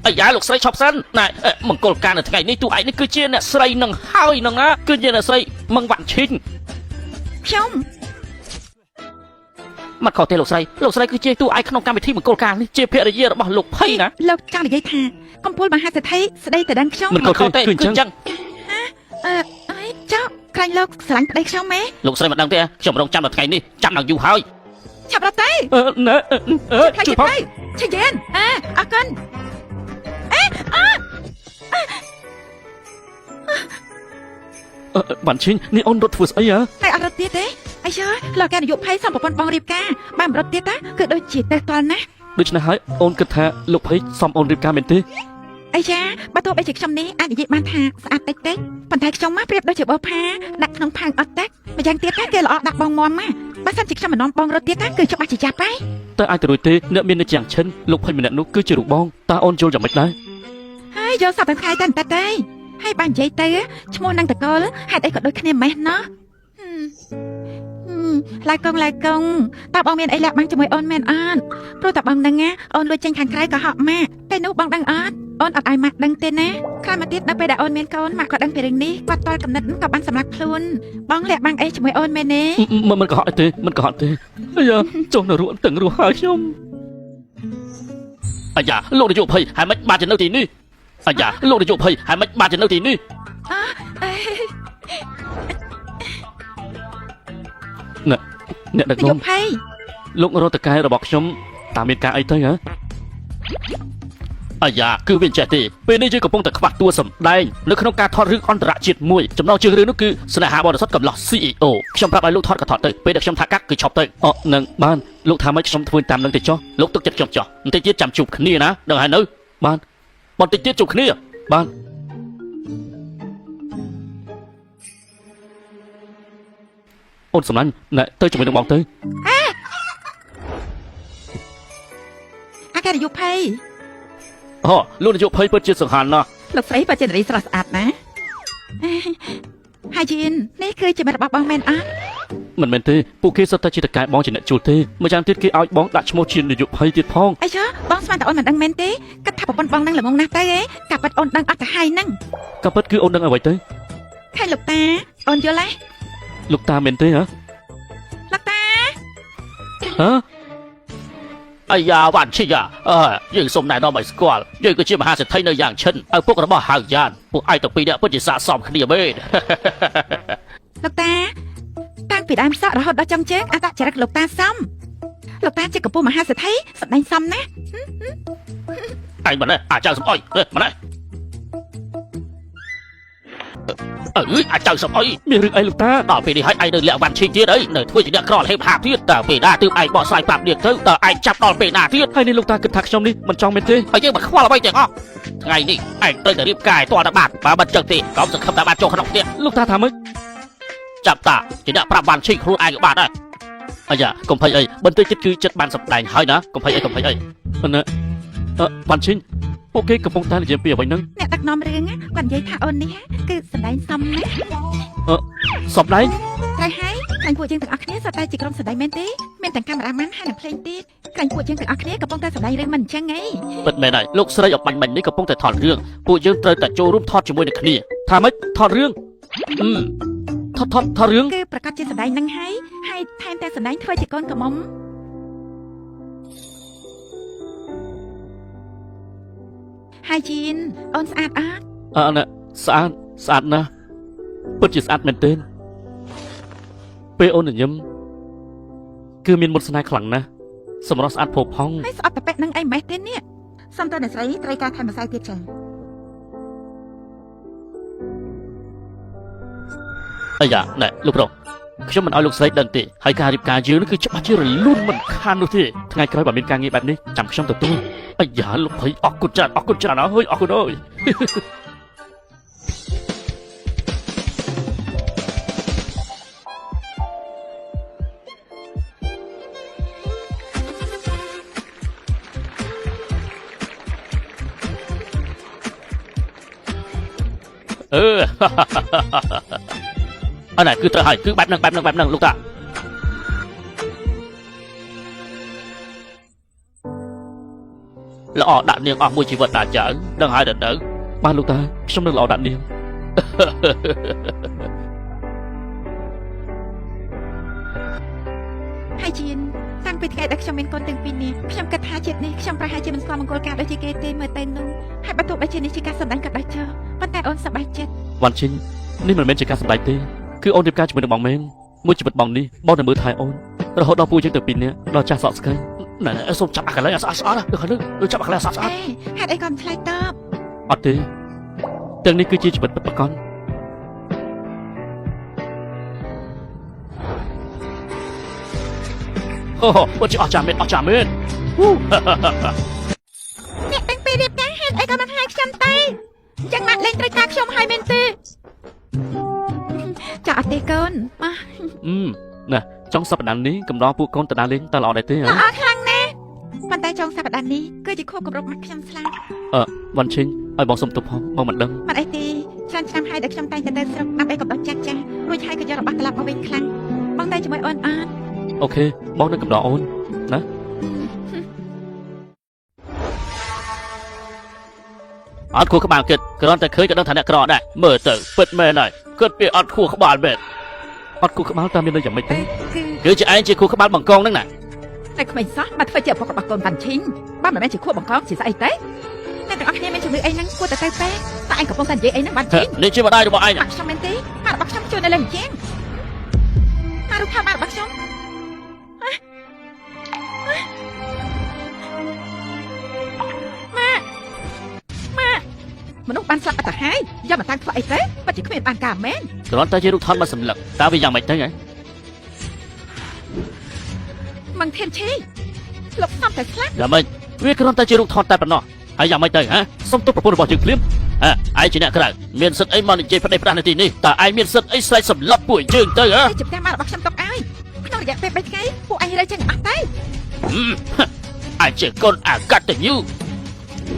អាយ៉ាលោកស្រីឈប់សិនណែមង្គលការនៅថ្ងៃនេះទូឯងនេះគឺជាអ្នកស្រីនឹងហើយនឹងណាគឺជាអ្នកស្រីមឹងវ៉ាន់ឈីង ខ្ញុំ មិនខុសទេលោកស្រីលោកស្រីគឺជាទូឯងក្នុងកម្មវិធីមង្គលការនេះជាភរិយារបស់លោកភ័យណា លោកចង់និយាយថាកំពូលមហាសេដ្ឋីស្ដីទៅដឹងខ្ញុំ មិនខុសទេគឺអញ្ចឹង ចឹង អឺអីចុះខ្លាញ់លោកស្រឡាញ់ប្តីខ្ញុំម៉េ លោកស្រីមិនដឹងទេខ្ញុំរងចាំដល់ថ្ងៃនេះចាំដល់យូរហើយ ឆាប់រត់ទៅ អឺណែអឺ ខ្លាច ជួយផង ទៅឆេយេនអើអរគុណ អឺវ៉ាន់ឈិងនេះអូនរត់ធ្វើស្អីហ៎ តែអត់រត់ទៀតទេអាយ៉ាលោកកែនយោភ័យសំប្រពន្ធបងរៀបការបើមិនរត់ទៀតតាគឺដូចជាតេះតល់ណាស់ ដូច្នេះហើយអូនគិតថាលោកភ័យសំអូនរៀបការមែនទេ អាយ៉ាបើទោះបីជាខ្ញុំនេះអាចនិយាយបានថាស្អាតតិចតិចប៉ុន្តែខ្ញុំមកប្រៀបដូចជាបោផាដាក់ក្នុងផាងអត់ទឹកម្យ៉ាងទៀតតាគេល្អដាក់បងមមមកបើសិនជាខ្ញុំមិននាំបងរត់ទៀតតាគឺច្បាស់ជាចាប់ហើយ តែអាចទៅរួចទេអ្នកមាននៅជាងឈិនលោកភ័យម្នាក់នោះគឺជារូបបងតើអូនយល់យ៉ាងម៉េចដែរ ហើយយកសពទាំងថ្ងៃតែតែតែហើយបាននិយាយទៅឈ្មោះនឹងតកលហេតុអីក៏ដូចគ្នាម៉េះណោះឡាយកងឡាយកងតើបងមានអីលាក់បាំងជាមួយអូនមែនអត់ព្រោះតែបងដឹងណាអូនលួចចេញខាងក្រៅក៏ហក់ម៉ាក់តែនោះបងដឹងអត់អូនអត់ឲ្យម៉ាក់ដឹងទេណាក្រោយមកទៀតដល់ពេលដែលអូនមានកូនម៉ាក់ក៏ដឹងពីរឿងនេះគាត់តល់កំណត់ក៏បានសម្រាប់ខ្លួនបងលាក់បាំងអីជាមួយអូនមែនទេ មិនមិនកុហកទេមិនកុហកទេអាយ៉ាចុះនៅរស់ទាំងរស់ហើយខ្ញុំ អាយ៉ាលោកនាយកភ័យហើយមិនបានជានៅទីនេះ អាយ៉ាលោកនាយកភ័យហើយមិនបានទៅនៅទីនេះ អេ អ្នកដឹកនាំ នាយកភ័យ លោករតកែរបស់ខ្ញុំតើមានការអីទៅហ៎អាយ៉ាគឺវាអញ្ចេះទេពេលនេះយើងកំពុងតែខ្វះតួសម្ដែងនៅក្នុងការថតរឿងអន្តរជាតិមួយចំណងជើងរឿងនោះគឺស្នេហាបរិសុទ្ធកំឡោះ CEO ខ្ញុំប្រាប់ឲ្យលោកថតក៏ថតទៅពេលដែលខ្ញុំថាកាត់គឺឈប់ទៅអនឹងបានលោកថាម៉េចខ្ញុំធ្វើតាមនឹងទៅចុះលោកទុកចិត្តខ្ញុំចុះបន្តិចទៀតចាំជួបគ្នាណាដឹងហើយនៅបានបន្តិចទៀតជួបគ្នាបានអូនសំឡាញ់ណែទៅជាមួយនឹងបងទៅ អគ្គនាយកភ័យ អូលោកនាយកភ័យពិតជាសង្ហានណាស់ លោកស្រីបច្ចេករីស្រស់ស្អាតណាស់ហើយជីននេះគឺជាមិត្តរបស់បងមែនអត់ មិនមែនទេពួកគេសុទ្ធតែជាតកែបងជាអ្នកជួលទេម្យ៉ាងទៀតគេឲ្យបងដាក់ឈ្មោះជានាយកភ័យទៀតផង អីចុះបងស្មានតែអូនមិនដឹងមែនទេគិតថាប្រពន្ធបងនឹងល្ងងណាស់ទៅឯងកាពិតអូនដឹងអត់ទៅហើយហ្នឹង ក៏ពិតគឺអូនដឹងអ្វីទៅ ខែលោកតាអូនយល់ទេ លោកតាមែនទេហ៎ លោកតា ហ៎អាយ៉ាវ៉ាន់ឈីយ៉ាអើយើងសុំណែនាំឲ្យស្គាល់យើងគឺជាមហាសេដ្ឋីនៅយ៉ាងឈិនឪពុករបស់ហៅយ៉ានពួកឯងទាំងពីរនាក់ពិតជាស័ក្តិសមគ្នាមែន លោកតាតាំងពីដើមសក់រហូតដល់ចុងជើងអត្តចរិតលោកតាសមលោកតាជាកម្ពូលមហាសេដ្ឋីសម្ដែងសមណាស់ ឯងមិនអាចៅសំអុយមិនអើយអាចៅសំអុយមានរឿងអីលោកតាដល់ពេលនេះហើយឯងនៅលាក់វ៉ាន់ឈីងទៀតអីនៅធ្វើជាអ្នកក្រហេបហាបទៀតតើពេលណាទើបឯងបកស្រាយប្រាប់នាងទៅតើឯងចាប់ដល់ពេលណាទៀតហើយនេះលោកតាគិតថាខ្ញុំនេះមិនចង់មែនទេហើយយើងមិនខ្វល់អ្វីទាំងអស់ថ្ងៃនេះឯងត្រូវតែរៀបការឲ្យទាល់តែបានបើមិនចឹងទេកុំសង្ឃឹមតែបានចូលក្នុងផ្ទះលោកតាថាម៉េចចាប់តាជាអ្នកប្រាប់វ៉ាន់ឈីងខ្លួនឯងក៏បានដែរអាយ៉ាកុំភ័យអីបន្តិចទៀតគឺចិត្តបានសម្ដែងហើយណាកុំភ័យអីកុំភ័យអីណាអឺវ៉ាន់ឈីងពួកគេកំពុងតែនិយាយពីអ្វីហ្នឹង អ្នកដឹកនាំរឿងណាគាត់និយាយថាអូននេះគឺសម្ដែងសមណាស់ សម្ដែង ត្រូវហើយខ្លាញ់ពួកយើងទាំងអស់គ្នាសុទ្ធតែជាក្រុមសម្ដែងមែនទេមានទាំងកាមេរ៉ាម៉ាន់ហើយនិងភ្លេងទៀតខ្លាញ់ពួកយើងទាំងអស់គ្នាកំពុងតែសម្ដែងរឿងមិនអញ្ចឹងឯង ពិតមែនហើយលោកស្រីអបាញ់មិញនេះកំពុងតែថតរឿងពួកយើងត្រូវតែចូលរួមថតជាមួយនឹងគ្នាថាម៉េចថតរឿងអឺថតថតថតរឿង គឺប្រកាសជាសម្ដែងនឹងហើយហើយថែមទាំងសម្ដែងធ្វើជាកូនក្រមុំហើយជីនអូនស្អាតអត់ អើណែស្អាតស្អាតណាស់ពិតជាស្អាតមែនទែនពេលអូនញញឹមគឺមានមុតស្នេហ៍ខ្លាំងណាស់សម្រស់ស្អាតផូរផង់ ហើយស្អប់តប៉ែកនឹងអីម៉េះទេនេះសំតើអ្នកស្រីត្រូវការថែមម្សៅទៀតចឹង អាយ៉ាណែលោកប្រុសខ្ញុំមិនឲ្យលោកស្រីដឹងទេហើយការរៀបការយើងនេះគឺច្បាស់ជារលូនមិនខាននោះទេថ្ងៃក្រោយបើមានការងារបែបនេះចាំខ្ញុំទទួលអាយ៉ាលោកភ័យអរគុណច្រើនអរគុណច្រើនអើយអរគុណអើយ អឺ អរណែគឺត្រូវហើយគឺបែបហ្នឹងបែបហ្នឹងបែបហ្នឹងលោកតាល្អដាក់នាងអស់មួយជីវិតតាចៅដឹងហើយដល់ទៅបានលោកតាខ្ញុំនឹងល្អដាក់នាង ហើយជីនតាំងពីថ្ងៃដែលខ្ញុំមានកូនទាំងពីរនាក់ខ្ញុំគិតថាជាតិនេះខ្ញុំប្រហែលជាមិនស្គាល់មង្គលការដូចជាគេទេមើលទៅនោះហើយបើទោះបីជានេះជាការសម្ដែងក៏ដោយចុះប៉ុន្តែអូនសប្បាយចិត្ត វ៉ាន់ឈិញនេះមិនមែនជាការសម្ដែងទេគឺអូនរៀបការជាមួយនឹងបងមែនមួយជីវិតបងនេះបងនឹងមើលថែអូនរហូតដល់ពួកយើងទាំងពីរនាក់ដល់ចាស់សក់ស្កៃណែសូមចាប់អាកន្លែងស្អាតស្អាតណាចាប់អាកន្លែងស្អាតស្អាត អេហេតុអីក៏មិនឆ្លើយតប អត់ទេទាំងនេះគឺជាជីវិតពិតប្រាកដអូពិតជាអស្ចារ្យមែនអស្ចារ្យមែនហ៊ូ អ្នកទាំងពីររៀបការហេតុអីក៏មិនហៅខ្ញុំទៅអញ្ចឹងម៉ាក់លែងត្រូវការខ្ញុំហើយមែនទេចាអត់ទេកូនមក អឺណាចុងសប្តាហ៍នេះកំដរពួកកូនទៅដើរលេងតើល្អដែរទេហ៎ ល្អខ្លាំងណាស់ប៉ុន្តែចុងសប្តាហ៍នេះគឺជាខួបគម្រប់ម៉ាក់ខ្ញុំស្លាប់ វ៉ាន់ឈិញឲ្យបងសុំទោសផងបងមិនដឹង មិនអីទេច្រើនឆ្នាំហើយដែលខ្ញុំតែងតែទៅស្រុកដើម្បីកំដរចាស់ចាស់រួចហើយក៏យករបស់ត្រឡប់មកវិញខ្លាំងបងតែជាមួយអូនអត់ អូខេបងនឹងកំដរអូនណាអត់ខួរក្បាលគិតគ្រាន់តែឃើញក៏ដឹងថាអ្នកក្រដែរមើលទៅពិតមែនហើយគិតពីអត់ខួរក្បាលមែនអត់ខួរក្បាលតើមានន័យយ៉ាងម៉េចទេ គឺ គឺជាឯងជាខួរក្បាលបង្កងហ្នឹងណា តែក្មេងសោះមកធ្វើជាឪពុករបស់កូនវ៉ាន់ឈីងបើមិនមែនជាខួបបង្កងជាស្អីទេអ្នកទាំង ទាំងអស់គ្នាមានជំងឺអីហ្នឹងគួរតែទៅពេទ្យតែឯងកំពុងតែនិយាយអីហ្នឹងបានជីង នេះជាម្ដាយរបស់ឯង ម៉ាក់ខ្ញុំមែនទេម៉ាក់របស់ខ្ញុំជួយនៅលើម្យ៉ាងម៉ាក់រូបថតម៉ាក់របស់ខ្ញុំម៉ាក់ម៉ាក់មនុស្សបានស្លាប់អត់ទៅហើយយកមកតាំងធ្វើអីទៅពិតជាគ្មានបានការមែន គ្រាន់តែជារូបថតមួយសន្លឹកតើវាយ៉ាងម៉េចទៅហ៎ មងធានឈីលោកសំតែស្លាប់ យ៉ាងម៉េចវាគ្រាន់តែជារូបថតតែប៉ុណ្ណោះហើយយ៉ាងម៉េចទៅហ៎សុំទោសប្រពន្ធរបស់យើងភ្លាមហ៎ឯងជាអ្នកក្រៅមានសិទ្ធអីមកនិយាយផ្ដេសផ្ដាស់នៅទីនេះតើឯងមានសិទ្ធអីស្រែកសម្លប់ពួកយើងទៅហ៎ តែជាផ្ទះម៉ាក់របស់ខ្ញុំទុកឲ្យក្នុងរយៈពេល3ថ្ងៃពួកឯងរើចេញអស់ទៅ ឯងជាកូនអាកតញ្ញូ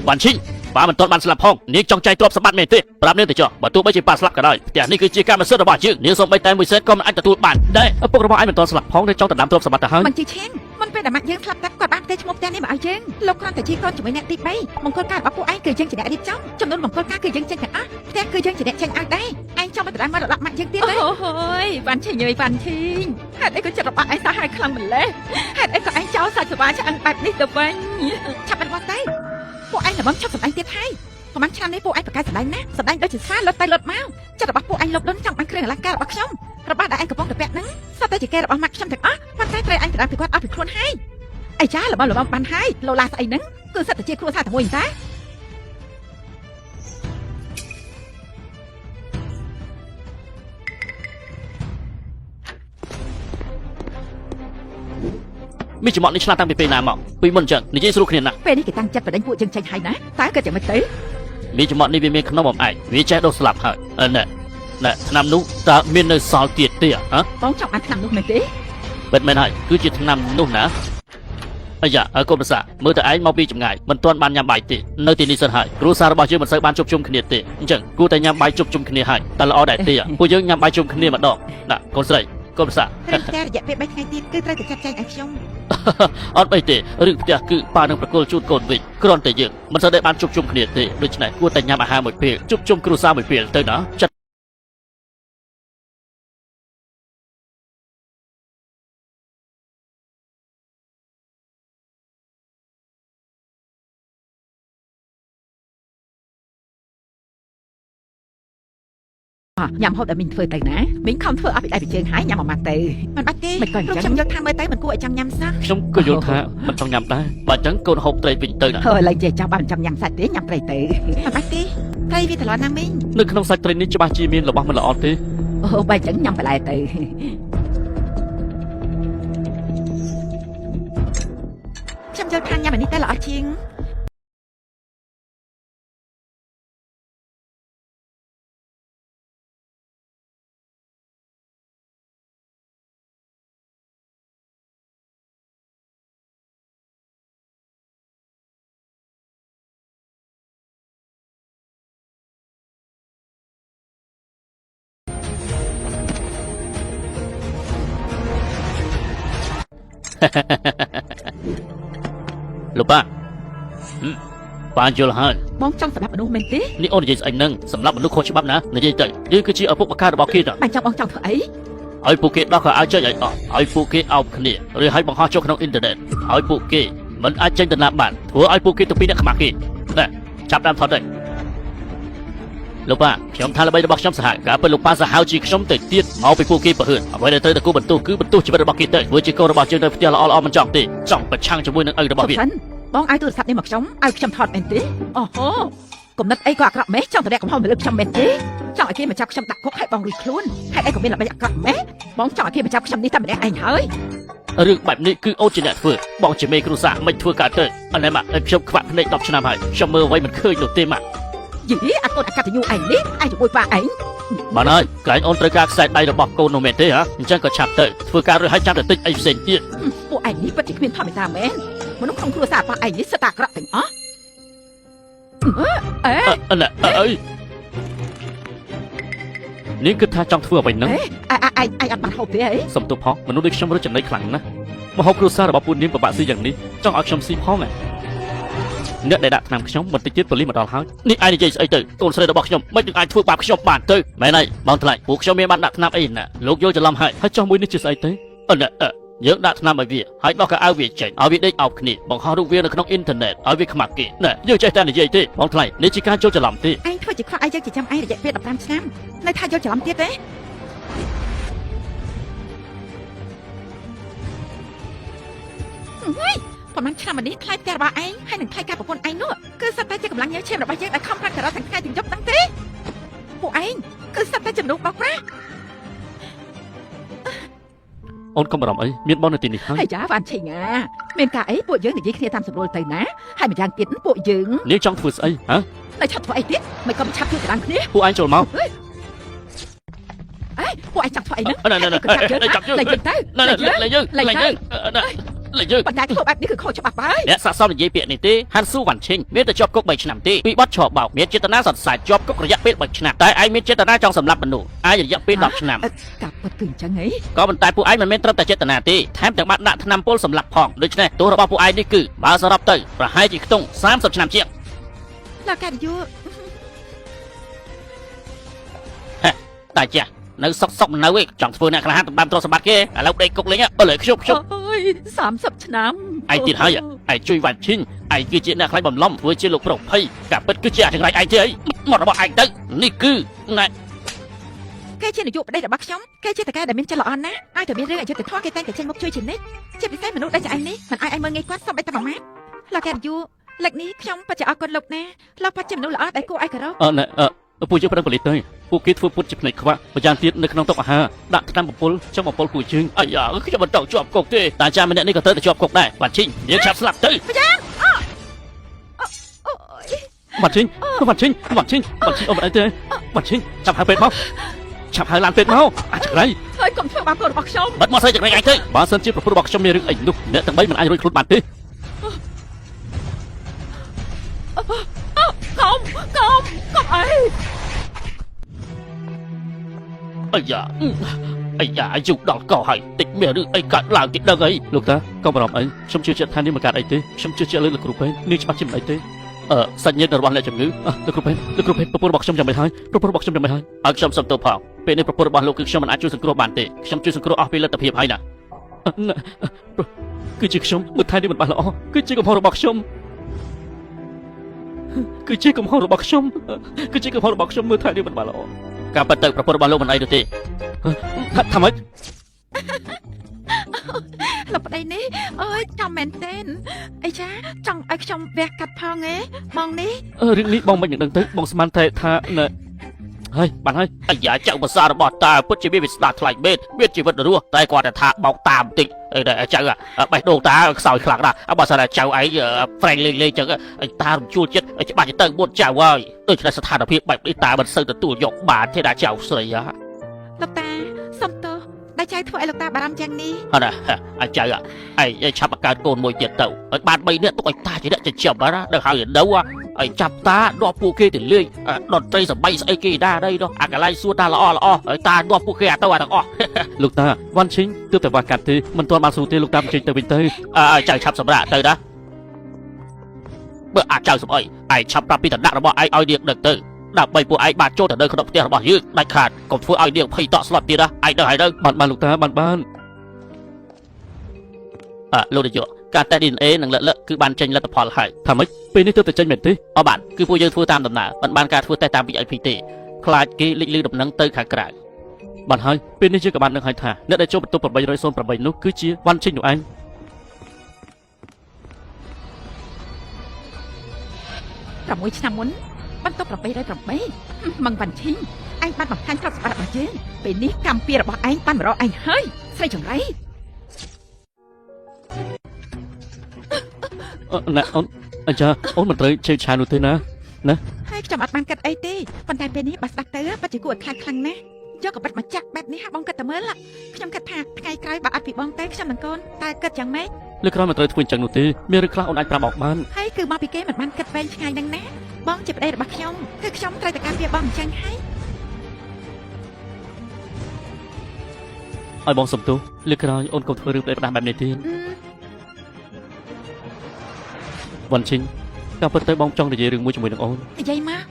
បានឈិញប៉ាមិនទាន់បានស្លាប់ផងនាងចង់ចែកទ្រព្យសម្បត្តិមែនទេប្រាប់នាងទៅចុះបើទោះបីជាប៉ាស្លាប់ក៏ដោយផ្ទះនេះគឺជាកម្មសិទ្ធិរបស់យើងនាងសូម្បីតែមួយសេនក៏មិនអាចទទួលបានដែរឪពុករបស់ឯងមិនទាន់ស្លាប់ផងនៅចង់ដណ្ដើមទ្រព្យសម្បត្តិទៅហើយ មិនជីឈៀងមុនពេលដែលម៉ាក់យើងស្លាប់តែគាត់បានផ្ទេរឈ្មោះផ្ទះនេះមកឲ្យយើងលោកគ្រាន់តែជាកូនជាមួយអ្នកទី3មង្គលការរបស់ពួកឯងគឺយើងជាអ្នករៀបចំចំនួនមង្គលការគឺយើងចេញទាំងអស់ផ្ទះគឺយើងជាអ្នកចេញឲ្យដែរឯងចង់មកដណ្ដើមមរតកម៉ាក់យើងទៀតទេអូយបានឈិញអើយបានឈិញហេតុអីក៏ចិត្តរបស់ឯងសាហាវខ្លាំងម្ល៉េះហេតុអីក៏ឯងចោលសាច់សវ៉ាឆ្អឹងបែបនេះទៅវិញឆាប់បាត់វត្តទៅពួកឯងល្មមឈប់សម្ដែងទៀតហើយប្រហែលឆ្នាំនេះពួកឯងប្រកែកសម្ដែងណាសម្ដែងដូចជាស្វាលុតទៅលុតមកចិត្តរបស់ពួកឯងលុបលុនចង់បានគ្រឿងអលង្ការរបស់ខ្ញុំរបស់ដែលឯងកំពុងតែពាក់ហ្នឹងសុទ្ធតែជាកេររបស់ម៉ាក់ខ្ញុំទាំងអស់ប៉ុន្តែត្រូវឯងដណ្ដើមពីគាត់អស់ពីខ្លួនហើយអាចាល្មមល្មមបានហើយឡូឡាស្អីហ្នឹងគឺសិតតែជាគ្រួសារតែមួយតា មានចំអកនេះឆ្លាតតាំងពីពេលណាមកពីមុនអញ្ចឹងនិយាយស្រួលគ្នាណាស់ ពេលនេះគេតាំងចិត្តបដិញពួកយើងចេញហើយណាតើគិតយ៉ាងម៉េចទៅ មានចំអកនេះវាមានក្នុងបំឯកវាចេះដុសស្លាប់ហើយអឺណែណែឆ្នាំនោះតើមាននៅសល់ទៀតទេហ៎ បងចង់បានឆ្នាំនោះមែនទេ ពិតមែនហើយគឺជាឆ្នាំនោះណាអាយ៉ាអើកូនប្រសាមើលតែឯងមកពីចម្ងាយមិនទាន់បានញ៉ាំបាយទេនៅទីនេះសិនហើយគ្រួសាររបស់យើងមិនសូវបានជួបជុំគ្នាទេអញ្ចឹងគួរតែញ៉ាំបាយជួបជុំគ្នាហើយតែល្អដែរទេពួកយើងញ៉ាំបាយជុំគ្នាម្ដងណាកូនស្រីកូនប្រសា រឿងផ្ទះរយៈពេល3ថ្ងៃទៀតគឺត្រូវតែចាត់ចែងឲ្យខ្ញុំ អត់អីទេរឿងផ្ទះគឺប៉ានឹងប្រគល់ជូនកូនវិញគ្រាន់តែយើងមិនសូវได้បានជួបជុំគ្នាទេដូច្នេះគួរតែញ៉ាំអាហារមួយពេលជួបជុំគ្រួសារមួយពេលទៅណាចិត្ត ញ៉ាំហូបដែលមីងធ្វើទៅណាមីងខំធ្វើអស់ពីដៃពីជើងហើយញ៉ាំអត់ម៉ាត់ទៅ មិនបាច់ទេ មិនក៏អញ្ចឹង ព្រោះខ្ញុំយល់ថាមើលទៅមិនគួរឲ្យចង់ញ៉ាំសោះ ខ្ញុំក៏យល់ថាមិនចង់ញ៉ាំដែរបើអញ្ចឹងកូនហូបត្រីវិញទៅណា ហើយឡើងចេះចាប់បានចង់ញ៉ាំសាច់ទេញ៉ាំត្រីទៅ មិនបាច់ទេត្រីវាត្រឡប់ណាមីង នៅក្នុងសាច់ត្រីនេះច្បាស់ជាមានរបស់មិនល្អទេ អូបើអញ្ចឹងញ៉ាំបន្លែទៅ ខ្ញុំយល់ថាញ៉ាំអានេះតែល្អជាង លោកប៉ាហឹមប៉ាយល់ហើយ បងចង់សម្រាប់មនុស្សមែនទេ នេះអូននិយាយស្អីនឹងសម្រាប់មនុស្សខុសច្បាប់ណានិយាយទៅយើងគឺជាឪពុកម្ដាយរបស់គេណា បានចង់បងចង់ធ្វើអី ឲ្យពួកគេដោះខោអាវចេញឲ្យអស់ឲ្យពួកគេអោបគ្នាឬឲ្យបង្ហោះចូលក្នុងអ៊ីនធឺណិតឲ្យពួកគេមិនអាចចេញទៅណាបានធ្វើឲ្យពួកគេទៅពីអ្នកខ្មាស់គេណែចាប់ដើមថតទៅលោកប៉ាខ្ញុំថាល្បីរបស់ខ្ញុំសាហាវការពិតលោកប៉ាសាហាវជាខ្ញុំទៅទៀតមកពីពួកគេប្រហឿនអ្វីដែលត្រូវតែគូបន្ទោសគឺបន្ទោសជីវិតរបស់គេទៅធ្វើជាកូនរបស់យើងនៅផ្ទះល្អៗមិនចង់ទេចង់ប្រឆាំងជាមួយនឹងឪរបស់វា សិនបងឲ្យទូរស័ព្ទនេះមកខ្ញុំឲ្យខ្ញុំថតមែនទេអូហូគំនិតអីក៏អាក្រក់ម៉េះចង់តម្លាក់កំហុសមកលើខ្ញុំមែនទេចង់ឲ្យគេមកចាប់ខ្ញុំដាក់គុកឲ្យបងរួចខ្លួនហេតុអីក៏មានល្បិចអាក្រក់ម៉េះបងចង់ឲ្យគេមកចាប់ខ្ញុំនេះតែម្នាក់ឯងហើយ រឿងបែបនេះគឺអូនជាអ្នកធ្វើបងជាមេគ្រួសារមិនធ្វើកើតទៅអណែម៉ាក់ខ្ញុំខ្វាក់ភ្នែក10ឆ្នាំហើយខ្ញុំមើលអ្វីមិនឃើញនោះទេម៉ាក់ យីអាកូនអាកតញ្ញូឯងនេះឯងជាមួយប៉ាឯង បានហើយកែងអូនត្រូវការខ្សែដៃរបស់កូននោះមែនទេហ៎អញ្ចឹងក៏ឆាប់ទៅធ្វើការរួចហើយចាំទៅទិញអីផ្សេងទៀត ពួកឯងនេះពិតជាគ្មានធម្មតាមែនមនុស្សក្នុងគ្រួសារប៉ាឯងនេះសិតតែអាក្រក់ទាំងអស់អេ អណែអីនាងគិតថាចង់ធ្វើអ្វីហ្នឹង អេឯងឯងអត់បានហូបទេអី សំទោសផងមនុស្សដូចខ្ញុំរត់ចំណៃខ្លាំងណាស់មកហូបគ្រួសាររបស់ពួកនាងពិបាកស៊ីយ៉ាងនេះចង់ឲ្យខ្ញុំស៊ីផងហ៎អ្នកដែលដាក់ថ្នាំខ្ញុំបន្តិចទៀតប៉ូលីសមកដល់ហើយនេះឯងនិយាយស្អីទៅកូនស្រីរបស់ខ្ញុំមិននឹងអាចធ្វើបាបខ្ញុំបានទៅមែនហើយបងថ្លៃពួកខ្ញុំមានបានដាក់ថ្នាំអីណាលោកយល់ច្រឡំហើយហើយចោះមួយនេះជាស្អីទៅអណែ យើងដាក់ថ្នាំឲ្យវាហើយដោះកៅអៅវាចេញឲ្យវាដេកអោបគ្នាបង្ហោះរូបវានៅក្នុងអ៊ីនធឺណិតឲ្យវាខ្មាស់គេណែយើងចេះតែនិយាយទេបងថ្លៃនេះជាការចូលច្រឡំទេ ឯងធ្វើជាខ្វះឯងយើងចិញ្ចឹមឯងរយៈពេល15ឆ្នាំនៅថាយល់ច្រឡំទៀតទេហីប្រហែលឆ្នាំនេះថ្លៃផ្ទះរបស់ឯងហើយនឹងថ្លៃការប្រពន្ធឯងនោះគឺសិតតែជាកម្លាំងញើសឈាមរបស់យើងដែលខំប្រឹងទៅរកទាំងថ្ងៃទាំងយប់ហ្នឹងទេពួកឯងគឺសិតតែជំនួសបោកប្រាស់ អូនកុំបារម្ភអីមានបងនៅទីនេះហើយ ហើយយ៉ាវ៉ាន់ឈីងអាមានការអីពួកយើងនិយាយគ្នាតាមសម្រួលទៅណាហើយម្យ៉ាងទៀតពួកយើង នាងចង់ធ្វើស្អីហ៎ នៅឆាប់ធ្វើអីទៀតមិនក៏មិនឆាប់ជួយដណ្ដើមគ្នា ពួកឯងចូលមក អេពួកឯងចង់ធ្វើអីហ្នឹង ណែណែណែ ក៏ចាប់យើង ចាប់យើង លេងទៅ ណែណែលេងយើងលេងយើងលេងយើង ប៉ុន្តែធ្វើបែបនេះគឺខុសច្បាប់ហើយ អ្នកសាកសមនិយាយពាក្យនេះទេហាន់ស៊ូវ៉ាន់ឈិងមានតែជាប់គុក3ឆ្នាំទេពីបទឆបោកមានចេតនាសន្សាជាប់គុករយៈពេល3ឆ្នាំតែឯងមានចេតនាចង់សម្លាប់មនុស្សអាចរយៈពេល10ឆ្នាំ កាពិតគឺអញ្ចឹងហី ក៏ប៉ុន្តែពួកឯងមិនមែនត្រឹមតែចេតនាទេថែមទាំងបានដាក់ថ្នាំពុលសម្លាប់ផងដូច្នេះទោសរបស់ពួកឯងនេះគឺបើសរុបទៅប្រហែលជាខ្ទង់30ឆ្នាំជាង លោកកាយុ តែចាស់នៅសុកសុកនៅឯងចង់ធ្វើអ្នកក្លាហានដណ្ដើមទ្រព្យសម្បត្តិគេឥឡូវដេកគុកលេងអើលើខ្ញុំខ្ញុំ អើយ30ឆ្នាំ ឯងទៀតហើយឯងជួយវ៉ាន់ឈិងឯងគឺជាអ្នកខ្លាញ់បំឡំធ្វើជាលោកប្រុសភ័យការពិតគឺជាអាចង្រៃឯងទេអីមករបស់ឯងទៅនេះគឺណែ គេជានាយកប្តីរបស់ខ្ញុំគេជាតកែដែលមានចិត្តល្អណាស់ឲ្យតែមានរឿងអយុត្តិធម៌គេតែងតែចេញមុខជួយជានិច្ចជាពិសេសមនុស្សដែលជាឯងនេះមិនឲ្យឯងមើលងាយគាត់សូម្បីតែមួយម៉ាត់លោកកាយុលើកនេះខ្ញុំពិតជាអរគុណលោកណាលោកពិតជាមនុស្សល្អដែលគួរឲ្យគោរព អឺណែអឺពួកយើងប្រឹងផលិតទៅពួកគេធ្វើពុតជាភ្នែកខ្វាក់ម្យ៉ាងទៀតនៅក្នុងតុអាហារដាក់ថ្នាំបំពុលចង់បំពុលពួកយើង អាយ៉ាខ្ញុំមិនចង់ជាប់គុកទេតាចាម្នាក់នេះក៏ត្រូវតែជាប់គុកដែរវ៉ាន់ឈិងយើងឆាប់ស្លាប់ទៅ វ៉ាន់ឈិងវ៉ាន់ឈិងវ៉ាន់ឈិងវ៉ាន់ឈិងអូមិនអីទេវ៉ាន់ឈិងចាប់ហៅពេទ្យមកឆាប់ហៅឡានពេទ្យមកអាចង្រៃ ហើយកុំធ្វើបាបកូនរបស់ខ្ញុំ បិទមកស្អីចង្រៃឯងទៅ បើសិនជាប្រពន្ធរបស់ខ្ញុំមានរឿងអីនោះអ្នកទាំងបីមិនអាចរួចខ្លួនបានទេ កុំកុំកុំអី អាយ៉ាអាយ៉ាអាយុដល់កហើយតិចមានរឿងអីកើតឡើងគេដឹងអីលោកតាកុំបារម្ភអីខ្ញុំជឿជាក់ថានេះមិនកើតអីទេខ្ញុំជឿជាក់លើលោកគ្រូពេទ្យនេះច្បាស់ជាមិនអីទេអឺសាច់ញាតិរបស់អ្នកជំងឺលោកគ្រូពេទ្យលោកគ្រូពេទ្យប្រពន្ធរបស់ខ្ញុំយ៉ាងម៉េចហើយប្រពន្ធរបស់ខ្ញុំយ៉ាងម៉េចហើយ ឲ្យខ្ញុំសុំទោសផងពេលនេះប្រពន្ធរបស់លោកគឺខ្ញុំមិនអាចជួយសង្គ្រោះបានទេខ្ញុំជួយសង្គ្រោះអស់ពីលទ្ធភាពហើយណា គឺជាខ្ញុំមើលថែនេះមិនបានល្អគឺជាកំហុសរបស់ខ្ញុំគឺជាកំហុសរបស់ខ្ញុំគឺជាកំហុសរបស់ខ្ញុំមើលថែនេះមិនបានល្អ ការពិតទៅប្រពន្ធរបស់លោកមិនអីនោះទេ ថាម៉េច លោកប្តីនេះអើយចំមែនទែនអីចាចង់ឲ្យខ្ញុំវះកាត់ផងឯងបងនេះ រឿងនេះបងមិននឹងដឹងទៅបងស្មានតែថាណែហើយបានហើយ អាយ៉ាចៅភាសារបស់តាពិតជាមានវាសនាថ្លៃមេតមានជីវិតរស់តែគាត់តែថាបោកតាមបន្តិចអីដែរចៅបេះដូងតាខ្សោយខ្លាំងណាស់បើសិនតែចៅឯងប្រែងលេងលេងចឹងតារំជួលចិត្តច្បាស់ជាទៅមុនចៅហើយដូច្នេះស្ថានភាពបែបនេះតាមិនសូវទទួលយកបានទេណាចៅស្រីហ៎ លោកតាសុំទោសដែលចៅធ្វើឲ្យលោកតាបារម្ភយ៉ាងនេះ ហ៎ណាអាចៅឯងឆាប់បង្កើតកូនមួយទៀតទៅឲ្យបាន3នាក់ទុកឲ្យតាជាអ្នកចិញ្ចឹមណាដល់ហើយនៅឲ្យចាប់តាដកពួកគេទៅលេងតន្ត្រីសម័យស្អីគេណាដីនោះអាកន្លែងសួរតាល្អល្អឲ្យតាដកពួកគេអាទៅអាទាំងអស់ លោកតាវ៉ាន់ឈិងទើបតែវ៉ាកាត់ទេមិនទាន់បានស្រួលទេលោកតាបញ្ចេញទៅវិញទៅ អើចៅឆាប់សម្រាប់ទៅណាបើអាចចៅសំអីឯងឆាប់ប្រាប់ពីតំណាក់របស់ឯងឲ្យនាងដឹកទៅដើម្បីពួកឯងបានចូលទៅនៅក្នុងផ្ទះរបស់យើងដាច់ខាតកុំធ្វើឲ្យនាងភ័យតក់ស្លុតទៀតណាឯងដឹងហើយទៅ បានបានលោកតាបានបាន អើលោកនាយកការតេស្ត DNA និងលិលគឺបានចេញលទ្ធផលហើយ ថាម៉េចពេលនេះទើបតែចេញមែនទេ អបានគឺពួកយើងធ្វើតាមដំណើរមិនបានការធ្វើតេស្តតាម VIP ទេខ្លាចគេលេចលឺដំណឹងទៅខាងក្រៅ បានហើយពេលនេះយើងក៏បានដឹងហើយថាអ្នកដែលចូលបន្ទប់808នោះគឺជាវ៉ាន់ឈិងនោះឯង 6ឆ្នាំមុនបន្ទប់808មងវ៉ាន់ឈីងឯងបានបង្ហាញទ្រព្យសម្បត្តិរបស់យើងពេលនេះកម្មពៀរបស់ឯងបានមករកឯងហើយស្រីចង្រៃ ណែអូនអាចារ្យអូនមិនត្រូវឆេវឆាវនោះទេណា ហើយខ្ញុំអត់បានគិតអីទេប៉ុន្តែពេលនេះបើស្ដាប់ទៅពិតជាគួរឲ្យខ្លាចខ្លាំងណាស់យកកបិតមកចាក់បែបនេះហាក់បងគិតតែមើលខ្ញុំគិតថាថ្ងៃក្រោយបើអត់ពីបងទៅខ្ញុំនឹងកូនតើគិតយ៉ាងម៉េច លើក្រោយមិនត្រូវធ្វើអញ្ចឹងនោះទេមានរឿងខ្លះអូនអាចប្រាប់អอกបាន ហើយគឺមកពីគេមិនបានគិតវែងឆ្ងាយនឹងណាបងជាប្តីរបស់ខ្ញុំគឺខ្ញុំត្រូវតែការពារបងអញ្ចឹងហើយ ឲ្យបងសុំទោសលើក្រោយអូនកុំធ្វើរឿងផ្ដេសផ្ដាស់បែបនេះទៀតវ៉ាន់ឈិងការពិតទៅបងចង់និយាយរឿងមួយជាមួយនឹងអូន និយាយមក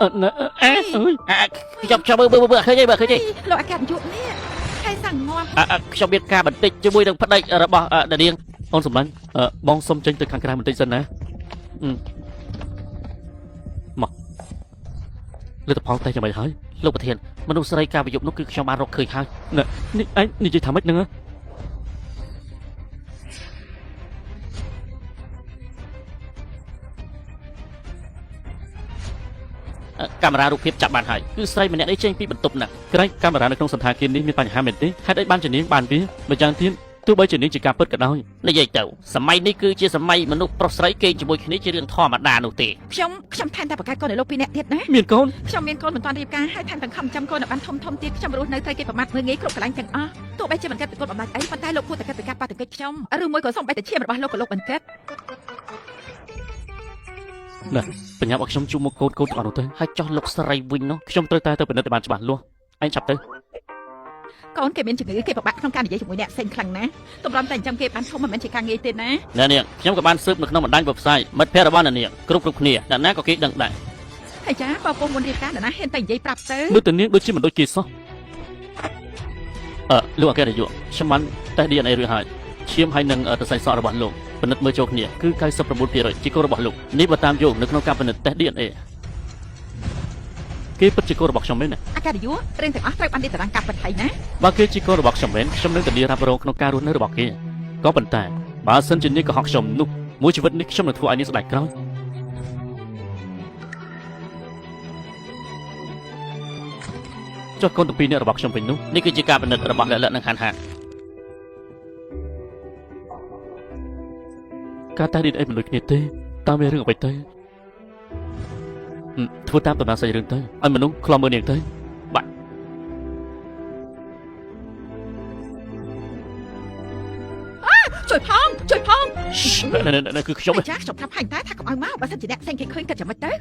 អឺណែអេអើយ អាខ្ញុំខ្ញុំមើលមើលមើលឃើញទេមើលឃើញទេ លោកអគ្គនាយកនេះហើយសង្ងំ អាខ្ញុំមានការបន្តិចជាមួយនឹងប្តីរបស់នាង អូនសម្លាញ់បងសុំចេញទៅខាងក្រៅបន្តិចសិនណាមកលទ្ធផលតេស្តយ៉ាងម៉េចហើយ លោកប្រធានមនុស្សស្រីការប្រយុទ្ធនោះគឺខ្ញុំបានរកឃើញហើយ នេះឯងនិយាយថាម៉េចហ្នឹង កាមេរ៉ារូបភាពចាប់បានហើយគឺស្រីម្នាក់នេះចេញពីបន្ទប់ហ្នឹង ក្រែងកាមេរ៉ានៅក្នុងសន្តាគារនេះមានបញ្ហាមែនទេហេតុអីបានជានាងបានវាម្យ៉ាងទៀតទោះបីជានាងជាការពិតក៏ដោយ និយាយទៅសម័យនេះគឺជាសម័យមនុស្សប្រុសស្រីគេងជាមួយគ្នាជារឿងធម្មតានោះទេ ខ្ញុំខ្ញុំថែមតែបង្កើតកូនឲ្យលោកពីរនាក់ទៀតណា មានកូន ខ្ញុំមានកូនមិនទាន់រៀបការហើយថែមទាំងខំចាំកូនឲ្យបានធំធំទៀតខ្ញុំរស់នៅត្រូវគេប្រមាថមើលងាយគ្រប់កន្លែងទាំងអស់ទោះបីជាមិនគិតពីកូនបំណាច់អីប៉ុន្តែលោកគួរតែគិតពីការប៉ះទង្គិចខ្ញុំឬមួយក៏សូម្បីតែឈាមរបស់លោកក៏លោកមិនគិត បញ្ញាប់ឲ្យខ្ញុំជួបមុខកូនកូនទាំងអស់នោះទៅ ហើយចោះលោកស្រីវិញនោះ ខ្ញុំត្រូវតែទៅពិនិត្យឲ្យបានច្បាស់លាស់ឯងឆាប់ទៅ កូនគេមានជំងឺគេពិបាកក្នុងការនិយាយជាមួយអ្នកផ្សេងខ្លាំងណាស់តម្រាំតែចិញ្ចឹមគេបានធំមិនមែនជាការងាយទេណា អ្នកនាងខ្ញុំក៏បានស៊ើបនៅក្នុងបណ្ដាញ website មិត្តភ័ក្តិរបស់អ្នកនាងគ្រប់គ្រប់គ្នាអ្នកណាក៏គេដឹងដែរ ហើយចាបើពុំមុនរៀបការនរណាហ៊ានតែនិយាយប្រាប់ទៅ មើលទៅនាងដូចជាមិនដូចគេសោះអឺលោកអគ្គនាយកខ្ញុំបានតេស្ត DNA រួចហើយឈាមហើយនឹងសរសៃសក់របស់លោកពិនិត្យមើលចូលគ្នាគឺ99%ជាកូនរបស់លោកនេះបើតាមយោងនៅក្នុងការពិនិត្យតេស្ត DNA គេពិតជាកូនរបស់ខ្ញុំមែនណា អគ្គនាយករឿងទាំងអស់ត្រូវបានលាតត្រដាងការពិតហើយណា បើគេជាកូនរបស់ខ្ញុំមែនខ្ញុំនឹងធានារ៉ាប់រងក្នុងការរស់នៅរបស់គេក៏ប៉ុន្តែបើសិនជានាងកុហកខ្ញុំនោះមួយជីវិតនេះខ្ញុំនឹងធ្វើឲ្យនាងស្ដាយក្រោយចុះកូនទាំងពីរនាក់របស់ខ្ញុំវិញនោះ នេះគឺជាការពិនិត្យរបស់លក្ខណៈនិងហានហាន ការតេស្ត DNA មិនដូចគ្នាទេតើមានរឿងអ្វីទៅធ្វើតាមដំណើរសាច់រឿងទៅឲ្យមនុស្សខ្លំមើលនាងទៅ បាទ ជួយផងជួយផង ណែគឺខ្ញុំ អាចារ្យខ្ញុំប្រាប់ហើយតែថាកុំឲ្យមកបើសិនជាអ្នកផ្សេងគេឃើញគិតយ៉ាងម៉េចទៅ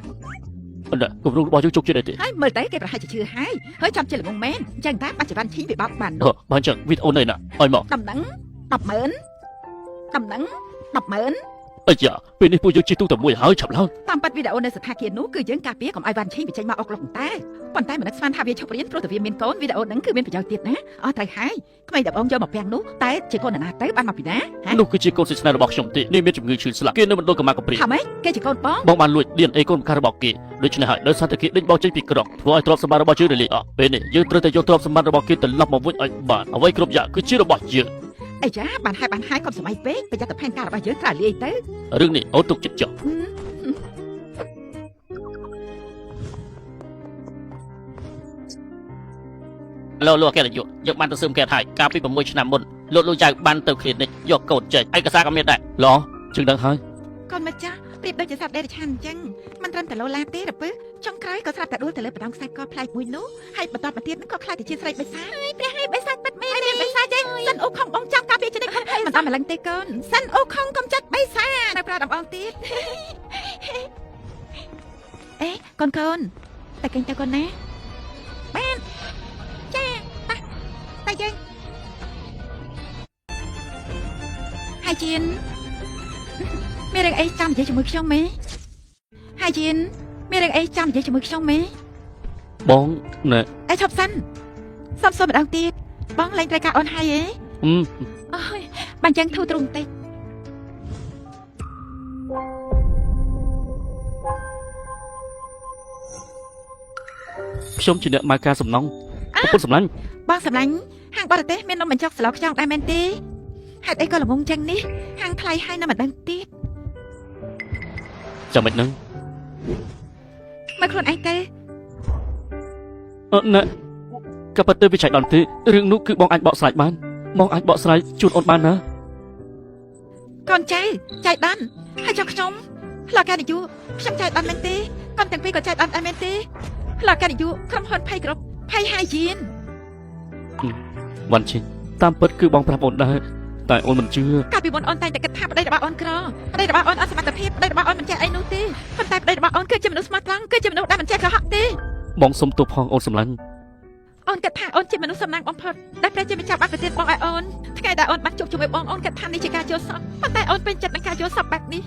ណែគម្រោងរបស់យើងជោគជ័យដែរទេ ហើយមើលទៅគេប្រហែលជាជឿហើយហើយចាំជាល្ងងមែនអញ្ចឹងតែបច្ចុប្បន្នឈីងវាបោកបាន អឺបើអញ្ចឹងវីដេអូនៅណាឲ្យមក ដំណឹង100000ដំណឹង100000 អីយ៉ាពេលនេះពួកយើងជិះទូតែមួយហើយឆាប់ឡើង តាមពិតវីដេអូនៅស្ថាគារនោះគឺយើងការពារកុំឲ្យវ៉ាន់ឈីងវាចេញមកអុកលុកតែប៉ុន្តែមិននឹកស្មានថាវាឈប់រៀនព្រោះតែវាមានកូនវីដេអូហ្នឹងគឺមានប្រយោជន៍ទៀតណាអស់ត្រូវហើយក្មេងដបងយកមកពាំងនោះតែជាកូនណាទៅបានមកពីណាហ៎ នោះគឺជាកូនសិស្សស្នេហ៍របស់ខ្ញុំទេនេះមានជំងឺឈឺស្លាប់គេនៅមណ្ឌលកម្មាកំព្រា ថាម៉េចគេជាកូនបង បងបានលួច DNA កូនបង្កើតរបស់គេដូច្នេះហើយដោយសារតែគេដេញបោកចេញពីក្រុងធ្វើឲ្យទ្រព្យសម្បត្តិរបស់យើងរលាយអស់ពេលនេះយើងត្រូវតែយកទ្រព្យសម្បត្តិរបស់គេត្រឡប់មកវិញឲ្យបានអ្វីគ្រប់យ៉ាងគឺជារបស់យើង អីចាបានហើយបានហើយកុំសម័យពេកប្រយ័ត្នតែផែនការរបស់យើងត្រូវលាយទៅ រឿងនេះអូនទុកចិត្តចុះ លោកលោកអគ្គនាយកយើងបានទៅស៊ើបអង្កេតហើយកាលពី6ឆ្នាំមុនលោកលោកចៅបានទៅគ្លីនិកយកកូនចេញឯកសារក៏មានដែរ ល្អជឹងដឹងហើយក ូនម្ចាស់ប្រៀបដូចជាសត្វដេរឆានអញ្ចឹងមិនត្រឹមតែលោឡាទេរពឹសចុងក្រោយក៏ស្រាប់តែដួលទៅលើបដងខ្សែកប្លែកមួយនោះហើយបន្តមកទៀតក៏ខ្លាចទៅជាស្រីបិសាចព្រះហើយបិសាចពិតមែនហើយបិសាចទេសិនអូខុងបងចាំការពារជានិច្ចមិនតាមម្លឹងទេកូនសិនអូខុងកំចាត់បិសាចនៅប្រាដំបងទៀតអេកូនកូនតែកេងទៅកូនណាបានចាតាតែយើងហើយជៀនមានរឿងអីចាំនិយាយជាមួយខ្ញុំមេហើយជៀនមានរឿងអីចាំនិយាយជាមួយខ្ញុំមេ បងណែ អេឈប់សិនសុំសុំម្ដងទៀតបងលែងត្រូវការអូនហើយឯង អឺ អូយបានចឹងធូរទ្រុងបន្តិច ខ្ញុំជាអ្នកម៉ៅការសំណងប្រពន្ធសម្លាញ់ បងសម្លាញ់ហាងបរទេសមាននំបញ្ចុកស្លខ្យងដែរមែនទេហេតុអីក៏ល្ងងចឹងនេះហាងថ្លៃហើយនៅមិនដឹងទៀត ចាំមិននឹង មើលខ្លួនឯងទៅ អឺណែក៏ប៉ុន្តែវិច័យដល់ទេរឿងនោះគឺបងអាចបកស្រាយបានបងអាចបកស្រាយជូនអូនបានណា កូនចៅចៃដន្យហើយចុះខ្ញុំលោកកានយុខ្ញុំចៃដន្យមែនទេកូនទាំងពីរក៏ចៃដន្យដែរមែនទេលោកកានយុក្រុមហ៊ុនភ័យគ្រប់ភ័យហាយៀន វ៉ាន់ឈីងតាមពិតគឺបងប្រាប់អូនដែរតែអូនមិនជឿ កាលពីមុនអូនតែងតែគិតថាប្តីរបស់អូនក្រប្តីរបស់អូនអត់សមត្ថភាពប្តីរបស់អូនមិនចេះអីនោះទេប៉ុន្តែប្តីរបស់អូនគឺជាមនុស្សស្មោះត្រង់គឺជាមនុស្សដែលមិនចេះកុហកទេ បងសុំទោសផងអូនសម្លាញ់ អូនគិតថាអូនជាមនុស្សសំណាងបំផុតដែលព្រះជាម្ចាស់បានប្រទានបងឲ្យអូនថ្ងៃដែលអូនបានជួបជាមួយបងអូនគិតថានេះជាការយល់សប្តិប៉ុន្តែអូនពេញចិត្តនឹងការយល់សប្តិបែបនេះ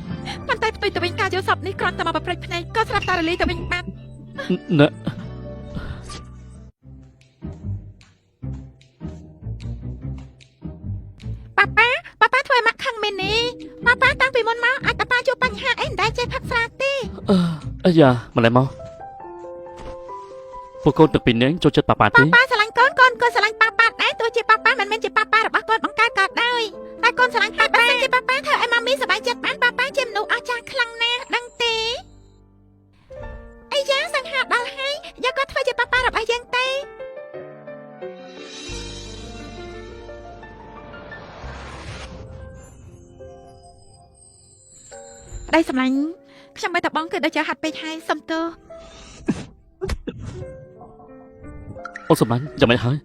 ប៉ុន្តែផ្ទុយទៅវិញការយល់សប្តិនេះគ្រាន់តែមកប្រព្រឹត្តភ្នែកក៏ស្រាប់តែរលាយទៅវិញបាត់ ណែ ប៉ាប៉ាប៉ាប៉ាធ្វើឲ្យម៉ាក់ខឹងមែននេះប៉ាប៉ាតាំងពីមុនមកអាចប៉ាប៉ាជួបបញ្ហាអីមិនដែលចេះផឹកស្រាទេ អឺអាយ៉ាម្លេះមកពួកកូនទាំងពីរនាក់ចូលចិត្តប៉ាប៉ា ប៉ា ទេ ប៉ាស្រឡាញ់កូនកូនក៏ស្រឡាញ់ប៉ាប៉ាដែរទោះជាប៉ាប៉ាមិនមែនជាប៉ាប៉ារបស់កូនបង្កើតក៏ដោយតែកូនស្រឡាញ់ប៉ាប៉ាជាប៉ាប៉ាធ្វើឲ្យម៉ាមីសប្បាយចិត្តបានប៉ាប៉ាជាមនុស្សអស្ចារ្យខ្លាំងណាស់ដឹងទេអាយ៉ាសង្ហាដល់ហើយយកគាត់ធ្វើជាប៉ាប៉ារបស់យើងទេប្តីសម្លាញ់ខ្ញុំមើលតបងគឺដូចជាហាត់ពេកហើយសុំទោស អូនសម្លាញ់យ៉ាងម៉េចហើយ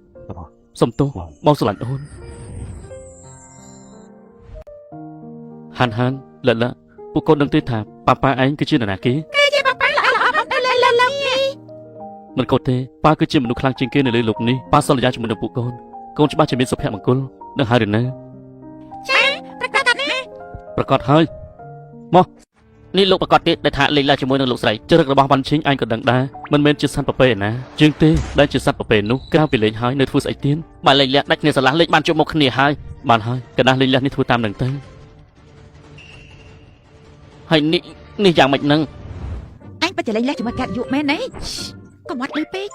សុំទោសបងស្រឡាញ់អូនហានហានលលពួកកូនដឹងទេថាប៉ាប៉ាឯងគឺជានរណាគេ គឺជាប៉ាប៉ាល្អល្អបំផុតលើលើលោកនេះ មិនក៏ទេប៉ាគឺជាមនុស្សខ្លាំងជាងគេនៅលើលោកនេះប៉ាសន្យាជាមួយនឹងពួកកូនកូនច្បាស់ជាមានសុភមង្គលនឹងហើយឬនៅ ចាប្រកាសណាស់ ប្រកាសហើយមក នេះលោកប្រកាសទៀតដែលថាលេងលះជាមួយនឹងលោកស្រី ចរិតរបស់វ៉ាន់ឈីងឯងក៏ដឹងដែរមិនមែនជាសត្វប្រពៃឯណាជាងទេដែលជាសត្វប្រពៃនោះក្រៅពីលេងហើយនៅធ្វើស្អីទៀត បើលេងលះដាច់គ្នាស្រឡះលេងបានជួបមុខគ្នាហើយ បានហើយកណ្ដាស់លេងលះនេះធ្វើតាមនឹងទៅ ហើយនេះនេះយ៉ាងម៉េចនឹង អញពិតជាលេងលះជាមួយកាត់យុមែនទេកុំអត់លឺពេក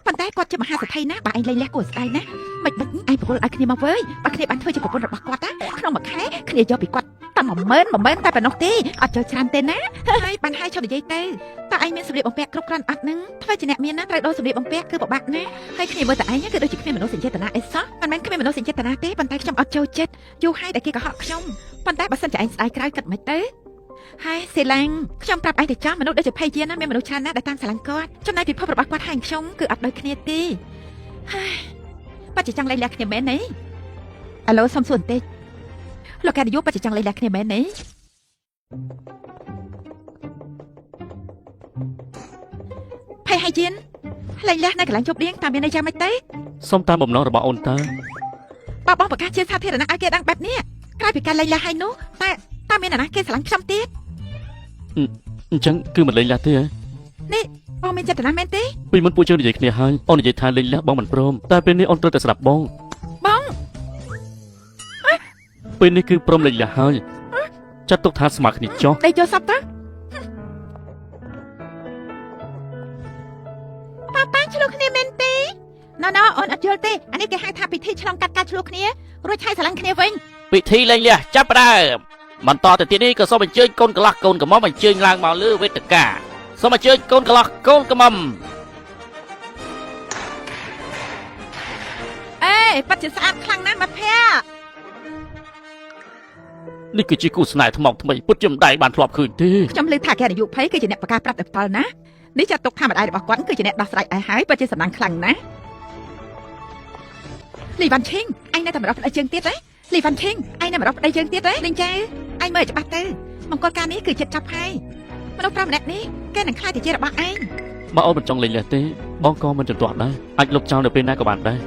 ប៉ុន្តែគាត់ជាមហាសេដ្ឋីណាបើឯងលេងលះគួរស្ដាយណាមិនមិនឯងប្រគល់ឲ្យគ្នាមកវើយបើគ្នាបានធ្វើជាប្រពន្ធរបស់គាត់ណាក្នុងមួយខែគ្នាយកពីគាត់តែ10000 10000តែប៉ុណ្ណោះទេអត់ចូលច្រើនទេណាហើយបានហើយឈប់និយាយទៅតើឯងមានសម្លៀកបំពាក់គ្រប់គ្រាន់អត់នឹងធ្វើជាអ្នកមានណាត្រូវដូរសម្លៀកបំពាក់គឺពិបាកណាស់ហើយគ្នាមើលតែឯងគឺដូចជាគ្មានមនោសញ្ចេតនាអីសោះមិនមែនគ្មានមនោសញ្ចេតនាទេប៉ុន្តែខ្ញុំអត់ចូលចិត្តយូរហើយដែលគេកុហកខ្ញុំប៉ុន្តែបើសិនជាឯងស្ដាយក្រោយគិតមិនទៅ ហើយសេឡាំងខ្ញុំប្រាប់ឯងទៅចាស់មនុស្សដូចជាភ័យជាណាមានមនុស្សច្រើនណាស់ដែលតាមស្រឡាញ់គាត់ចំណែកពិភពរបស់គាត់ហើយខ្ញុំគឺអត់ដូចគ្នាទេហើយបាត់ជាចង់លែងលះគ្នាមែនទេអាឡូសុំសួរបន្តិចលោកកានយុបាត់ជាចង់លែងលះគ្នាមែនទេភ័យហើយជានលែងលះនៅកន្លែងជប់លៀងតាមមានន័យយ៉ាងម៉េចទេ សុំតាមបំណងរបស់អូនតើ បើបងប្រកាសជាសាធារណៈឲ្យគេដឹងបែបនេះក្រៅពីការលែងលះហើយនោះតែតាមមានអ្នកណាគេស្រឡាញ់ខ្ញុំទៀត អញ្ចឹងគឺមិនលេងលះទេហ៎ បងមានចេតនាមែនទេ ពីមុនពួកយើងនិយាយគ្នាហើយអូននិយាយថាលេងលះបងមិនព្រមតែពេលនេះអូនត្រូវតែស្ដាប់បង បង ពេលនេះគឺព្រមលេងលះហើយចាត់ទុកថាស្មើគ្នាចុះ ដេកចូលសពទៅប៉ាប៉ាឆ្លោះគ្នាមែនទេណ៎ណ៎អូនអត់យល់ទេអានេះគេហៅថាពិធីឆ្លងកាត់ការឆ្លោះគ្នារួចឆៃស្រឡាញ់គ្នាវិញ ពិធីលេងលះចាប់ផ្ដើមបន្តទៅទៀតនេះក៏សូមអញ្ជើញកូនកន្លោះកូនកំមុំអញ្ជើញឡើងមកលើវេទិកាសូមអញ្ជើញកូនកន្លោះកូនកំមុំ អេប៉ាត់ជាស្អាតខ្លាំងណាស់មកភ័ក្រ នេះគឺជាគូស្នេហ៍ថ្មោកថ្មីពិតជាមិនដែលបានធ្លាប់ឃើញទេ ខ្ញុំឮថាគេអាយុភ័យគឺជាអ្នកប្រកាសប្រាប់ដោយផ្ទាល់ណានេះចាត់ទុកថាម្ដាយរបស់គាត់គឺជាអ្នកដោះស្រាយឲ្យហើយពិតជាសំណាងខ្លាំងណាស់លីវ៉ាន់ឈីងអញនៅតែមិនរកប្តីជើងទៀតទេលីវ៉ាន់ឈីងអញនៅមិនរកប្តីជើងទៀតទេលីងចៅអញមើលឲ្យច្បាស់ទៅមង្គលការនេះគឺចិត្តចាប់ហើយមនុស្សប្រុសម្នាក់នេះគេនឹងខ្លាចទៅជារបស់ឯង បើអូនមិនចង់លេងលះទេបងក៏មិនជំទាស់ដែរអាចលុបចោលនៅពេលណាក៏បានដែរ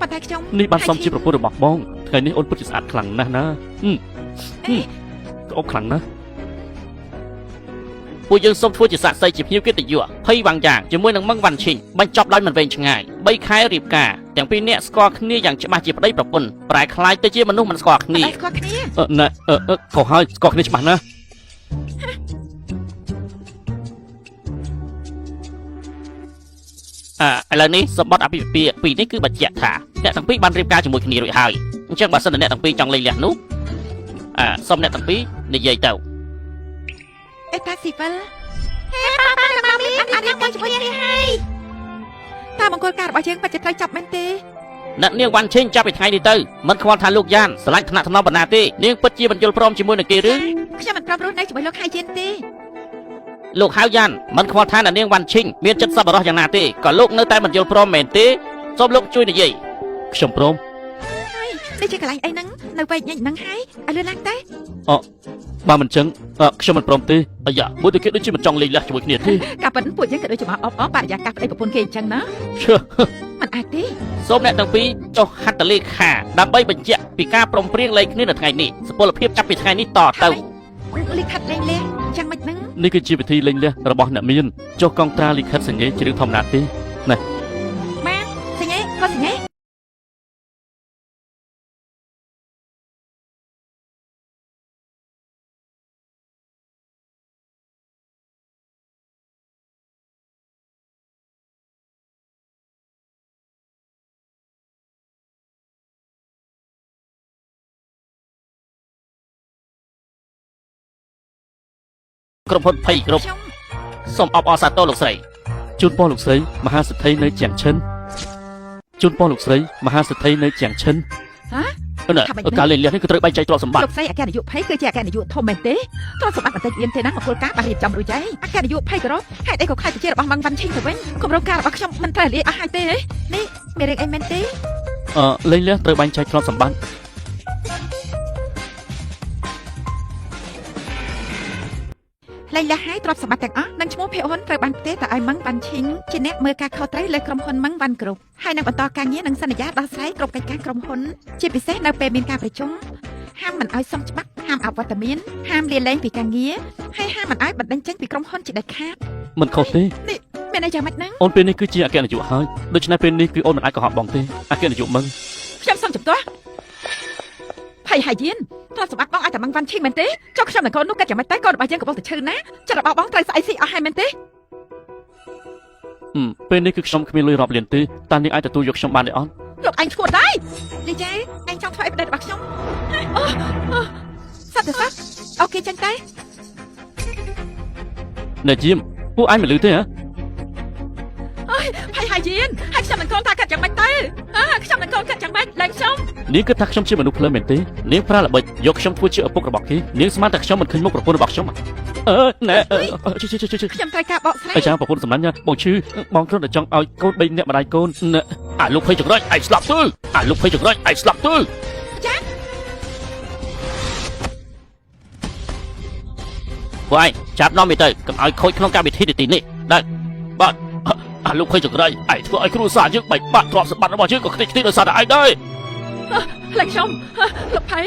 ប៉ុន្តែខ្ញុំ នេះបានសមជាប្រពន្ធរបស់បងថ្ងៃនេះអូនពិតជាស្អាតខ្លាំងណាស់ណាហឹមហឹមក្អប់ខ្លាំងណាស់ ពួកយើងសូមធ្វើជាសាក្សីជាភ្ញៀវកិត្តិយសភ័យវ៉ាងយ៉ាងជាមួយនឹងមឹងវ៉ាន់ឈីងបញ្ចប់ដោយមិនវែងឆ្ងាយ3ខែរៀបការទាំងពីរនាក់ស្គាល់គ្នាយ៉ាងច្បាស់ជាប្តីប្រពន្ធប្រែក្លាយទៅជាមនុស្សមិនស្គាល់គ្នា តែស្គាល់គ្នា អឺណែអឺអឺខុសហើយស្គាល់គ្នាច្បាស់ណាស់ អ่าឥឡូវនេះសម្បត្តិអភិភិពាហ៍ពីរនេះគឺបញ្ជាក់ថាអ្នកទាំងពីរបានរៀបការជាមួយគ្នារួចហើយអញ្ចឹងបើសិនតែអ្នកទាំងពីរចង់លេងលះនោះអាសូមអ្នកទាំងពីរនិយាយទៅ អេតាស៊ីវិលហេប៉ាប៉ានិងម៉ាមីបានរៀបការជាមួយគ្នាហើយតាមមង្គលការរបស់យើងពិតជាត្រូវចាប់មែនទេ អ្នកនាងវ៉ាន់ឈេងចាប់ពីថ្ងៃនេះទៅមិនខ្វល់ថាលោកយ៉ានស្រឡាញ់ថ្នាក់ថ្នមបណ្ណាទេនាងពិតជាមិនយល់ព្រមជាមួយនឹងគេឬ ខ្ញុំមិនព្រមរស់នៅជាមួយលោកហៃជិនទេ លោកហៅយ៉ានមិនខ្វល់ថាអ្នកនាងវ៉ាន់ឈិងមានចិត្តសប្បុរសយ៉ាងណាទេក៏លោកនៅតែមិនយល់ព្រមមែនទេសូមលោកជួយនិយាយ ខ្ញុំព្រម ហើយនេះជាកន្លែងអីហ្នឹងនៅវែកញែកហ្នឹងហើយឲ្យលឿនឡើងទៅ បើមិនចឹងអឺខ្ញុំមិនព្រមទេ អាយ៉ាមួយទៅគេដូចជាមិនចង់លេងលះជាមួយគ្នាទេ កាពិតពួកយើងក៏ដូចជាមកអបអរបរិយាកាសប្តីប្រពន្ធគេអញ្ចឹងណា ឈឺ មិនអាចទេ សូមអ្នកទាំងពីរចុះហត្ថលេខាដើម្បីបញ្ជាក់ពីការព្រមព្រៀងលែងគ្នានៅថ្ងៃនេះសុពលភាពចាប់ពីថ្ងៃនេះតទៅ លិខិតលែងលះយ៉ាងម៉េចហ្នឹង នេះគឺជាវិធីលេងលះរបស់អ្នកមានចុះកងត្រាលិខិតសញ្ញាជារឿងធម្មតាទេ បានសញ្ញាក៏សញ្ញា ក្រុមហ៊ុនភ័យគ្រប់ ខ្ញុំ សូមអបអរសាទរលោកស្រី ជូនពរលោកស្រីមហាសេដ្ឋីនៅជាងឈិនជូនពរលោកស្រីមហាសេដ្ឋីនៅជាងឈិន ហ៎ ណែការលេងលះនេះគឺត្រូវបែងចែកទ្រព្យសម្បត្តិ លោកស្រីអគ្គនាយកភ័យគឺជាអគ្គនាយកធំមែនទេទ្រព្យសម្បត្តិបន្តិចមានទេណាមកគោលការណ៍បានរៀបចំរួចហើយអគ្គនាយកភ័យក៏រកហេតុអីក៏ខ្លាចទៅជារបស់ម៉ាំងវ៉ាន់ឈិងទៅវិញគម្រោងការរបស់ខ្ញុំមិនត្រូវលាយអស់ហើយទេនេះមានរឿងអីមែនទេ អឺលេងលះត្រូវបែងចែកទ្រព្យសម្បត្តិ លែងលះហើយទ្រព្យសម្បត្តិទាំងអស់និងឈ្មោះភេហ៊ុនត្រូវបានផ្ទេរទៅឲ្យម៉ាំងវ៉ាន់ឈិងជាអ្នកមើលការខុសត្រូវលើក្រុមហ៊ុនម៉ាំងវ៉ាន់គ្រប់ហើយនឹងបន្តការងារនិងសន្យាដោះស្រាយគ្រប់កិច្ចការក្រុមហ៊ុនជាពិសេសនៅពេលមានការប្រជុំហាមមិនឲ្យសុំច្បាប់ហាមអវត្តមានហាមលាលែងពីការងារហើយហាមមិនឲ្យបណ្តេញចេញពីក្រុមហ៊ុនជាដាច់ខាត មិនខុសទេ មានន័យយ៉ាងម៉េចហ្នឹង អូនពេលនេះគឺជាអគ្គនាយកហើយដូច្នេះពេលនេះគឺអូនមិនអាចកុហកបងទេអគ្គនាយកមឹង ខ្ញុំសុំជំទាស់ភ័យហាយៀនទ្រព្យសម្បត្តិបងឲ្យតែម៉ាំងវ៉ាន់ឈិងមែនទេចុះខ្ញុំនិងកូននោះគិតយ៉ាងម៉េចទៅកូនរបស់យើងកំពុងតែឈឺណាចិត្តរបស់បងត្រូវស្អីស៊ីអស់ហើយមែនទេ ពេលនេះគឺខ្ញុំគ្មានលុយរាប់លានទេតើនាងអាចទទួលយកខ្ញុំបានទេអត់ លោកឯងឈួតដែរយាយចែឯងចង់ធ្វើអីប្តីរបស់ខ្ញុំអូសត្វទៅសត្វអូខេចេញតែ អ្នកយាមពួកឯងមិនលឺទេហ៎ ភ័យហាយៀនហើយខ្ញុំនឹងកូនថាកាត់យ៉ាងម៉េចទៅអើខ្ញុំនឹងកូនកាត់យ៉ាងម៉េចឡើងខ្ញុំ នាងគិតថាខ្ញុំជាមនុស្សភ្លើមែនទេនាងប្រើល្បិចយកខ្ញុំធ្វើជាឪពុករបស់គេនាងស្មានតែខ្ញុំមិនឃើញមុខប្រពន្ធរបស់ខ្ញុំអឺណែជិះជិះជិះ ខ្ញុំត្រូវការបកស្រាយ អាចារ្យប្រពន្ធសម្លាញ់បងឈឺបងគ្រាន់តែចង់ឲ្យកូន3នាក់ម្ដាយកូនអាលោកភ័យចង្រៃឯងស្លាប់ទៅអាលោកភ័យចង្រៃឯងស្លាប់ទៅ ចា ពួកឯងចាប់នាំវាទៅកុំឲ្យខូចក្នុងកម្មវិធីទីនេះដែរ បាទអាលោកភ័យចង្រៃឯងធ្វើឲ្យគ្រួសារយើងបែកបាក់ទ្រព្យសម្បត្តិរបស់យើងក៏ខ្ទេចខ្ទីដោយសារតែឯងដែរ ឡើងខ្ញុំលោកភ័យ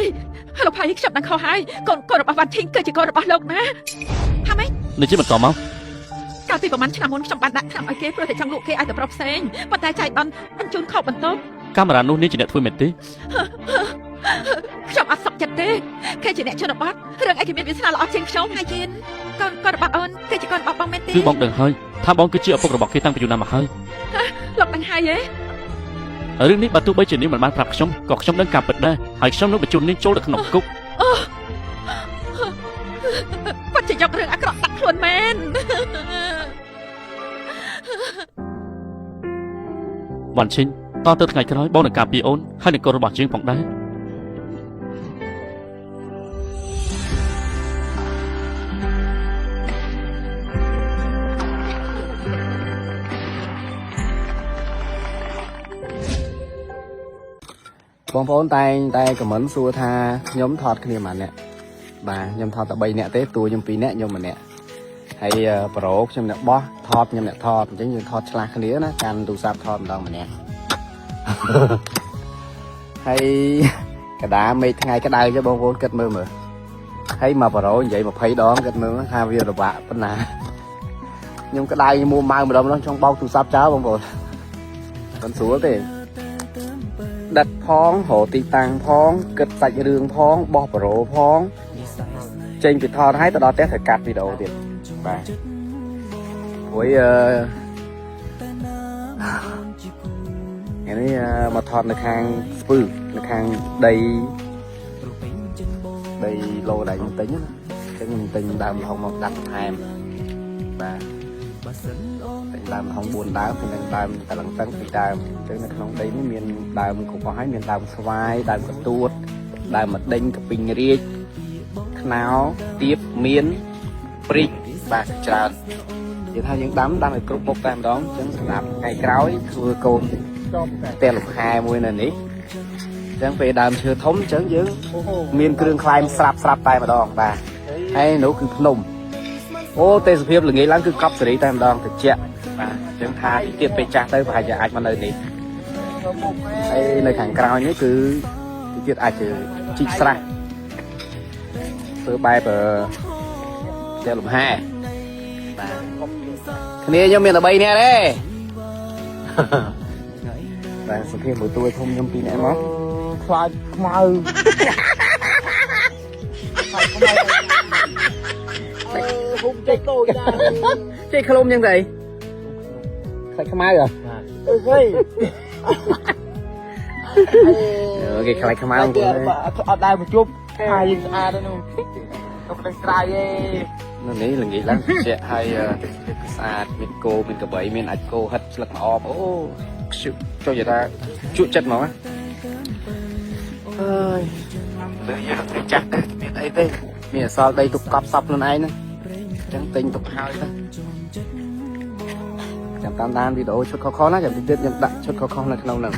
លោកភ័យខ្ញុំនឹងខុសហើយកូនកូនរបស់វ៉ាន់ឈិងគឺជាកូនរបស់លោកណាថាម៉េច នេះជាបន្តមក កាលពីប្រហែលឆ្នាំមុនខ្ញុំបានដាក់ថ្នាំឲ្យគេព្រោះតែចង់លក់គេឲ្យទៅប្រុសផ្សេងប៉ុន្តែចៃដន្យបញ្ជូនខុសបន្ទប់ កាមេរ៉ានោះនេះជាអ្នកធ្វើមែនទេ ខ្ញុំអត់សុខចិត្តទេគេជាអ្នកជនបទរឿងអីគេមានវាសនាល្អជាងខ្ញុំហើយជិនកូនកូនរបស់អូនគឺជាកូនរបស់បងមែនទេ គឺបងដឹងហើយថាបងគឺជាឪពុករបស់គេតាំងពីយូរណាស់មកហើយ លោកដឹងហើយទេ រឿងនេះបើទោះបីជានាងមិនបានប្រាប់ខ្ញុំក៏ខ្ញុំដឹងការពិតដែរហើយខ្ញុំនឹងបញ្ជូននាងចូលទៅក្នុងគុក ពិតជាយករឿងអាក្រក់ដាក់ខ្លួនមែន វ៉ាន់ឈិញតទៅថ្ងៃក្រោយបងនឹងការពារអូនហើយនឹងកូនរបស់យើងផងដែរ បងប្អូនតែងតែខមមិនសួរថាខ្ញុំថតគ្នាប៉ុន្មានអ្នកបាទខ្ញុំថតតែ3នាក់ទេតួខ្ញុំ2នាក់ខ្ញុំម្នាក់ហើយប្រូខ្ញុំអ្នកបោះថតខ្ញុំអ្នកថតអញ្ចឹងយើងថតឆ្លាស់គ្នាណាកាន់ទូរស័ព្ទថតម្ដងម្នាក់ ហើយកដាមេឃថ្ងៃក្តៅចុះបងប្អូនគិតមើលមើលហើយមកប្រូនិយាយ20ដងគិតមើលថាវាលំបាកប៉ុណ្ណាខ្ញុំក្តៅខ្ញុំមួម៉ៅម្ដងម្ដងចង់បោកទូរស័ព្ទចោលបងប្អូនមិនស្រួលទេ ដិតផងរកទីតាំងផងគិតសាច់រឿងផងបោះប្រូផងចេញពីថតហើយទៅដល់ផ្ទះត្រូវកាត់វីដេអូទៀតបាទព្រោះអឺថ្ងៃនេះមកថតនៅខាងស្ពឺនៅខាងដីដីឡូដែលខ្ញុំទិញណាអញ្ចឹងខ្ញុំទិញដើមល្ហុងមកដាក់បន្ថែមបាទទិញដើមល្ហុង4ដើមហើយនិងដើមតលឹងតឹង2ដើមអញ្ចឹងនៅក្នុងដីនេះមានដើមគ្រប់អស់ហើយមានដើមស្វាយដើមកទួតដើមម្ដេញកពីងរាជខ្នោទៀបមៀនព្រីកបាទច្រើននិយាយថាយើងដាំដាំឲ្យគ្រប់មុខតែម្ដងអញ្ចឹងសម្រាប់ថ្ងៃក្រោយធ្វើកូនផ្ទះលំហែមួយនៅនេះអញ្ចឹងពេលដើមឈើធំអញ្ចឹងយើងមានគ្រឿងក្លែមស្រាប់ស្រាប់តែម្ដងបាទហើយនោះគឺភ្នំអូទេសភាពល្ងាចឡើងគឺកប់សេរីតែម្ដងត្រជាក់បាទអញ្ចឹងថាទៀតពេលចាស់ទៅប្រហែលជាអាចមកនៅនេះហើយនៅខាងក្រោយនេះគឺទៀតអាចជាជីកស្រះធ្វើបែបផ្ទះលំហែ បាទគ្នាខ្ញុំមានតែ3នាក់ទេបាទសុភាពមួយទួយធំខ្ញុំ2នាក់មក ខ្លាចខ្មៅខ្លាចខ្មៅអឺហ៊ុំចេះតូចដែរ ចេះឃ្លុំចឹងទៅអីខ្លាចខ្មៅហ៎ អឺហេ គេខ្លាចខ្មៅបងប្អូន អត់ដែរមកជួបហើយយើងស្អាតនោះទៅនឹងក្រៅឯ នៅនេះល្ងាចឡើងត្រជាក់ហើយទេសភាពគឺស្អាតមានគោមានក្របីមានអាចគោហិតស្លឹកម្អបអូខ្ជុចចូលនិយាយថាជក់ចិត្តហ្មងណាអើយលើយើងទៅចាស់ទៅមានអីទេមានអសល់ដីទុកកប់សពខ្លួនឯងហ្នឹងអញ្ចឹងទិញទុកហើយទៅចាំតាមដានវីដេអូឈុតខុសៗណាចាំតិចទៀតខ្ញុំដាក់ឈុតខុសៗនៅក្នុងហ្នឹង